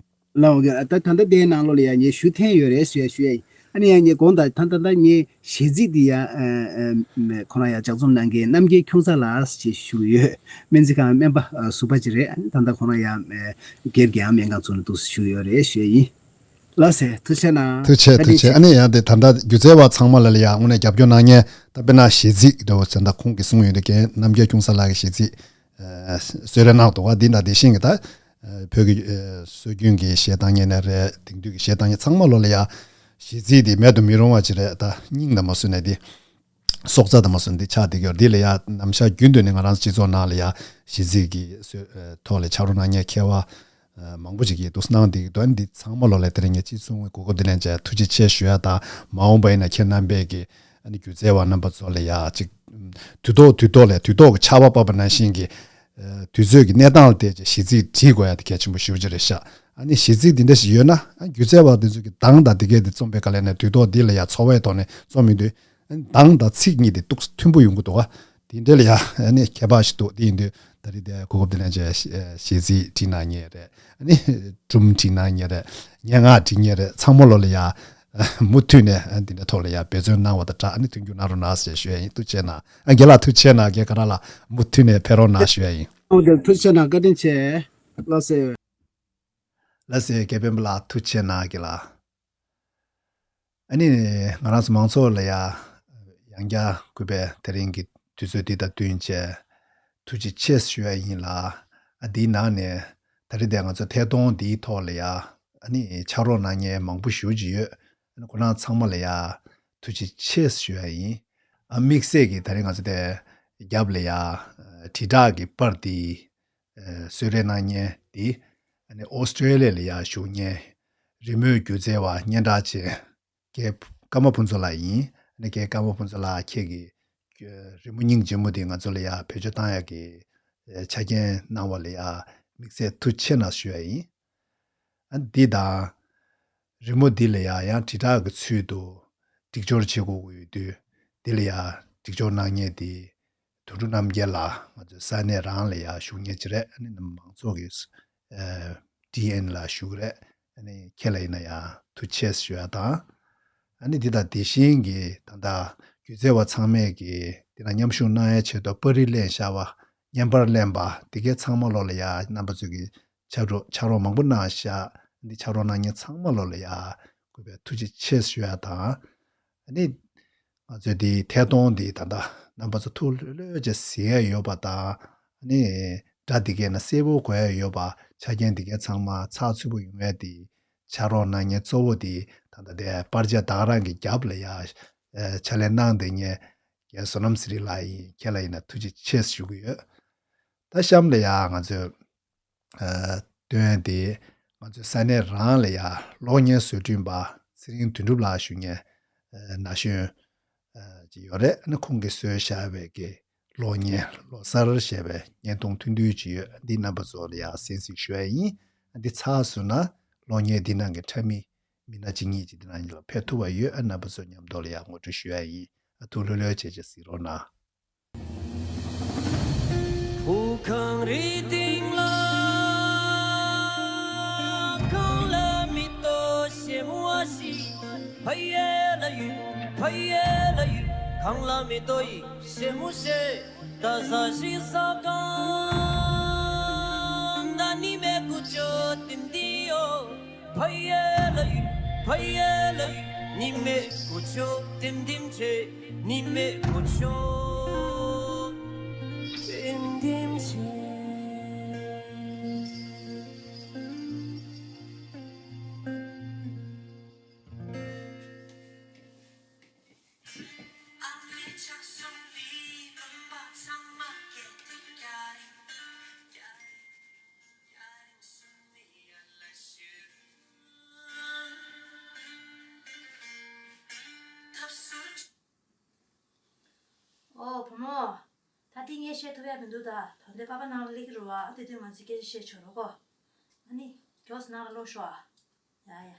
ལའོ་གི་ད་ད་ལྟ་དེའི་ནང་ལོགས་ལ་ཡང་ངས་གཞུ་འཐེན་ཡོད་རེད་ཞུ་ཡ་ཞུ་ཡ་ཡིན། ཨ་ནི་ཡང་ངས་དགོངས་དག་ད་ད་ད་ངས་གཞས་ཚིག་འདི་ཡང་ཨ་ཨ་ཁོ་རང་ཡང་ལྗགས་རྩོམ་གནང་མཁན་རྣམ་རྒྱལ་ཁྱུང་ཚ་ལགས་ཞེས་ཞུ་གི་ཡོད། སྨན་རྩིས་ཁང་སྨན་པ་ཨ་ཟུར་པ་ཅིག་རེད། ཨ་ནི་ད་ལྟ་ཁོ་རང་ཡང་ཨ་སྒེར་གྱི་ཡང་སྨན་ཁང་ཚོ་ནས་འདུག་ཞུ་གི་ཡོད་རེད་ཞུ་ཡ་ཡིན། ལགས་སེ་ཐུགས་རྗེ་གནང་། ཐུགས་རྗེ་བཀའ་ཐུགས་དྲིན་རྗེ། ཆེ། ཨ་ནི་ཡང་དེ་ད་ལྟ་སྒྱུ་རྩལ་བ་ཚང་མ་ལ་ལ་ཡང་དངོས་གནས་རྒྱབ་སྐྱོར་གནང་མཁན་ད་དཔེར་ན་གཞས་ཚིག་འདྲ་བོ་ཟེར་ད་ཁོང་གིས་གསུངས་ཡོད་དེ་རྒན་རྣམ་རྒྱལ་ཁྱུང་ཚ་ལགས་ཀྱི་གཞས་ཚིག་ཨ་གསོལ་རས་གནང་འདུག་བ། འདི་འདྲ་དེ་བཞིན་གྱི་ད་ཨ་བོད་ཀྱི་ཨ་སྲོལ་རྒྱུན་གྱི་གཞས་བཏང་མཁན་ནས་རེད། དེང་དུས་ཀྱི་གཞས་བཏང་མཁན་ཚང་མ་ལོ་ལ་ཡ་གཞས་ཚིག་འདི་མེད་དུ་མི་རུང་བ་ཅིག་རེད། ད་སྙིང་ལ་མ་བཟུང་ནས་འདི་སྲོག་རྩ་དང་མ་བཟུང་འདི་ཆགས་བསྡད་ཀྱི་ཡོད། འདི་ལ་ཡ་ནམ་ཞག་རྒྱུན་དུ་ནས་ང་རང་སྤྱི་ཚོགས་ནང་ལ་ཡ་གཞས་ཚིག་གི་སྲོལ་ཨ་ཐོག་ལ་ཕྱག་རོགས་གནང་མཁན་མཁས་པ་ཨ་མང་པོ་ཅིག་གིས་འདུག་གནང་བསྡད་ཀྱི་འདུག། ཨ་ནི་འདི་ཚང་མ་ལོ་ལ་དེ་རིང་ངས་ཅི་གསུང་གོ་སྐབས་འདི་ལེན་བྱས་ཐུགས་རྗེ་ཆེ་ཞུ་ཡ་དང་། མ་འོངས་པ་ཡིན་ན་ཁྱེད་རྣམ་པས་ཀྱི་ཨ་ནི་སྒྱུ་རྩལ་བ་རྣམ་པ་ཚོ་ལ་ཡ་ཅིག་དུས་ཐོག་དུས་ཐོག་ལ་དུས་ཐོག་གི་ཆར་པ་བབས་པ་ནང་བཞིན་གྱི་ཨ་དུས་ཚོད་ཀྱི་གནས་སྟངས་ལ་བལྟས་ཀྱི་གཞས་ཚིག་བྲིས་དགོས་ཡ་དེ་གལ་ཆེན་པོ་ཞེ་པོ་ཅིག་རེད་ཤག། ཨ་ནི་གཞས་ཚིག་འདི་འདྲ་ཞིག་ཡོད་ན་ཨ་སྒྱུ་རྩལ་བ་འདི་ཚོ་གི་གདངས་དང་དེ་གས་དེ་རྩོམ་པའི་སྐབས་ལ་ནས་དུས་ཐོག་འདི་ལ་ཡ་འཚོ་བའི་ཐོག་ནས་རྩོམ་ཡོང་དུས་གདངས་དང་ཚིག་གཉིས་དེ་ཏོག་ཙམ་མཐུན་པོ་ཡོང་གི་འདུག་ག། དེ་འདྲ་ལ་ཡ་ཨ་ནི་ཁྱད་པར་ཞིག་འདུག། དེ་ཡིན་དུས་ད་རེས་དེ་གོ་སྐབས་དེ་ལེན་བྱས་གཞས་ཚིག་བྲིས་གནང་མཁན་རེད། ཨ་ནི་སྒྲུང་བྲིས་གནང་མཁན་རེད། སྙན་ངག་བྲིས་མཁན་རེད། ཚང་མ་ལོ་ལ་ཡ་མུ་མཐུད་ནས་ཨ་འདི་འདྲ་ཐོག་ལ་ཡ་འབད་བརྩོན་གནང་བ་དང་སྦྲགས་ཨ་ནི་མཐུན་འགྱུར་གནང་རོགས་གནང་ཞེས་ཞུ་ཡ་ཡིན། ཐུགས་རྗེ་གནང་། ཨ་རྒན་ལགས་ཐུགས་རྗེ་གནང་། རྒན་ག་ར་ལ་མུ་མཐུད་ནས་ཕེབས་རོགས་གནང་ཞུ་ཡ་ཡིན། ཨོ་རྒན་ཐུགས་རྗེ་གནང་། བཀའ་དྲིན་ཆེ། ལགས་སེ། ལགས་སེ་རྒན་སྤེན་པ་ལགས་ཐུགས་རྗེ་གནང་། རྒན་ལགས། ཨ་ནི་ང་རང་ཚོ་མང་ཚོགས་ལ་ཡ་ཡང་བསྐྱར་གུས་པས་དེ་རིང་གི་དུས་ཚོད་འདི་དང་བསྟུན་བྱས་ཐུགས་རྗེ་ཆེ་ཞུ་ཡ་ཡིན་ལ། ཨ་འདིའི་ནང་ནས་ད་རེས་དེ་ང་ཚོ་ཐད་གཏོང་འདིའི་ཐོག་ལ་ཡ་ཨ་ནི་ཕྱག་རོགས་གནང་མཁན་མང་པོ་ཞེ་ཅིག་ཡོད། ཨ་ནི་ཁོ་རང་ཚང་མ་ལ་ཡ་ཐུགས་རྗེ་ཆེ་ཞུ་ཡ་ཡིན། ཨ་དམིགས་བསལ་གྱི་ད་རེས་ང་ཚོ་དེ་རྒྱབ་ལ་ཡ་དྲིལ་བསྒྲགས་ཀྱི་པར་འདི་ཨ་གསོལ་རས་གནང་མཁན་དེ་ཨ་ནི་ཨོ་སི་ཀྲོ་ལི་ཡ་ལ་ཡ་བཞུགས་མཁན་རི་མོའི་སྒྱུ་རྩལ་བ་སྙན་གྲགས་ཅན་རྒན་ཀརྨ་ཕུན་ཚོགས་ལགས་ཡིན། ཨ་ནི་རྒན་ཀརྨ་ཕུན་ཚོགས་ལགས་ཁྱེད་ཀྱིས་རི་མོ་སྙིང་རྗེ་མོ་དེ་ང་ཚོ་ལ་ཡ་བེད་སྤྱོད་བཏང་ཡག་གི་ཆ་རྐྱེན་གནང་བ་ལ་ཡ་དམིགས་བསལ་ཐུགས་རྗེ་ཆེ་གནང་ཞུ་ཡ་ཡིན། ཨ་འདི་དང་རི་མོ་འདི་ལ་ཡ་ཡང་དྲིལ་བསྒྲགས་ཀྱི་ཚུལ་དུ་སྒྲིག་སྦྱོར་བྱེད་དགོས་ཀྱི་ཡོད་དུས་འདི་ལ་ཡ་སྒྲིག་སྦྱོར་གནང་མཁན་དེ་དོན་གྲུབ་རྣམ་རྒྱལ་ལགས་ང་ཚོའི་ས་གནས་རང་ལ་ཡ་བཞུགས་མཁན་ཅིག་རེད། ཨ་ནི་མང་ཚོགས་ཀྱི་ཨ་ཊི་ཨེན་ལ་བཞུགས་རེད། ཨ་ནི་ཁྱེད་ལ་ཡིན་ན་ཡང་ཐུགས་རྗེ་ཆེ་ཞུ་ཡ་དང་། ཨ་ནི་འདི་དང་དེ་བཞིན་གྱི་ད་ལྟ་སྒྱུ་རྩལ་བ་ཚང་མས་ཀྱི་འདི་ན་མཉམ་ཞུགས་གནང་ཡའི་ཆེད་དུ་པར་རིས་ལེན་བཞག་པ་བརྙན་པར་ལེན་པ་འདི་གའི་ཚང་མ་ལོ་ལ་ཡ་རྣམ་པ་ཚོས་ཀྱི་ཕྱག་རོགས་ཕྱག་རོགས་མང་པོ་གནང་བཞག། འདི་ཕྱག་རོགས་གནང་མཁན་ཚང་མ་ལོ་ལ་ཡ་གུས་པས་ཐུགས་རྗེ་ཆེ་ཞུ་ཡ་དང་། ཨ་ནི་ང་ཚོས་འདི་ཐད་གཏོང་འདི་ད་ལྟ་རྣམ་པ་ཚོ་ཐུགས་ལྷོད་ལྷོད་ཅིག་གཟིགས་ཡ་ཡོད་པ་དང་། ཨ་ནི་སྒྲ་འདི་གས་ན་གསལ་པོ་གོ་ཡ་ཡོད་པ་ཆ་རྐྱེན་འདི་གས་ཚང་མ་ཚགས་ཚུད་པོ་ཡོང་ཡ་འདི་ཕྱག་རོགས་གནང་མཁན་གཙོ་བོ་འདི་ད་ལྟ་དེ་པར་ཆས་ད་ག་རང་གི་རྒྱབ་ལ་ཡ་ཨ་ཕྱག་ལས་གནང་བསྡད་མཁན་རྒན་བསོད་ནམས་ཚེ་རིང་ལགས་ཡིན། ཁྱེད་ལ་ཡིན་ན་ཐུགས་རྗེ་ཆེ་ཞུ་གི་ཡོད། ད་གཤམ་ལ་ཡ་ང་ཚོས་ཨ་སྟོན་ཏེ་ང་ཚོའི་ས་གནས་རང་ལ་ཡ་གློག་བརྙན་བཟོ་སྐྲུན་པ་ཚེ་རིང་དོན་གྲུབ་ལགས་ཞུ་མཁན་ཨ་ན་གཞོན་ཨ་ཅིག་ཡོད་རེད། ཨ་ནི་ཁོང་གིས་བཟོས་བཞག་པའི་གི་གློག་བརྙན་ལོ་གསར་ཞེས་པའི་བརྙན་ཐུང་ཐུང་ཐུང་ཅིག་ཡོད། འདི་རྣམ་པ་ཚོ་ལ་ཡ་གསན་གཟིགས་ཞུ་ཡ་ཡིན། ཨ་འདི་ཚར་སོང་ན་གློག་བརྙན་འདི་ནང་གི་འཁྲབ་མི་མི་སྣ་གཅིག་གཉིས་ཅིག་འདི་ནང་ལ་ཕེབས་ཐུབ་པ་ཡོད། ཨ་རྣམ་པ་ཚོ་མཉམ་དུ་ལ་ཡ་ངོ་སྤྲོད་ཞུ་ཡ་ཡིན། ཨ་ཐུགས་ལྷོད་ལྷོད་བྱས་བྱས་གཟིགས་རོགས་གནང་། ཕོ་ཁང་རི་སྟེང་ལ། ཁང་གླ་མེ་ཏོག་ཞིམ་པོ་ཞིག་ཕ་ཡུལ་ལ་ཡོད། ཕ་ཡུལ་ལ་ཡོད། ཁང་གླ་མེ་ཏོག་ཡི་ཞེ་མུ་ཞེ། ད་ཟ་ཞིག་ཟ་གང་། ད་ནི་མེ་ཀུ་ཅོ་ཏིམ་ཏིམ་ཡོ། ཕ་ཡེ་ལ་ཡི་ཕ་ཡེ་ལ་ཡི། ནི་མེ་ཀུ་ཅོ་ཏིམ་ཏིམ་ཆེ། ནི་མེ་ཀུ་ཅོ་ཏིམ་ཏིམ་ཆེ། ཨོ་བུ་མོ། ད་འདི་ངས་བཤད་ཐུབ་ཡ་མི་འདུག་ད་དོན་དེ་པ་པ་ནང་ལ་སླེབས་ཀྱི་རེད་བ། ཨ་དེ་དུས་ང་ཚོས་སྐད་ཆ་བཤད་ཆོག་རོགས་གོ། ཨ་ནི་མགྱོགས་སུ་ནང་ལ་ལོག་ཤོག་ཨ། ཡ་ཡ།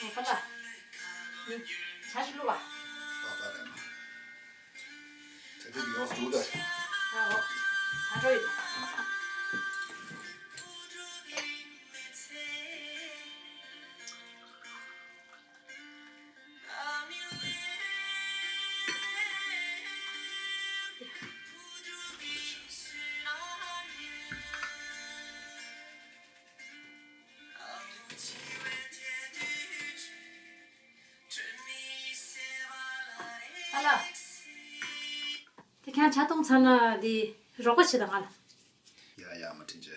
ཨ་ཕ་ལགས། ནི་ཇ་ཞིག་བླུགས་པ། ཨ་ཕ་ལགས། དེ་དུས་ཡོངས་སུ་འདུག་ད། ཨ་འོ། ཟ་འགྲོ་ཡི་འདུག་ཨ་ལ། དེ་ཁྱེད་ཇ་བཏུང་ཚར་ན་དེ་རོགས་པ་བྱེད་དང་ང་ལ། ཡ་ཡ་མ་དྲིན་ཆེ།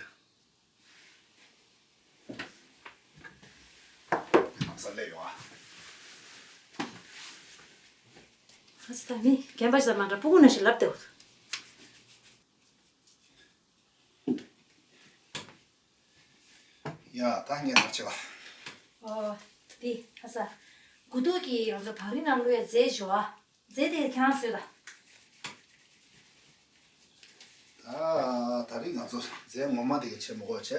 ལམ་སང་སླེབས་ཡོང་ཨ། ཨ་ཙི་ད་མི་རྒན་པ་ཞིག་དང་མ་འདྲ་སྤུ་གུ་ནང་བཞིན་ལབ་བསྡད་འོ། ཡ་ད་ངས་ལབ་བྱེད་པ། ཨོ། འདི་ཨ་ས། དགུ་ཐུག་གི་ང་ཚོ་བག་རིལ་ནང་བླུགས་ཡ་རྫས་ཞུ་ཨ། རྫས་དེ་ཁྱེད་རང་བཟོས་དང་། ད་ད་རིང་ང་ཚོ་རྫས་ངོ་མ་དེ་ག་ཆེ་མོ་གོ་བྱས།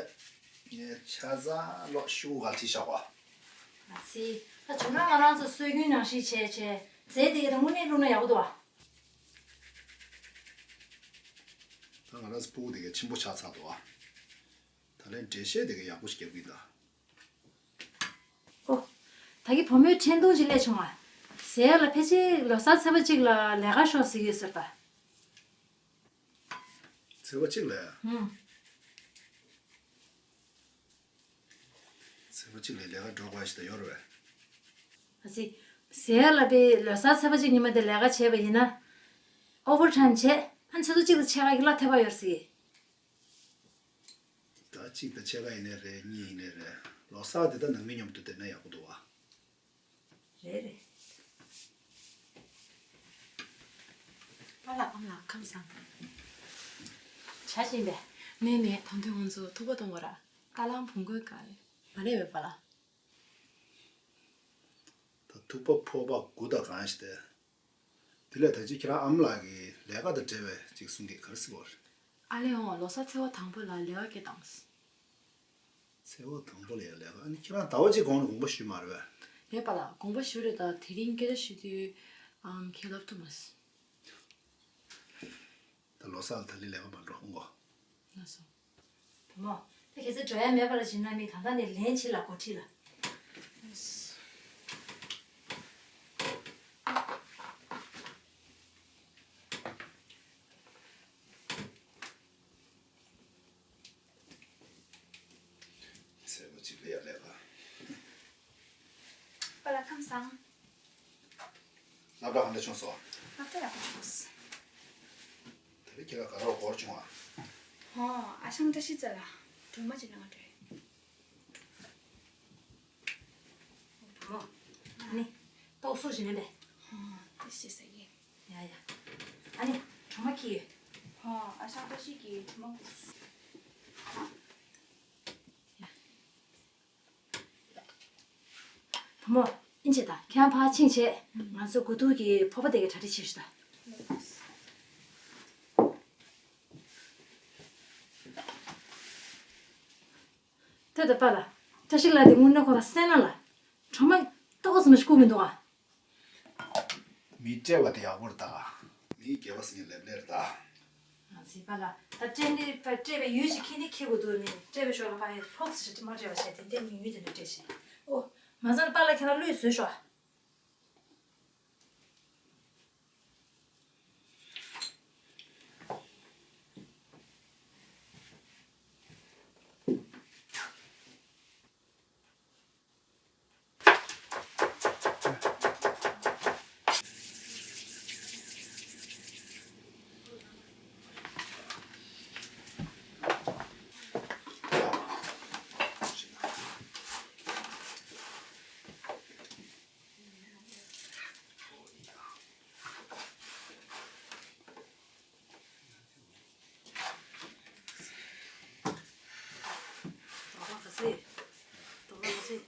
ངས་ཆ་ཚང་ལོག་ཤུ་གུ་ག་ལ་བྲིས་བཞག་གོ། ཨ་ཙི། ད་བྱུང་ན་ང་རང་ཚོ་སྲོལ་རྒྱུན་ནང་བཞིན་བྱས་བྱས། རྫས་དེ་ག་ད་དངོས་གནས་བླུགས་ན་ཡག་པོ་འདུག་ཨ། ད་ང་རང་ཚོ་སྤུ་གུ་དེ་ག་ཆེན་པོ་ཆགས་ཚར་འདུག་ཨ། ད་ལན་འགྲེལ་བཤད་དེ་ག་ཡག་པོ་ཞིག་རྒྱབ་ཀྱི་ཡིན་ད། ཨོ། ད་གི་བུ་མོའི་འཕྲིན་ཐུང་ཞིག་སླེབས་བྱུང་ང་། ཟེར་ཡ་ལ་ཕལ་ཆེར་ལོ་གསར་ཚེས་པ་གཅིག་ལ་ལས་ཀ་ཤོག་ཟེར་གྱི་ཡོད་ཟེར་ད། ཚེས་པ་གཅིག་ལ་ཡ། ཧུམ། ཚེས་པ་གཅིག་ལ་ལས་ཀ་འགྲོ་དགོས་ཞིག་ད་ཡོད་རེད་པས། ཨ་ཙི། ཟེར་ཡ་ལ་པའི་ལོ་གསར་ཚེས་པ་གཅིག་ཉིན་མ་དེ་ལས་ཀ་བྱས་པ་ཡིན་ན། ཨོ་ཝར་ཊའིམ་བྱས། ཨ་ཆུ་ཚོད་གཅིག་དང་ཕྱེད་ཀ་གི་གླ་ཐེབས་པ་ཡོད་ཟེར་གྱི། ད་གཅིག་དང་ཕྱེད་ཀ་ཡིན་ནའི་རེད། གཉིས་ཡིན་ནའི་རེད། ལོ་གསར་དེ་ད་ནང་མི་མཉམ་དུ་བསྡད་ན་ཡག་པོ་འདུག་བ། རེད་རེད། པཱ་ལགས་ཨ་མ་ལགས་ཁམས་བཟང་། ཇ་བཞེས་པས། མེད་མེད། ད་དུང་ང་ཚོ་ཐུག་པ་གཏོང་དགོས་ར། ད་ལམ་བུང་དགོས་ག་རེད། མ་རེད་པས་པཱ་ལགས། ད་ཐུག་པ་ཕོར་པ་དགུ་དང་གང་ཞིག་སྟེ། དེ་ལས་ད་ཅི་ཁྱེད་རང་ཨ་མ་ལགས་ཀྱི་ལས་ཀ་དང་འབྲེལ་བའི་ཅིག་གསུང་གི་ག་རེ་ཟེར་བ་རེད། ཨ་ལས་འོང་ལོ་གསར་ཚེས་པ་དང་པོ་ལ་ལས་ཀ་སྐད་བཏང་། ཚེས་པ་དང་པོ་ལ་ཡ་ལས་ཀ་ཨ་ནི་ཁྱེད་རང་ཟླ་བ་གཅིག་གོང་ནས་དགོངས་པ་ཞུས་མ་རེད་པས། རེད་པཱ་ལགས་དགོངས་པ་ཞུས་རེད་ད་དེ་རིང་སྐད་ཆ་ཞུ་དུས་ཨམ་ཁྱེད་ལབ་ཐུབ་མ་སོང་། ད་ལོ་གསར་ལ་ད་ལི་ལས་ཀ་མ་འགྲོ་ཧོང་གོ། ལགས་སོ། བུ་མོ། ད་ཁྱེད་ཚོ་འགྲོ་ཡ་མེད་པ་ལ་བྱིན་ན་མི་གང་ལྟར་ནས་ལན་བྱེད་ལ་འགོ་ཁྲིད་ལ། ཚེས་པ་གཅིག་ལ་ཡ་ལས་ཀ། པཱ་ལགས་ཁམས་བཟང་། སློབ་གྲྭ་གང་འདྲ་བྱུང་སོང་། སློབ་གྲྭ་ཡག་པོ་བྱུང་སོང་། ད་རེས་ཁྱེད་རང་ག་རོགས་སྐོར་བྱུང་བ། ཧོ། ཨ་ཞང་བཀྲ་ཤིས་རྩེ་ལ་སྒྲོལ་མ་ཅིག་གནང་བ་འདྲ། བུ་མོ། ཨ་ནི། ཏོག་སུ་ཞིག་ནས་པས། ཧོ། ཏི་ཤི་ཟ་གི། ཡ་ཡ། ཨ་ནི། གྲོ་མ་ཁྱེར་ཡོད། ཧོ། ཨ་ཞང་བཀྲ་ཤིས་ཀྱིས་གྲོ་མ་བསྐུར། བུ་མོ། ཨིན་ཅི་ད་ཁྱེད་རང་ཕར་ཕྱིན་བྱས། ང་ཚོ་དགུ་ཐུག་གི་ཕོར་པ་དེ་གའི་གྲ་སྒྲིག་བྱེད་ཤོག་ད། ལྟོས་དང་པཱ་ལགས། བཀྲ་ཤིས་ལགས་དེ་དངོས་གནས་ཁོ་རང་སེམས་ནང་ལ། གྲོ་མ་ཏོག་ཙམ་ཞིག་བསྐུར་མི་འདུག་ཨ། མི་སྤྲད་པ་དེ་ཡག་པོ་རེད་ད། མི་སྒེར་པ་ཟེར་མཁན་ལེབ་ལེབ་རེད་ད། ང་ ཟིན་པ་ལ་ད་སྤྲད་ནི་སྤྲད་པའི་ཡུལ་ཞིག་ཁྱེད་ནི་ཁྱེད་དགོས་འདུག་མིན་སྤྲད་པའི་ཞོར་ལ་ཕ་ཡི་ལྷོག་ཟེར་ཞིག་མ་སྤྲད་པ་བྱས་ཏེ་སྟེང་གི་ཡུལ་དེ་འདྲ་སྤྲད་ཤིང་། ཨོ། མ་ཚང་པཱ་ལགས་ཁྱེད་རང་གླུད་བཟོས་ཤོག་ཁྱེད་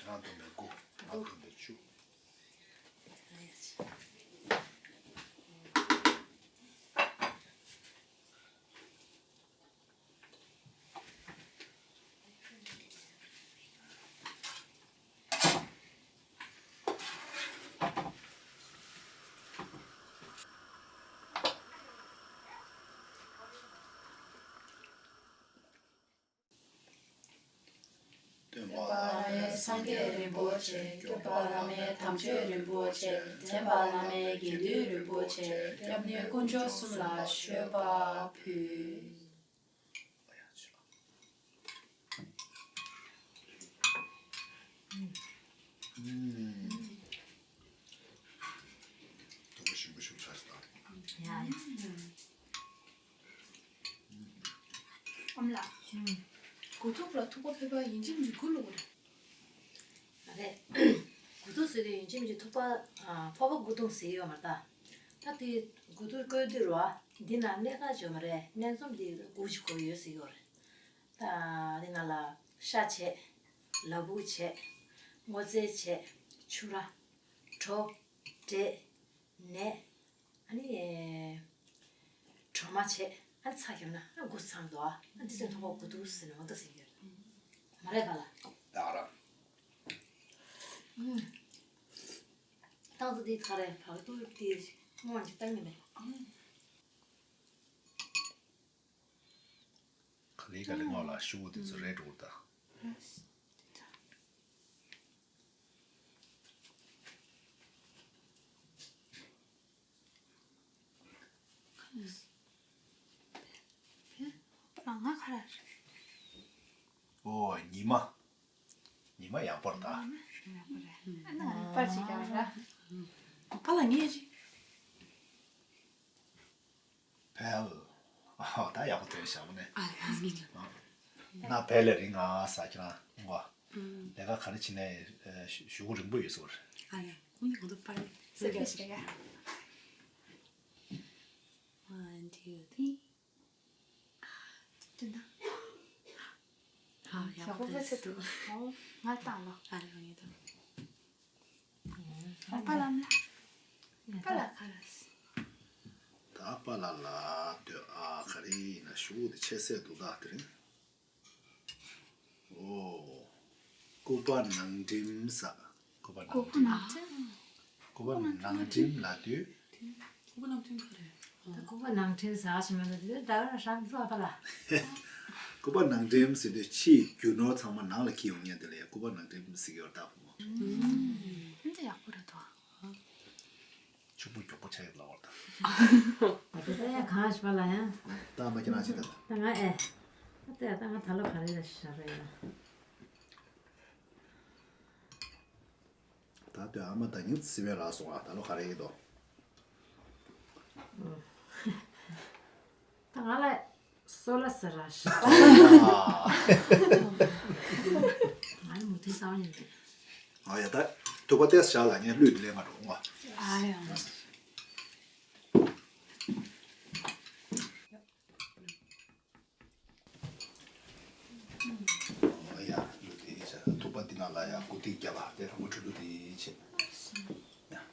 རང་སྟོན་པའི་དགུ། ང་སྟོན་པའི་བཅུ། སྟོན་པ་བླ་མེད་སངས་རྒྱས་རིན་པོ་ཆེ། སྐྱོབ་པ་བླ་མེད་དམ་ཆོས་རིན་པོ་ཆེ། འདྲེན་པ་བླ་མེད་དགེ་འདུན་རིན་པོ་ཆེ། སྐྱབས་གནས་དཀོན་མཆོག་གསུམ་ལ་མཆོད་པ་ཕུལ། ཨ་མ་ལགས། དགུ་ཐུག་ལ་ཐུག་པ་ཕེབས་པ་ཡིན་གཅིག་མིན་གཅིག་དགུ་ལོ་གོ་རེད། རེད། དགུ་ཐུག་ཟེར་དུས་ཡིན་གཅིག་མིན་གཅིག་ཐུག་པ། ཕོར་པ་དགུ་ཐུག་ཟེར་ཡོད་མ་རེད་ད། ད་དེ་དགུ་ཐུག་བཀོལ་དུས་རེད་བ། འདི་ན་གནད་འགག་ཅིག་ཡོད་མ་རེད། སྣེ་འཛོམས་འདི་དགུ་ཅིག་གོ་ཡོད་ཟེར་ཡོད་རེད། ད་འདི་ན་ལ་ཤ་བྱས། ལ་ཕུག་བྱས། སྔོ་ཚལ་བྱས། ཕྱུ་ར། གྲོ། འབྲས། ནས། ཨ་ནི། གྲོ་མ་བྱས། ཨ་ནི་ཚྭ་བརྒྱབ་ན་ཨ་དགུ་ཚང་འདུག་ཨ། ཨ་འདི་ཚོ་ཐོག་པ་དགུ་ཐུག་ཟེར་ནས་འོ་ད་ཟེར་གྱི་ཡོད། མ་རེད་པ་ལ། ད་ར། ཨུམ། ཏང་ཙི་དེ་ཚ་རེད་བག་ཐུག་དེ་སྔོན་གྱི་ཏང་ཡིན་པས། ག་ལེ་ག་ལེ་སྔོན་ལ་ཤུ་བོ་དེ་ཚོ་རེད་འགྲོ་ད། ཨོ་ཉི་མ། ཉི་མ་ཡག་པོ་རེད་ད། ཡག་པོ་རེད། ཨ་ན་པར་ཅིག་རྒྱག་ར། པ་ལ་ངས་ཅིག་བལ། ཨ་ད་ཡག་པོ་ཐོན་ཤག་པོ་ནས། ཨ་ལ་ངས་ཅིག་ན་བལ་ལས་རིང་ང་ས་ཁྱེད་རང་ངོ་། ལས་ཀ་ག་རེ་བྱེད་ནས་ཞུ་གུ་རིང་པོ་ཡོད་སོར། ཨ་ལ་ཁོང་གི་གོང་དུ་པར་ས་ཁྱེད་ཞིག་རྒྱག One, two, three. དེ་ན། ཨ་ཡག་པོ་ཞོགས་པ་ཆེ་འདུག་ཨོ་ང་བཏང་ལོ། ཨ་རེ་ཡོང་ཡོད་དོ། ཨ་པ་ལ་ལ། པ་ལ་ཁ་ལ་སི། ད་པ་ལ་ལ་དོ་ཨ་ག་རེ་ཡིན་ན་ཞུ་དེ་ཆེ་སེ་འདུག་ད་དེ་རིང་། ཨོ། སྐུ་པར་ནང་འགྲིམ་ས། སྐུ་པར་ནང་འགྲིམ། སྐུ་པར་ནང་འགྲིམ་ལ་དུས། སྐུ་པར་ནང་འགྲིམ་ག་རེ། ད་སྐུ་པར་ནང་འགྲིམ་ཟ་ཞིག་མ་ལ་དུས་ད་རང་ཧྲ་འགྲོ་ཨ་པ་ལ། སྐུ་པར་ནང་འགྲིམ་ཟེར་དུས་ཕྱིའི་རྒྱུ་ནོར་ཚང་མ་ནང་ལ་འཁྱེར་ཡོང་མཁན་དེ་ལ་ཡང་སྐུ་པར་ནང་འགྲིམ་ཟེར་གྱི་ཡོད་ད་བུ་མོ། ཧུམ་ད་ཡག་པོ་རེད་དོ། ཕྱུག་པོ་མགྱོགས་པོ་ཆགས་ཡོད་ལ་བར་དང་། ད་ལྟ་ཡང་གང་ཞིག་པ་ལ་ཡང་། ད་མ་ཁྱེད་རང་ཅི་ད་ད། ད་ང་ཨེ། ད་ལྟ་ཡང་ད་ང་ད་ལོ་ག་རེ་ལ་ཤར་རེད་ཡང་། ད་ལྟ་ཨ་མ་ད་ཉིད་སི་བའི་ར་སོང་ཨ་ད་ལོ་ག་རེ་ཡིན་དོ། ད་ང་ལ། སོ་ལ་ཟེར་ར་ཤི། ང་ནི་མུ་མཐུད་གསར་བ་ཡིན་པས། ཨ་ཡ་ད། ཐུག་པ་ཏེས་བཞག་ལ་ངས་གླུད་དེ་ལེན་མ་འགྲོ་ཨ། ཨ་ཡ། ཨ་ཡ་གླུད་དེ་བྱ་ཐུག་པ་འདི་ན་ལ་ཡ་ཀུ་ཏིག་རྒྱབ་པ་དེ་རང་མོ་ཁྲུ་གླུད་དེ་བྱེད། ཡ་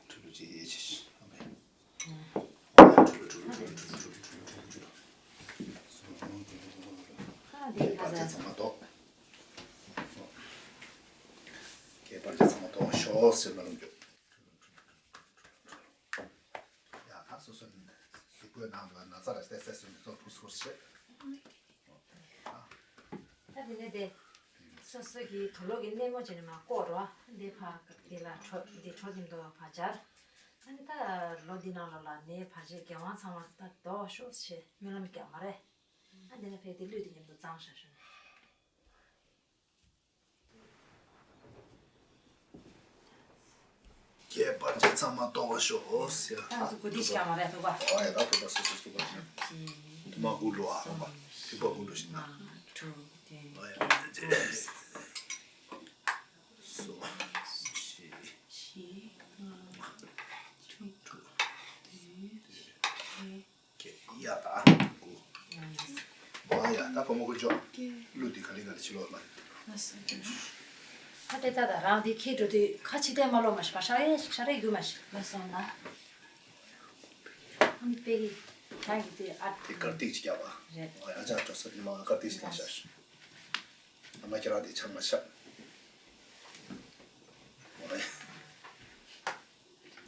ཁྲུ་གླུད་དེ་བྱེད། ཨ་མེ། ཁ་དེ་ཁ་ཚ། ཚང་མ་ཐོག་ཁྱད་པར་ཅན་ཚང་མ་ཐོག་ཤོག་ཟེར་ན་རུང་འཇོག་ཡ་ཁ་སོ་སོ་ནི་སུ་ བོད་ནང་ལ་ན་ཚ་ར་སྟེ་སེ་སུ་མི་སོ་ཕུ་སུ་ཤེ། ད་དེ་ནས་དེ་སོ་སོ་གི་དུག་ལོག་གི་སྣེ་མོ་བྱས་ནས་མར་བསྐོར་རོ། འདི་ཕར་འདི་ལ་འཕྲོ་འདི་འཕྲོ་བསྟིམ་དུ་ཕར་སྦྱར། ཨ་ནི་ད་ལོ་འདི་ནང་ལོགས་ལ་ནད་བར་ཆད་རྐྱེན་དབང་ཚང་མ་ད་དོག་ཤོག་ཞེས་སྨོན་ལམ་རྒྱག་མ་རེད། ཨ་འདི་ནས་ཕེབས་ཏེ་གླུད་དེ་མཉམ་དུ་བརྫངས་ཤག་ཞུ། ཁྱེད་བར་ཆད་ཚང་མ་དོག་པ་ཤོག་ཟེར། ཨ་ཚོ་གོ་དེ་ཤ་མ་རེད་དོག་པ། ཨོ་ཡ་ད་དོག་པ་སོ་སོ་སོ་པ་ཤོག་ཐུ་མ་གུ་འགྲོ་ཨ་ཧོ་པ་ཐུ་པ་གུ་འགྲོ་ཤིག་ན། ཨོ་ཡ་ད་ཅི་རེད། སོ་ཤི་ཤི་ལྔ་དྲུག་དྲུག་བདུན། ཡ་ད་གུ། ཨོ་ཡ་ད་བུ་མོ་གུ་འཇོག་གླུད་འདི་ག་ལེ་ག་ལེ་ཕྱི་ལོགས་ལ། ད་དེ་ད་ད་རང་འདི་ཁྱེར་འགྲོ་དུས་ཁ་ཕྱི་བལྟས་མ་ལོག་མ་ཤ་རེ་ཤ་རེ་རྒྱུ་མ་ཤི་ལ་སོང་ན། ཨ་ནི་དཔེ་གི་རང་གི་དེ་ཨ་དེ་དཀར་ཏིག་ཅིག་རྒྱབ་པ། རེད། ཨོ་ཡ་ཅག་འགྲོ་ས་ནི་མ་དཀར་ཏིག་ཅིག་ལ་ཤ་ཤ། ཨ་མ་ཁྱེད་རང་དེ་ཆང་མ་ཤ། ཨོ་ཡ།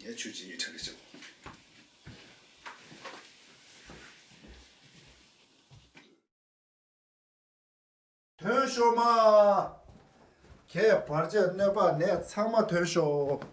ངས་ཆུ་ཅི་ཡི་ཁྲག་གི་ཆུ། ཐོན་ཤོག་མ། ཁྱེད་བར་ཆད་གནོད་པ་ནད་ཚང་མ་ཐོན་ཤོག་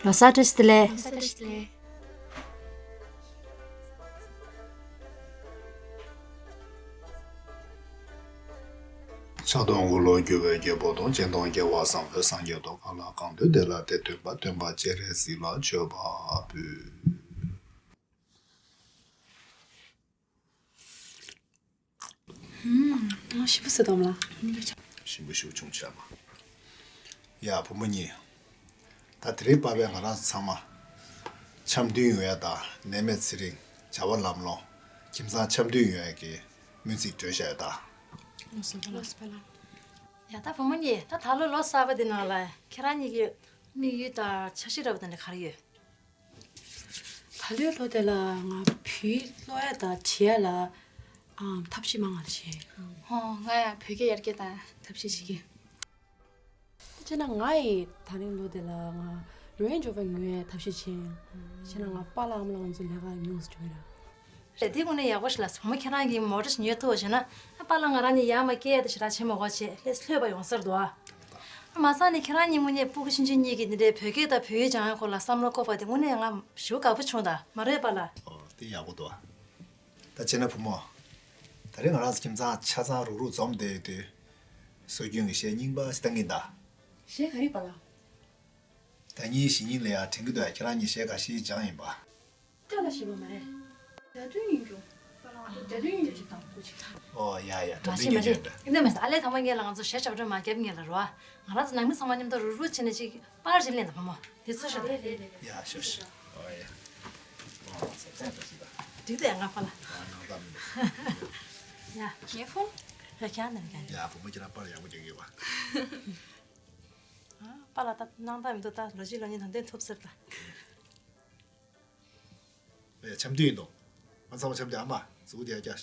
ལོ་གསར་བཀྲ་ཤིས་བདེ་ལེགས། ལོ་གསར་བཀྲ་ཤིས་བདེ་ལེགས། ཕྱག་སྟོང་འཁོར་ལོ་སྒྱུར་བའི་རྒྱལ་པོ་དང་། སྤྱན་སྟོང་རྒྱལ་བ་བཟང་པོའི་སངས་རྒྱས་སྟོང་། གང་ལ་གང་འདུལ་དེ་ལ་དེ་སྟོན་པ། སྟོན་པ་སྤྱན་རས་གཟིགས་ལ་མཆོད་པ་ཕུལ། ཧུམ། ཞིམ་པོ་ཟེར་དོམ་ལ། ཞིམ་པོ་ཞིག་བྱུང་ཆ་མ། ཡ་བུ་མོ་གཉིས། ད་དེ་རིང་བར་པའི་ང་རང་ཚང་མ། འཆམ་མཐུན་ཡོང་ཡ་ད་ནད་མེད་ཚེ་རིང་བྱ་བ་ལམ་ལྷོང་། ཁྱིམ་ཚང་འཆམ་མཐུན་ཡོང་ཡ་གི་སྨོན་ཚིག་སྒྲོན་བཞག་ཡ་ད། ལོ་སོ་པ་ལ། ཡ་ད་བུ་མོ་གཉིས་ད་ད་ལོ་ལོ་གསར་པ་འདི་ནང་ལ་ཁྱེད་རང་གཉིས་ཀྱི་དམིགས་ཡུལ་དང་འཆར་གཞི་འདྲ་པོ་དེ་འདྲ་ག་རེ་ཡོད། ད་ལོའི་ལོ་དེ་ལ་ང་བོད་ཡིག་ཀློག་ཡ་དང་བྲིས་ཡ་ལ་ཨམ་ཐབས་ཤེས་མང་ང་ལ་བྱས། ཧོ་ང་ཡང་བོད་སྐད་ཡར་རྒྱས་དང་ཐབས་ཤེས་བྱེད་ཀྱི། དེ་བྱས་ན་ང་ཡི་ད་རིང་ལོ་དེ་ལ་ང་རོལ་དབྱངས་འཇོག་པ་ཉུང་བའི་ཐབས་ཤེས་བྱས། བྱས་ན་ང་པཱ་ལགས་ཨ་མ་ལགས་ང་ཚོ་ལས་ཀ་ཉུང་སུ་འགྲོ་གི་རེད། རེད་དེ་དངོས་གནས་ཡག་པོ་ཞིག་ལ་བུ་མོ་ཁྱེད་རང་གིས་མོ་ཊ་ཞིག་ཉོས་ཐུབ་པ་བྱས་ན་ཨ་པཱ་ལགས་ང་རང་གཉིས་ཡར་མར་སྐྱེལ་ཡ་དེ་ཞེ་དྲག་བྱེད་མ་དགོས་བྱས་ལས་ལྷོད་པ་ཡོང་ས་རེད་འདུག་ཨ། མ་ཚད་ནི་ཁྱེད་རང་གཉིས་དངོས་གནས་སྤུ་གུ་ཆུང་ཆུང་གཉིས་ཀྱིས་འདི་འདྲའི་བོད་སྐད་དང་བོད་ཡིག་སྦྱང་ཡག་སྐོར་ལ་བསམ་བློ་འཁོར་བ་དེ་དངོས་གནས་ང་ཞེ་པོ་དགའ་པོ་བྱུང་ད་མ་རེད་པཱ་ལགས། ཨོ་དེ་ཡག་པོ་འདུག་ཨ། ད་བྱས་ན་བུ་མོ། ད་རེས་ང་རང་ཚོ་ཁྱིམ་ཚང་ཆ་ཚང་རུག་རུག་འཛོམས་བསྡད་ཡོད་དུས། སྲོལ་རྒྱུན་གྱི་གཞས་རྙིང་པ་ཞིག་བཏང་གིན་གདའ། གཞས་ག་རེ་པཱ་ལགས། ཟླ་ཉིན་གཞེས་ནིང་ལ་ཡ་དྲན་གྱི་འདུག་ཨ། ཁྱེད་རང་གཉིས་གཞས་འགའ་ཤས་སྦྱངས་ཡིན་པ། སྐྲ་ལ་ཞིག་པ་མ་རེད། སྒྲ་དོན་སྙན་རྒྱུད། སྒྲ་དོན་སྙན་རྒྱུད་ཅིག་དང་པོ་ཅིག་ཨོ་ཡ་ཡ་སྒྲ་དོན་སྙན་རྒྱུད་འདྲ། ཡིན་ན་མ་ཟད་ཨ་ལས་ཚང་མ་ངེད་ལ་ང་ཚོ་གཞས་ཆབ་སྒྲོན་མ་རྒྱབ་ངེད་ལ་རོ། ང་རང་ཚོ་ནང་མི་ཚང་མ་མཉམ་དུ་རུག་རུག་བྱས་ནས་ཅིག་པར་ཞིག་ལེན་དང་བུ་མོ། དེ་ཚོ་ཤོད་དང་། ཡ་ཤོད་ཤོད། ཨོ་ཡ། ཨོ་ཚེ་ཚེ་ད་ཞིག་ད། འགྲིག་དེ་ང་ཕ་ལ། ཨ་ནང་ད་མི་འདུག་ཡ། ངའི་ཕོན། ཡ་ཁྱེད་ནང་ག་ཡ་བུ་མོ་ཁྱེད་རང་པར་ཡག་པོ་རྒྱག་གི་ཡོད་པ། ཨ་པཱ་ལགས་ད་སྣང་དག་མི་འདུག་ད་ལོ་གཅིག་ལོ་གཉིས་དང་ལྡན་ཐུབ་ཟེར་ད། ཨེ་འཆམ་མཐུན་ཡིན་ནོ། ང་ཚང་མ་འཆམ་མཐུན་ཨ་མ་གཟུགས་དེ་ཡ་རྒྱ།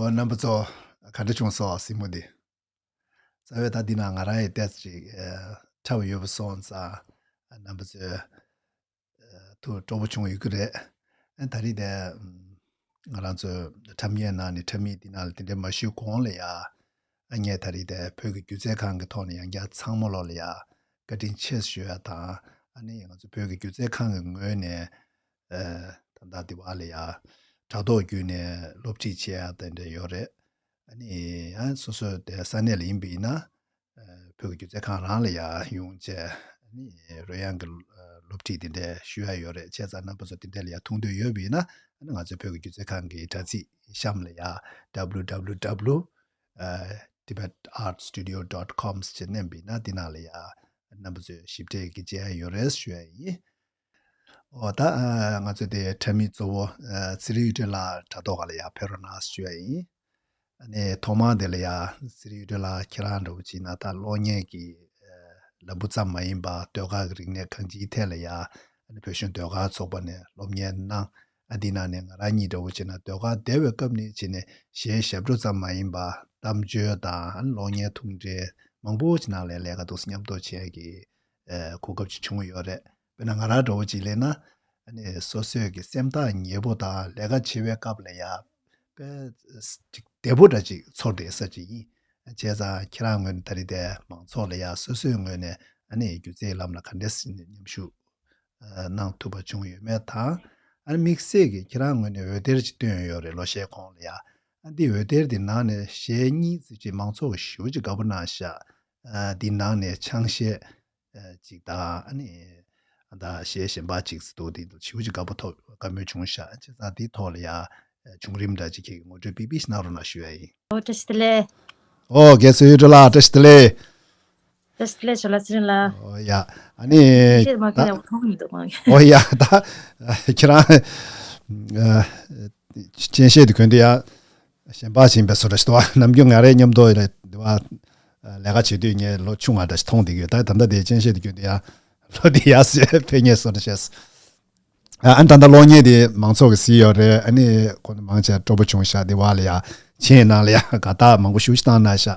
རྣམ་པ་ཚོ་ག་འདྲ་བྱུང་སོང་གཟིགས་མོ་འདི། རྩ་བའི་ད་འདི་ན་ང་རང་ཡི་ཏོག་ཙམ་ཅིག་ཨ་འཁྲབ་ཡོད་པ་སོང་ཙང་རྣམ་པ་ཚོས་ཨ་ཐུགས་སྤྲོ་པོ་བྱུང་ཡོད་ཀྱི་རེད། ཨ་ད་རེས་དེ་ང་རང་ཚོའི་འཁྲབ་མཁན་ནང་ནས་འཁྲབ་མི་འདི་ནང་ལ་དེ་འདྲ་མ་ཞུས་གོང་ལ་ཡ། ཨ་ངས་ད་རེས་དེ་བོད་ཀྱི་སྒྱུ་རྩལ་ཁང་གི་ཐོག་ནས་ཡང་བསྐྱར་ཚང་མ་ལོག་ལ་ཡ་བཀའ་དྲིན་ཆེ་ཞུ་ཡ་དང་། ཨ་ནི་ང་ཚོ་བོད་ཀྱི་སྒྱུ་རྩལ་ཁང་གི་ངོས་ནས་ཨ་ད་ལྟ་དེ་བ་ལ་ཡ་དྲ་ཐོག་བརྒྱུད་ནས་སློབ་ཁྲིད་བྱེད་ཡ་དེ་འདྲ་ཡོད་རེད། ཨ་ནི་ཨ་སོ་སོ་དེ་ས་གནས་ལ་ཡིན་པ་ཡིན་ན་ཨ་བོད་ཀྱི་སྒྱུ་རྩལ་ཁང་རང་ལ་ཡ་ཡོང་བྱས། ཨ་ནི་རོལ་དབྱངས་ཀྱི་ཨ་སློབ་ཁྲིད་དེ་འདྲ་ཞུ་ཡ་ཡོད་རེད། བྱས་ཙང་རྣམ་པ་ཚོ་དེ་འདྲ་ལ་ཡ་ཐུགས་འདོད་ཡོད་པ་ཡིན་ན། ཨ་ནི་ང་ཚོའི་བོད་ཀྱི་སྒྱུ་རྩལ་ཁང་གི་དྲ་ཚིགས་གཤམ་ལ་ཡ་www ཨ་tibet art studio dot com ཞེས་མནན་པ་ཡིན་ན་འདི་ནང་ལ་ཡ་རྣམ་པ་ཚོས་ཞིབ་ཕྲའི་གི་མཇལ་ཡ་ཡོད་རེད་ཞུ་ཡ་ཡིན། འོ་ད་ཨ་ང་ཚོ་དེ་འཁྲབ་མི་གཙོ་བོ་ཨ་ཚེ་རིང་གཡུ་སྒྲོན་ལགས་དྲ་ཐོག་ཁ་ལ་ཡ་ཕེབས་རོགས་གནང་ཞུ་ཡ་ཡིན། ཨ་ནི་ཐོག་མར་དེ་ལ་ཡ་ཚེ་རིང་གཡུ་སྒྲོན་ལགས་ཁྱེད་རང་འདྲ་བོ་བྱས་ན་ད་གློག་བརྙན་གྱི་ཨ་ལམ་བུ་ཙམ་མ་ཡིན་པ་ཟློས་གར་གྱི་རིག་གནས་གང་ཅིའི་ཐད་ལ་ཡ་ཨ་ནི་བོད་གཞུང་ཟློས་གར་ཚོགས་པ་ནས་སློབ་གཉེར་གནང་། ཨ་འདི་ནང་ནས་ང་རང་གཉིས་འདྲ་བོ་བྱས་ན་ཟློས་གར་དེ་བའི་སྐབས་ནས་བྱས་ནས་གཞས་ཞབས་བྲོ་ཙམ་མ་ཡིན་པ་གཏམ་བརྗོད་དང་ཨ་ནི་གློག་བརྙན་ཐུང་གྲས་མང་པོ་ཞིག་ནང་ལ་ལས་ཀ་འདུག་སེ་མཉམ་དུ་བྱས་ཀྱི་ཨ་གོ་སྐབས་ཅིག་བྱུང་ཡོད་རེད། དཔེར་ན་ང་རང་འདྲ་བོ་ཅིག་ལས་ན་ཨ་ནི་སོ་སོའི་གི་སེམས་ཐག་ཉེ་པོ་དང་ལས་ཀ་བྱེད་པའི་སྐབས་ལ་ཡ་དཔེ་ཅིག་བདེ་པོ་འདྲ་ཅིག་ཚོར་བསྡད་ས་ཅིག་ཡིན། བྱས་ཙང་ཁྱེད་རང་ངོས་ནས་ད་རེས་དེ་མང་ཚོགས་ལ་ཡ་སོ་སོའི་ངོས་ནས་ཨ་ནི་སྒྱུ་རྩལ་ལམ་ལ་ག་འདྲས་མཉམ་ཞུགས་གནང་ཐུབ་པ་བྱུང་ཡོད་མེད་དང་། ཨ་ནི་དམིགས་བསལ་གྱིས་ཁྱེད་རང་ངོས་ནས་འོད་སྡེར་ཅིག་བཏོན་ཡོད་རེད་ལོ་ཤས་གོང་ལ་ཡ། ཨ་འདི་འོད་སྡེར་འདི་ནང་ནས་གཞས་གཉིས་ཙམ་ཅིག་མང་ཚོགས་ཀྱིས་ཞེ་པོ་ཅིག་དགའ་པོ་གནང་ཤག་ཨ་འདི་ནང་ནས་ཆང་གཞས་ཨ་ཅིག་དང་ཨ་ནི་ཨ་ད་གཞས་གཞན་པ་ཅིག་ཙམ་འདུག་འདི་འདུག་ཞེ་པོ་ཅིག་དགའ་པོ་ཐོབ་དགའ་མོས་བྱུང་ཤག་བྱས་ཙང་འདིའི་ཐོག་ལ་ཡ་བྱུང་རིམ་འདྲ་ཅིག་ཁྱེད་ཀྱིས་ངོ་སྤྲོད་ཕིག་ཕིག་ཞིག་གནང་རོགས་གནང་ཞུ་ཡ་ཡིན། ཨོ་བཀྲ་ཤིས་བདེ་ལེགས། ཨོ་རྒན་ཚེ་རིང་གཡུ་སྒྲོན་ལགས་བཀྲ་ཤིས་བདེ་ལེགས། བཀྲ་ཤིས་བདེ་ལེགས་ཇོ་ལགས་ཚེ་རིང་ལགས། ཨོ་ཡ། ཨ་ནི་ཁྱེད་མ་ད་ཁྱེད་ཡག་པོ་མཐོང་གི་མི་འདུག་མ། ཨོ་ཡ་ད། ཁྱེད་རང་ཨ་སྤྱན་ཤེལ་དེ་གོན་དུས་ཡ་གཞན་པ་ཞིག་ཡིན་པའི་བཟོ་འདྲ་ཞིག་འདུག་བ། ནམ་རྒྱུན་ང་རའི་མཉམ་དུ་ཡོད་རེད་འདི་བ། ལས་ཀ་བྱེད་དུས་ངས་ལོ་ཆུང་བ་འདྲ་ཞིག་མཐོང་བསྡད་ཀྱི་ཡོད། ད་ད་ལྟ་དེ་སྤྱན་ཤེལ་དེ་གྱོན་དུས་ཡ་ལོ་དེ་ཡ་སེ་ཕེབས་ངེས་བཟོ་འདྲ་བྱས། ཨ་ཨ་ད་ལྟ་གློག་བརྙན་དེ་མང་ཚོགས་ཀྱིས་གཟིགས་ཡོད་རེད། ཨ་ནི་ཁོ་ནི་མང་ཆེ་སྤྲོ་པོ་བྱུང་ཤག་འདི་བ་ལ་ཡ་མཆན་ནང་ལ་ཡ་དགའ་རྟགས་མང་པོ་ཞེ་པོ་ཅིག་བཏང་གནང་ཤག་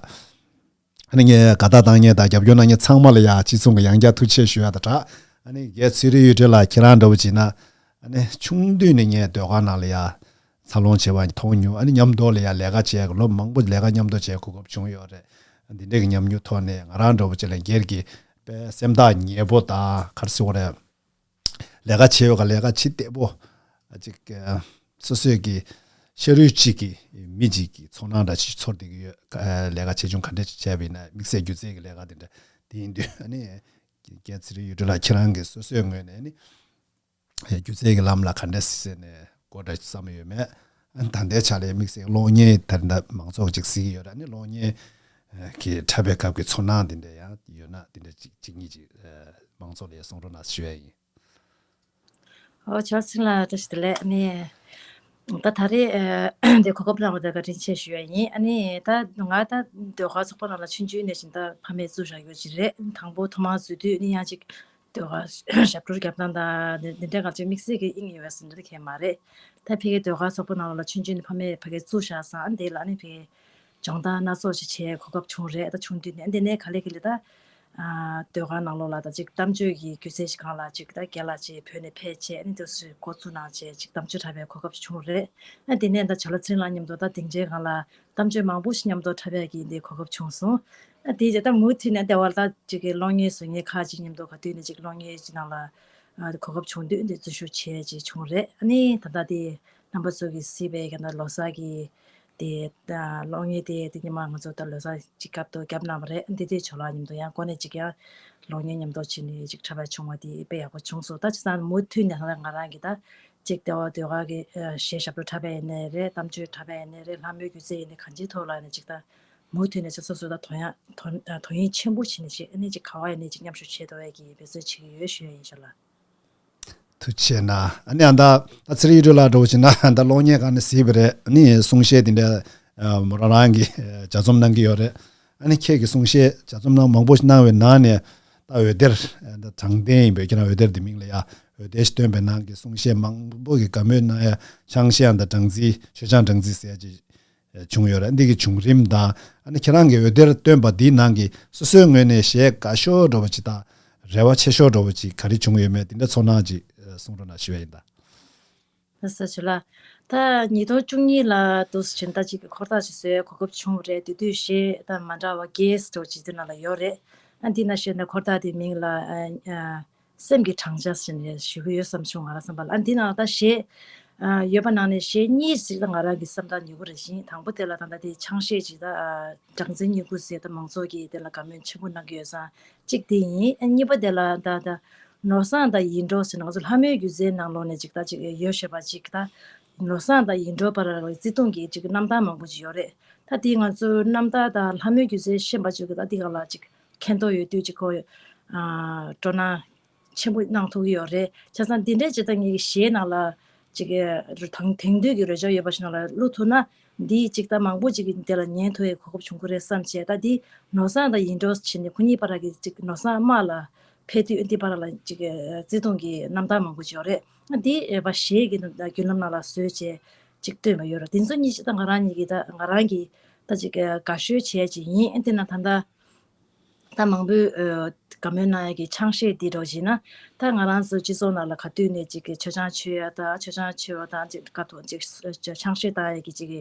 ཨ་ནི་ངས་དགའ་རྟགས་བཏང་མཁན་དང་རྒྱབ་སྐྱོར་གནང་མཁན་ཚང་མ་ལ་ཡ་གཅིག་མཚུངས་ཀྱི་ཡང་བསྐྱར་ཐུགས་རྗེ་ཆེ་ཞུ་ཡ་དང་སྦྲགས། ཨ་ནི་རྒན་ཚེ་རིང་གཡུ་སྒྲོན་ལགས་ཁྱེད་རང་འདྲ་བོ་བྱས་ན་ཨ་ནི་ཆུང་དུས་ནས་ངས་ཟློས་གར་ནང་ལ་ཡ་འཚར་ལོངས་བྱས་པ་མཐོང་མྱོང་། ཨ་ནི་མཉམ་དུ་ལ་ཡ་ལས་ཀ་བྱས་ལོ་མང་པོ་ལས་ཀ་མཉམ་དུ་བྱས་གོ་སྐབས་བྱུང་ཡོད་རེད། འདི་འདྲའི་གི་ཉམས་མྱོང་ཐོག་ནས་ང་རང་འདྲ་བོ་བྱས་ལ་སྒེར་གྱི་དཔེ་སེམས་ཐག་ཉེ་པོ་དང་ག་རེ་ཟེར་དགོས་རེད། ལས་ཀ་བྱེད་པ་ག་ལས་ཀ་བྱེད་བདེ་པོ། ཨ་ཅིག་ཨ་སོ་སོའི་གི་ཤ་རུས་གཅིག་གི་མི་གཅིག་གི་ཚོར་སྣང་འདྲ་ཅིག་ཚོར་བསྡད་ཀྱི་ཡོད། ཨ་ལས་ཀ་ཆེ་ཆུང་ག་འདྲ་ཅིག་བྱས་པ་ཡིན་ན་དམིགས་བསལ་སྒྱུ་རྩལ་གི་ལས་ཀ་དེ་འདྲ་དེ་ཡིན་དུས་ཨ་ནི་རྒན་ཚེ་རིང་གཡུ་སྒྲོན་ལགས་ཁྱེད་རང་གི་སོ་སོའི་ངོས་ནས་ཨ་ནི་སྒྱུ་རྩལ་གི་ལམ་ལ་ག་འདྲ་ཟེར་ནས་འགོ་འདྲ་ཅིག་བརྩམས་ཡོད་མེད། ཨ་ནི་ད་ལྟའི་ཆ་ལ་དམིགས་བསལ་གློག་བརྙན་ད་ལྟ་མང་ཚོགས་ཅིག་གཟིགས་ཀྱི་ཡོད་རེད། ཨ་ནི་གློག་བརྙན་གི་འཁྲབ་པའི་སྐབས་ཀྱི་ཚོར་སྣང་དེ་འདྲ་ཡང་ཡོད་ན་དེ་འདྲ་ཅིག་ཅིག་གཉིས་ཅིག་ཨ་མང་ཚོགས་ལ་ཡང་གསུང་རོགས་གནང་ཞུ་ཡ་ཡིན། ཨོ་ཇོ་ལགས་ཚེ་རིང་ལགས་བཀྲ་ཤིས་བདེ་ལེགས། ཨ་ནི་ད་ད་རེས་ཨ་འདི་གོ་སྐབས་གནང་བ་དེ་བཀའ་དྲིན་ཆེ་ཞུ་ཡ་ཡིན། ཨ་ནི་ད་ང་ད་ཟློས་གར་ཚོགས་པ་ནང་ལ་ཆུང་ཆུང་ནས་བཞིན་ད་ཕ་མས་བཙུགས་བཞག་ཡོད་ཅིག་རེད། དང་པོ་ཐོག་མར་འཛུལ་དུས་ནི་ཡང་ཅིག་ཟློས་གར་ཞབས་བྲོ་རྒྱབ་སྟངས་དང་འདི་འདྲ་གང་ཅིག་དམིགས་བསལ་གྱི་དབྱིངས་ཡོད་པ་ཟེར་འདྲ་ཁྱད་མ་རེད། ད་ཕ་གིའི་ཟློས་གར་ཚོགས་པ་ནང་ལ་ཆུང་ཆུང་ནས་ཕ་མས་ཕ་གིར་བཙུགས་བཞག་ཙང་འདི་ལ་ནི་ཕ་གིའི་སྦྱོང་བརྡར་སྣ་ཚོགས་ཤིག་བྱེད་གོ་སྐབས་བྱུང་རེད། ད་ཆུང་དུས་ནས་འདི་ནས་ག་ལེ་ག་ལེ་ད་ཨ་ཟློས་གར་ནང་ལོགས་ལ་ད་ཅིག་གཏམ་བརྗོད་ཀྱི་སྒྱུ་རྩལ་ཞིག་སྒང་ལ་ཅིག་ད་རྒན་ལགས་ཅིག་བོད་ནས་ཕེབས་བྱས་ནི་འདུག་སེ་འགོ་བཙུགས་གནང་བྱས་ཅིག་གཏམ་བརྗོད་འཁྲབ་པའི་གོ་སྐབས་ཤིག་བྱུང་རེད། ཨ་འདི་ནས་ད་ཇོ་ལགས་ཚེ་རིང་ལགས་མཉམ་དུ་ད་སྡིངས་ཆའི་སྒང་ལ་གཏམ་བརྗོད་མང་པོ་ཞིག་མཉམ་དུ་འཁྲབ་ཡས་ཀྱི་འདི་གོ་སྐབས་བྱུང་སོང་། ཨ་དེ་རྗེས་ད་མུ་མཐུད་ནས་ལྟེ་བ་ལ་ད་ཅིག་གི་གློག་བརྙན་བཟོ་མཁན་ཁག་ཅིག་མཉམ་དུ་ག་དུས་ནས་ཅིག་གློག་བརྙན་ཅིག་ནང་ལ་ཨ་གོ་སྐབས་བྱུང་དུས་འདི་འཛུལ་ཞུགས་བྱས་ཅིག་བྱུང་རེད། ཨ་ནི་ད་ལྟ་དེ་རྣམ་པ་ཚོ་གིས་གཟིགས་པའི་ག་ན་ལོ་གསར་གྱི་དེ་ཨ་གློག་བརྙན་དེ་དེ་ཉི་མ་ང་ཚོ་ད་ལོ་གསར་ཅིག་སྐབས་དུ་བརྒྱབ་གནང་བ་རེད། འདི་དུས་ཇོ་ལགས་མཉམ་དུ་ཡང་འགོ་ནས་ཅིག་ཡང་གློག་བརྙན་མཉམ་དུ་བྱས་ནས་ཅིག་འཁྲབ་པ་བྱུང་བ་དེ་དཔེ་ཡག་པོ་བྱུང་སོང་། ད་བྱས་ཙང་མུ་མཐུད་ནས་ད་ང་རང་གི་ད་ཅིག་ལྟེ་བ་ཟློས་གར་གྱི་ཨ་གཞས་ཞབས་བྲོ་འཁྲབ་པ་ཡིན་ནའི་རེད། གཏམ་བརྗོད་འཁྲབ་པ་ཡིན་ནའི་རེད། ལྷ་མོའི་སྒྱུ་རྩལ་ཡིན་ནའི་གང་ཅིའི་ཐོག་ལ་ཡིན་ནའི་ཅིག་ད་མུ་མཐུད་ནས་ཅིག་སོ་སོ་ད་དོ་ཡང་དོ་ཨ་དོ་དབྱིངས་ཆེན་པོ་བྱས་ནས་ཅིག་ཨ་ནི་ཅིག་ག་བ་ཡིན་ནའི་ཅིག་མཉམ་ཞུགས་བྱེད་དོ་ཡས་ཀྱི་འབད་བརྩོན་བྱེད་ཀྱི་ཡོད་ཞུ་ཡ་ཡིན་ཞོར་ལ། ཐུགས་རྗེ་གནང་། ཨ་ནི་ཨ་ད་ད་ཚེ་རིང་གཡུ་སྒྲོན་ལགས་འདྲ་བོ་བྱས་ན་ཨ་ད་གློག་བརྙན་སྒང་ནས་གཟིགས་པ་རེད། ཨ་ནི་གསུང་བཤད་དེ་འདྲ་ཨ་མོ་རང་རང་གིས་ཨ་ལྗགས་རྩོམ་གནང་གི་ཡོད་རེད། ཨ་ནི་ཁྱེད་ཀྱིས་གསུང་བཤད་ལྗགས་རྩོམ་གནང་མང་པོ་ཞིག་གནང་བའི་ནང་ནས་ད་འོད་སྡེར་ཨ་ད་དྲང་བདེན་ཡིན་པས་ཁྱེད་རང་འོད་སྡེར་འདི་མིང་ལ་ཡ་འོད་སྡེར་ཞིག་བཏོན་པའི་ནང་གི་གསུང་བཤད་མང་པོ་གི་དགའ་མོས་གནང་ཡ་ཆང་གཞས་ཨ་ད་སྦྲང་རྩི་མཆོད་ཆང་སྦྲང་རྩི་ཟེར་ཡ་ཅིག་བྱུང་ཡོད་རེད། འདི་གི་བྱུང་རིམ་དང་ཨ་ནི་ཁྱེད་རང་གི་འོད་སྡེར་བཏོན་པ་འདིའི་ནང་གི་སོ་སོའི་ངོས་ནས་གཞས་དགའ་ཤོས་འདྲ་བོ་ཅིག་དང་རེ་བ་ཆེ་ཤོས་འདྲ་བོ་ཅིག་ག་རེ་བྱུང་ཡོད་མེད་དེ་འདྲ་ཚོར་སྣང་ཅིག་གསུང་རོགས་གནང་ཞུ་ཡ་ཡིན་ད། ལགས་སོ་ཇོ་ལགས། ད་ཉིས་སྟོང་བཅུ་གཉིས་ལ་འདུག་སེ་བྱས་ན་ད་ཅིག་གི་འཁོར་ཐག་ཅིག་བཟོ་ཡའི་གོ་སྐབས་བྱུང་བ་རེད། དེ་དུས་གཞས་ད་མ་འདྲ་བ་རྒྱས་སུ་འགྲོ་ཅིག་དེ་ནང་ལ་ཡོད་རེད། ཨ་འདི་ན་གཞས་ནི་འཁོར་ཐག་དེའི་མིང་ལ་ཨ་ཨ་སེམས་ཀྱི་བགྲང་བྱ་ཟེར་ནས་ཞུ་གི་ཡོད་བསམ་བྱུང་ང་རང་བསམ་པ་ལ། ཨ་འདི་ནང་ལ་ད་གཞས་ཨ་ཡོད་པ་ནང་ནས་གཞས་གཉིས་ཅིག་ད་ང་རང་གི་བསམ་ཐག་ཉེ་པོ་རེད། བཞིན་དང་པོ་དེ་ལ་ད་ད་དེ་ཆང་གཞས་ཅིག་ད་ཨ་སྦྲང་རྩི་གཉིས་ཀུ་ཟེར་ད་མང་ཚོགས་ཀྱིས་དེ་ལ་དགའ་མོས་ཆེན་པོ་གནང་གི་ཡོད་ཙང་གཅིག་དེ་ཡིན། ཨ་གཉིས་པ་དེ་ལ་ད་ད་ནོར་བཟང་དང་ཡིད་འཕྲོག་ཟེར་ནས་ང་ཚོ་ལྷ་མོའི་སྒྱུ་རྩལ་ནང་ལོགས་ནས་ཅིག་ད་ཅིག་ཡོད་བཤད་པ་ཅིག་ད་ནོར་བཟང་དང་ཡིད་འཕྲོག་བར་ལ་བརྩེ་དུང་གི་ཅིག་རྣམ་ཐར་མང་པོ་ཅིག་ཡོད་རེད། ད་དེ་ང་ཚོ་རྣམ་ཐར་དང་ལྷ་མོའི་སྒྱུ་རྩལ་ཤེས་པ་ཅིག་གི་ད་དེ་ག་ལ་ཅིག་མཁྱེན་རྟོགས་ཡོད་དུས་ཅིག་ཁོ་ཨ་སྤྲོ་སྣང་ཆེན་པོ་གནང་ཐུབ་ཀྱི་ཡོད་རེད། བྱས་ཙང་འདི་འདྲའི་ཅིག་ད་ངེད་ཀྱི་གཞས་ནང་ལ་ཅིག་གི་དེང་དེང་དུས་ཀྱི་རོལ་ཆ་ཡོད་པ་ཞིག་ནང་ལ་བླུག་ཐུབ་ན་འདི་ཅིག་ད་མང་པོ་ཅིག་གི་འདི་ལ་ཉན་ཐུབ་ཡའི་གོ་སྐབས་བྱུང་གི་རེད་བསམ་བྱས། ད་འདི་ནོར་བཟང་དང་ཡིད་འཕྲོག་བྱས་ནས་ཁོ་གཉིས་བར་གྱི་ཅིག་ནོར་བཟང་དམག་ལ་ཕེབས་དུས་འདི་བར་ལ་ཅིག་བརྩེ་དུང་གི་རྣམ་ཐར་མང་པོ་ཅིག་ཡོད་རེད། འདི་ཨེ་བ་གཞས་ཀྱི་བརྒྱུད་ལམ་ནང་ལ་བཟོས་བྱས་ཅིག་བཏོན་པ་ཡོད་རེད། དེ་ཚོ་གཉིས་ཅིག་ད་ང་རང་གཉིས་ཀྱི་ད་ང་རང་གི་ད་ཅིག་དགའ་ཤོས་བྱས་ཅིག་ཡིན། དེ་ན་ད་ལྟ་ད་མང་པོས་ཨ་དགའ་མོས་གནང་ཡ་གི་ཆང་གཞས་འདི་འདྲ་བོ་ཞིག་ན། ད་ང་རང་ཚོ་སྤྱི་ཚོགས་ནང་ལ་ག་དུས་ནས་ཅིག་གི་མཆོད་ཆང་མཆོད་ཡ་དང་མཆོད་ཆང་མཆོད་ཡ་དང་ཅིག་དཀའ་ཐུབ་ཅིག་ཆང་གཞས་བཏང་ཡ་གི་ཅིག་གི་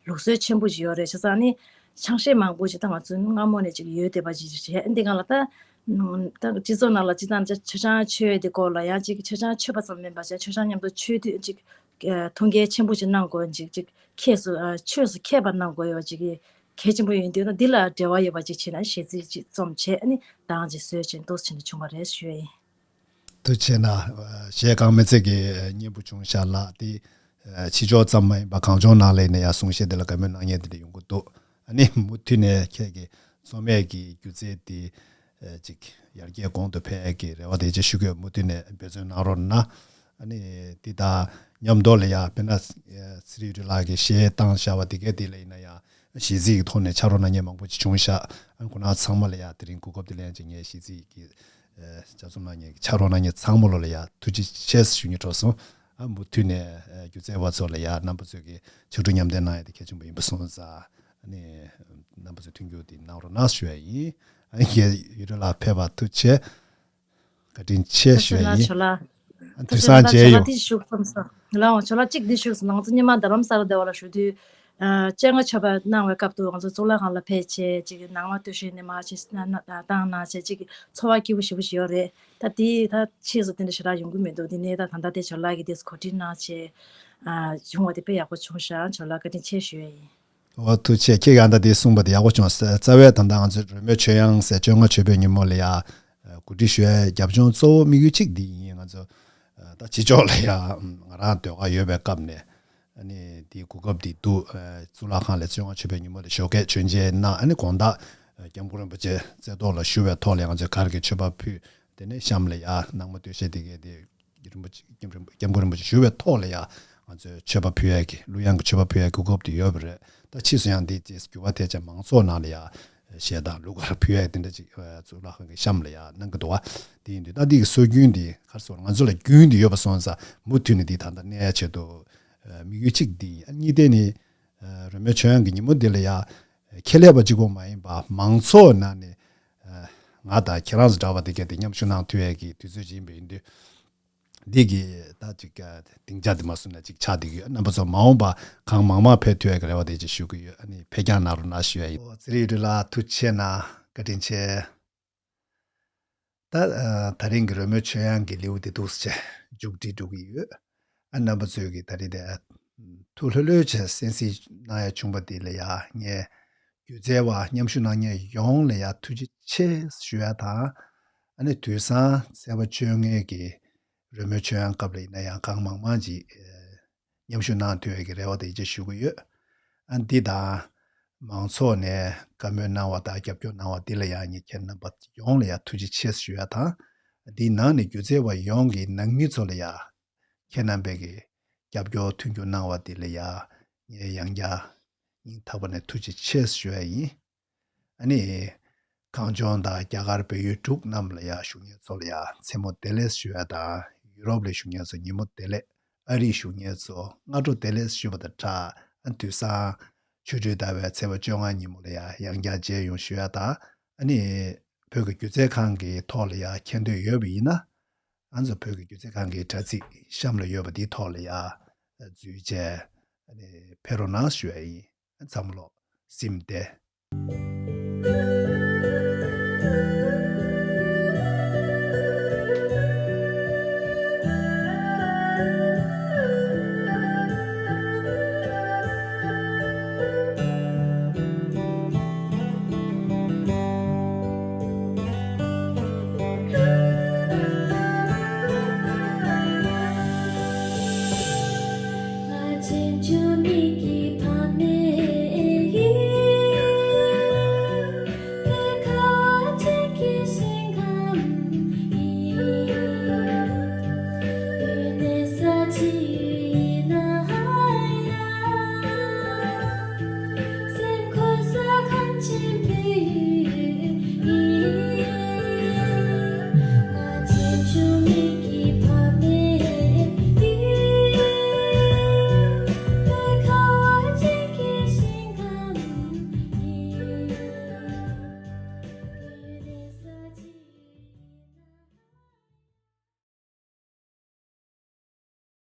ལུགས་སྲོལ་ཆེན་པོ་ཞིག་ཡོད་རེད། བྱས་ཙང་ནི་ཆང་གཞས་མང་པོ་ཞིག་ད་ང་ཚོ་སྔ་མོ་ནས་ཅིག་ཡོད་བསྡད་པ་ཅིག་རེད། འདི་སྒང་ལ་ད་ད་སྤྱི་ཚོགས་ནང་ལ་སྤྱི་བཏང་མཆོད་ཆང་མཆོད་ཡ་དེ་སྐོར་ལ་ཡང་ཅིག་མཆོད་ཆང་མཆོད་པ་ཙམ་མིན་པ་བྱས་མཆོད་ཆང་མཉམ་དུ་མཆོད་དུས་ཅིག་ཨ་མཐུན་རྐྱེན་ཆེན་པོ་ཅིག་གནང་དགོས། ཅིག་ཅིག་ཁྱེད་ཚོ་ཨ་ཆོས་སུ་མཁས་པ་གནང་དགོས་ཡོད་ཅིག་གི་གལ་ཆེན་པོ་ཡིན་དུས་ན། འདི་ལ་འབྲེལ་བ་ཡོད་པ་ཅིག་བྱས་ན་གཞས་ཚིག་ཅིག་རྩོམ་བྱས་ཨ་ནི་གདངས་ཅིག་བཟོས་བྱས་འདུག་བྱས་ནས་བྱུང་བ་རེད་ཞུ་ཡ་ཡིན། ཐུགས་རྗེ་ཆེ་གནང་། གཞས་གང་མི་ཚེ་གི་སྙན་པོ་བྱུང་ཤག་ལགས། དེ་ཕྱི་ཕྱོགས་ཙམ་མ་ཡིན་པར་གངས་ལྗོངས་ནང་ལ་ཡིན་ན་ཡང་གསུང་གཞས་འདི་ལ་དགའ་མོས་གནང་མཁན་དེ་འདྲ་ཡོང་གི་འདུག་ཨ་ནི་མུ་མཐུད་ནས་ཁྱེད་ཀྱི་རྩོམ་ཡས་ཀྱི་སྒྱུ་རྩལ་འདི་ཅིག་ཡར་རྒྱས་གོང་དུ་འཕེལ་ཡས་ཀྱི་རེ་བ་དེ་ཅིག་ཞུ་གི་ཡོད། མུ་མཐུད་ནས་འབད་བརྩོན་གནང་རོགས་གནང་། ཨ་ནི་འདི་དང་མཉམ་དུ་ལ་ཡ་དཔེར་ན་ཚེ་རིང་ཡུལ་གྲུ་ལགས་ཀྱིས་གཞས་བཏང་བཞག་པ་དེ་གས་དེ་ལ་ཡིན་ན་ཡང་གཞས་ཚིག་གི་ཐོག་ནས་ཕྱག་རོགས་གནང་མཁན་མང་པོ་ཅིག་བྱུང་ཤག་ཨ་ནི་ཁོང་རྣམ་ཚང་མ་ལ་ཡ་དེ་རིང་གོ་སྐབས་དེ་ལེན་བྱས་ངས་གཞས་ཚིག་གི་ལྗགས་རྩོམ་གནང་མཁན་གྱི་ཕྱག་རོགས་གནང་མཁན་ཚང་མ་ལོ་ལ་ཡ་ཐུགས་རྗེ་ཆེ་ཞུ་སྙིང་བྲོ་སོང་། ཨ་མུ་མཐུད་ནས་སྒྱུ་རྩལ་བ་ཚོ་ལ་ཡ་རྣམ་པ་ཚོས་ཀྱི་ཕྱག་གྲུ་མཉམ་འདེགས་གནང་ཡ་དེ་གལ་ཆེན་པོ་ཡིན་པ་སོང་ཙང་ཨ་ནི་རྣམ་པ་ཚོས་མཐུན་འགྱུར་དེ་གནང་རོགས་གནང་ཞུ་ཡ་ཡིན། ཨ་ནི་ཡུལ་གྲུ་ལགས་ཕེབས་པ་ཐུགས་རྗེ་ཆེ། བཀའ་དྲིན་ཆེ་ཞུ་ཡ་ཡིན། ཐུགས་རྗེ་གནང་། ཇོ་ལགས། ཐུགས་རྗེ་གནང་། ད་ཇོ་ལགས་འདི་ཞུ་བསམ་སོང་། ལགས་འོང་། ཇོ་ལགས་གཅིག་འདི་ཞུ་བསམ། ང་ཚོ་སྔོན་མ་རྡ་རམ་ས་ལ་སྡེ་བ་ལ་བཞུགས་དུས། ཨ་བཅོ་ལྔ་མཆོད་པ་གནང་བའི་སྐབས་དུ་ང་ཚོ་གཙུག་ལག་ཁང་ལ་ཕེབས་བྱས་ཅིག་ནང་མ་སྟོད་གཞས་ནས་མར་ཅིག་གནང་གནང་གནང་བྱས་ཅིག་ཚོར་བ་སྐྱིད་པོ་ཞེ་པོ་ཞིག་ཡོད་རེད། ད་དེ་ད་ཕྱིས་སུ་དེ་འདྲ་ཞེ་དྲག་ཡོང་གི་མི་འདུག་དེ་ནས་ད་ད་ལྟ་དེ་ཇོ་ལགས་ཀྱིས་དེ་གོ་སྒྲིག་གནང་བྱས་ཨ་བྱུང་བ་དེ་དཔེ་ཡག་པོ་བྱུང་ཤག་ཇོ་ལགས་བཀའ་དྲིན་ཆེ་ཞུ་ཡ་ཡིན། འོ་ཐུགས་རྗེ་ཆེ། ཁྱེད་ཀྱིས་ད་འདི་གསུངས་པ་དེ་ཡག་པོ་བྱུང་། རྩ་བའི་ད་ལྟ་ང་ཚོ་རོལ་མོའི་ཆོས་དབྱངས་ཟེར་བཅོ་ལྔ་མཆོད་པའི་ཉིན་མོ་ལ་ཡ་གོ་སྒྲིག་ཞུ་ཡའི་རྒྱབ་ལྗོངས་གཙོ་བོ་དམིགས་ཡུལ་གཅིག་འདི་ཡིན། ང་ཚོ་ད་ཕྱི་ཕྱོགས་ལ་ཡ་ང་རང་ཟློས་གར་ཡོད་པའི་སྐབས་ནས་ཨ་ནི་དེའི་གོ་སྐབས་འདི་འདུག་གཙུག་ལག་ཁང་ལ་བཅོ་ལྔ་མཆོད་པའི་ཉིན་མོ་ལ་ཞོགས་ཀས་མཆོད་མཇལ་གནང་། ཨ་ནི་དགོང་དག་སྐྱབས་མགོན་རིན་པོ་ཆེ་རྩེ་ཏོག་ལ་བཞུགས་པའི་ཐོག་ལ་ཡ་ང་ཚོས་གར་གྱི་མཆོད་པ་ཕུལ། དེ་ནས་གཤམ་ལ་ཡ་ནང་མ་སྟོད་གཞས་དེ་གས་དེ། རིན་པོ་ཆེ་སྐྱབས་རིན་པོ་སྐྱབས་མགོན་རིན་པོ་ཆེ་བཞུགས་པའི་ཐོག་ལ་ཡ་ང་ཚོས་མཆོད་པ་ཕུལ་ཡས་ཀྱི་གླུ་དབྱངས་ཀྱི་མཆོད་པ་ཕུལ་ཡས་གོ་སྐབས་དེ་ཡོད་པ་རེད། ད་ཕྱིས་སུ་ཡང་འདི་རྗེས་སུ་འགྱུར་བ་ཐེབས་བྱས་མང་ཚོགས་ནང་ལ་ཡ་གཞས་དང་གླུ་གར་ཕུལ་ཡས་དེ་འདྲ་ཅིག་གཙུག་ལག་ཁང་གི་གཤམ་ལ་ཡ་གནང་གི་འདུག་བ། དེ་ཡིན་དུས་ད་འདི་གི་སྲོལ་རྒྱུན་འདི་ག་རེ་ཟེར་ང་ཚོ་ལ་རྒྱུན་འདི་ཡོད་པ་སོང་ཙང་མུ་མཐུད་ནས་འདི་ད་ལྟ་གནས་ཡས་ཆེད་དུ་དམིགས་ཡུལ་གཅིག་འདི་ཡིན། གཉིས་དེ་ནི་རོལ་མོའི་ཆོས་དབྱངས་ཀྱི་ཉིན་མོ་འདི་ལ་ཡ་ཁྱད་ལས་པ་གཅིག་པོ་མ་ཡིན་པ་མང་ཚོགས་ནང་ནས་ང་དང་ཁྱེད་རང་ཚོ་འདྲ་བ་དེ་གས་དེ་མཉམ་ཞུགས་གནང་ཐུབ་ཡས་ཀྱི་དུས་ཚོད་ཅིག་ཡིན་པ་ཡིན་དུས། འདི་གི་ད་ཅིག་སྡིངས་ཆ་དེ་མ་བཟུང་ན་ཅིག་ཆགས་བསྡད་ཀྱི་ཡོད། རྣམ་པ་ཚོ་མ་འོངས་པ་གང་མང་མང་ཕེབས་ཐུབ་ཡ་གི་རེ་བ་དེ་ཅིག་ཞུ་གི་ཡོད། ཨ་ནི་ཕེབས་རྐྱང་གནང་རོགས་གནང་ཞུ་ཡ་ཡིན། ཨོ་ཚེ་རིང་ཡུལ་གྲུ་ལགས་ཐུགས་རྗེ་ཆེ་གནང་། བཀའ་དྲིན་ཆེ། ད་ཨ་ད་རིང་གི་རོལ་མོའི་ཆོས་དབྱངས་ཀྱི་ལེའུ་དེ་འདུག་སེ་མཇུག་སྒྲིལ་འགྲོ་གི་ཡོད། ཨ་རྣམ་པ་ཚོས་ཀྱི་ད་རིང་དེ་ཐུགས་ལྷོད་ལྷོད་བྱས་གསན་གཟིགས་གནང་ཡ་བྱུང་བ་དེ་ལ་ཡ་ངས་སྒྱུ་རྩལ་བ་མཉམ་ཞུགས་གནང་མཁན་ཡོངས་ལ་ཡ་ཐུགས་རྗེ་ཆེ་ཞུ་ཡ་དང་། ཨ་ནི་དུས་སང་ཚེས་པ་བཅོ་ལྔའི་གི་རོལ་མོའི་ཆོས་དབྱངས་སྐབས་ལ་ཡིན་ན་ཡང་གང་མང་མང་ཅིག་ཨེ་མཉམ་ཞུགས་གནང་ཐུབ་ཡས་ཀྱི་རེ་བ་དེ་ཡིད་ཆེས་ཞུ་གི་ཡོད། ཨ་འདི་དང་མང་ཚོགས་ནས་བཀའ་མོལ་གནང་བ་དང་རྒྱབ་སྐྱོར་གནང་བ་འདི་ལ་ཡང་ངས་ཁྱེད་རྣམ་པ་ཡོངས་ལ་ཡང་ཐུགས་རྗེ་ཆེ་ཞུ་ཡ་དང་། འདིའི་ནང་ནས་སྒྱུ་རྩལ་བ་ཡོངས་ཀྱི་ནང་མི་ཚོ་ལ་ཡང་ཁྱེད་རྣམ་པས་ཀྱི་རྒྱབ་སྐྱོར་མཐུན་འགྱུར་གནང་བ་འདི་ལ་ཡང་ངས་ཡང་བསྐྱར་སྙིང་ཐག་པ་ནས་ཐུགས་རྗེ་ཆེ་ཞུ་ཡ་ཡིན། ཨ་ནི། གངས་ལྗོངས་དང་རྒྱ་གར་བལ་ཡུལ་འབྲུག་རྣམས་ལ་ཡང་བཞུགས་མཁན་ཚོ་ལ་ཡང་མཚན་མོ་བདེ་ལེགས་ཞུ་ཡ་དང་ཡུ་རོབ་ལ་བཞུགས་མཁན་ཚོ་ཉིན་མོ་བདེ་ལེགས། ཨ་རིར་བཞུགས་མཁན་ཚོ་སྔ་དྲོ་བདེ་ལེགས་ཞུ་བ་དང་སྦྲགས། ཨ་དུས་སང་ ཆོ་འཕྲུལ་ཟླ་བའི་ཚེས་པ་བཅོ་ལྔ་ཉིན་མོ་ལ་ཡང་ཡང་བསྐྱར་མཇལ་ཡོང་ཞུ་ཡ་དང་། ཨ་ནི་བོད་ཀྱི་སྒྱུ་རྩལ་ཁང་གི་ཐོག་ལ་ཡང་མཁྱེན་འདོད་ཡོད་པ་ཡིན་ན། ང་ཚོ་བོད་ཀྱི་སྒྱུ་རྩལ་ཁང་གི་དྲ་ཚིགས་གཤམ་ལ་ཡོད་པ་འདིའི་ཐོག་ལ་ཡང་འཛུལ་བྱས་ཨ་ནི་ཕེབས་རོགས་གནང་ཞུ་ཡ་ཡིན། ཚང་མ་ལོ་སིམ་སྟེ།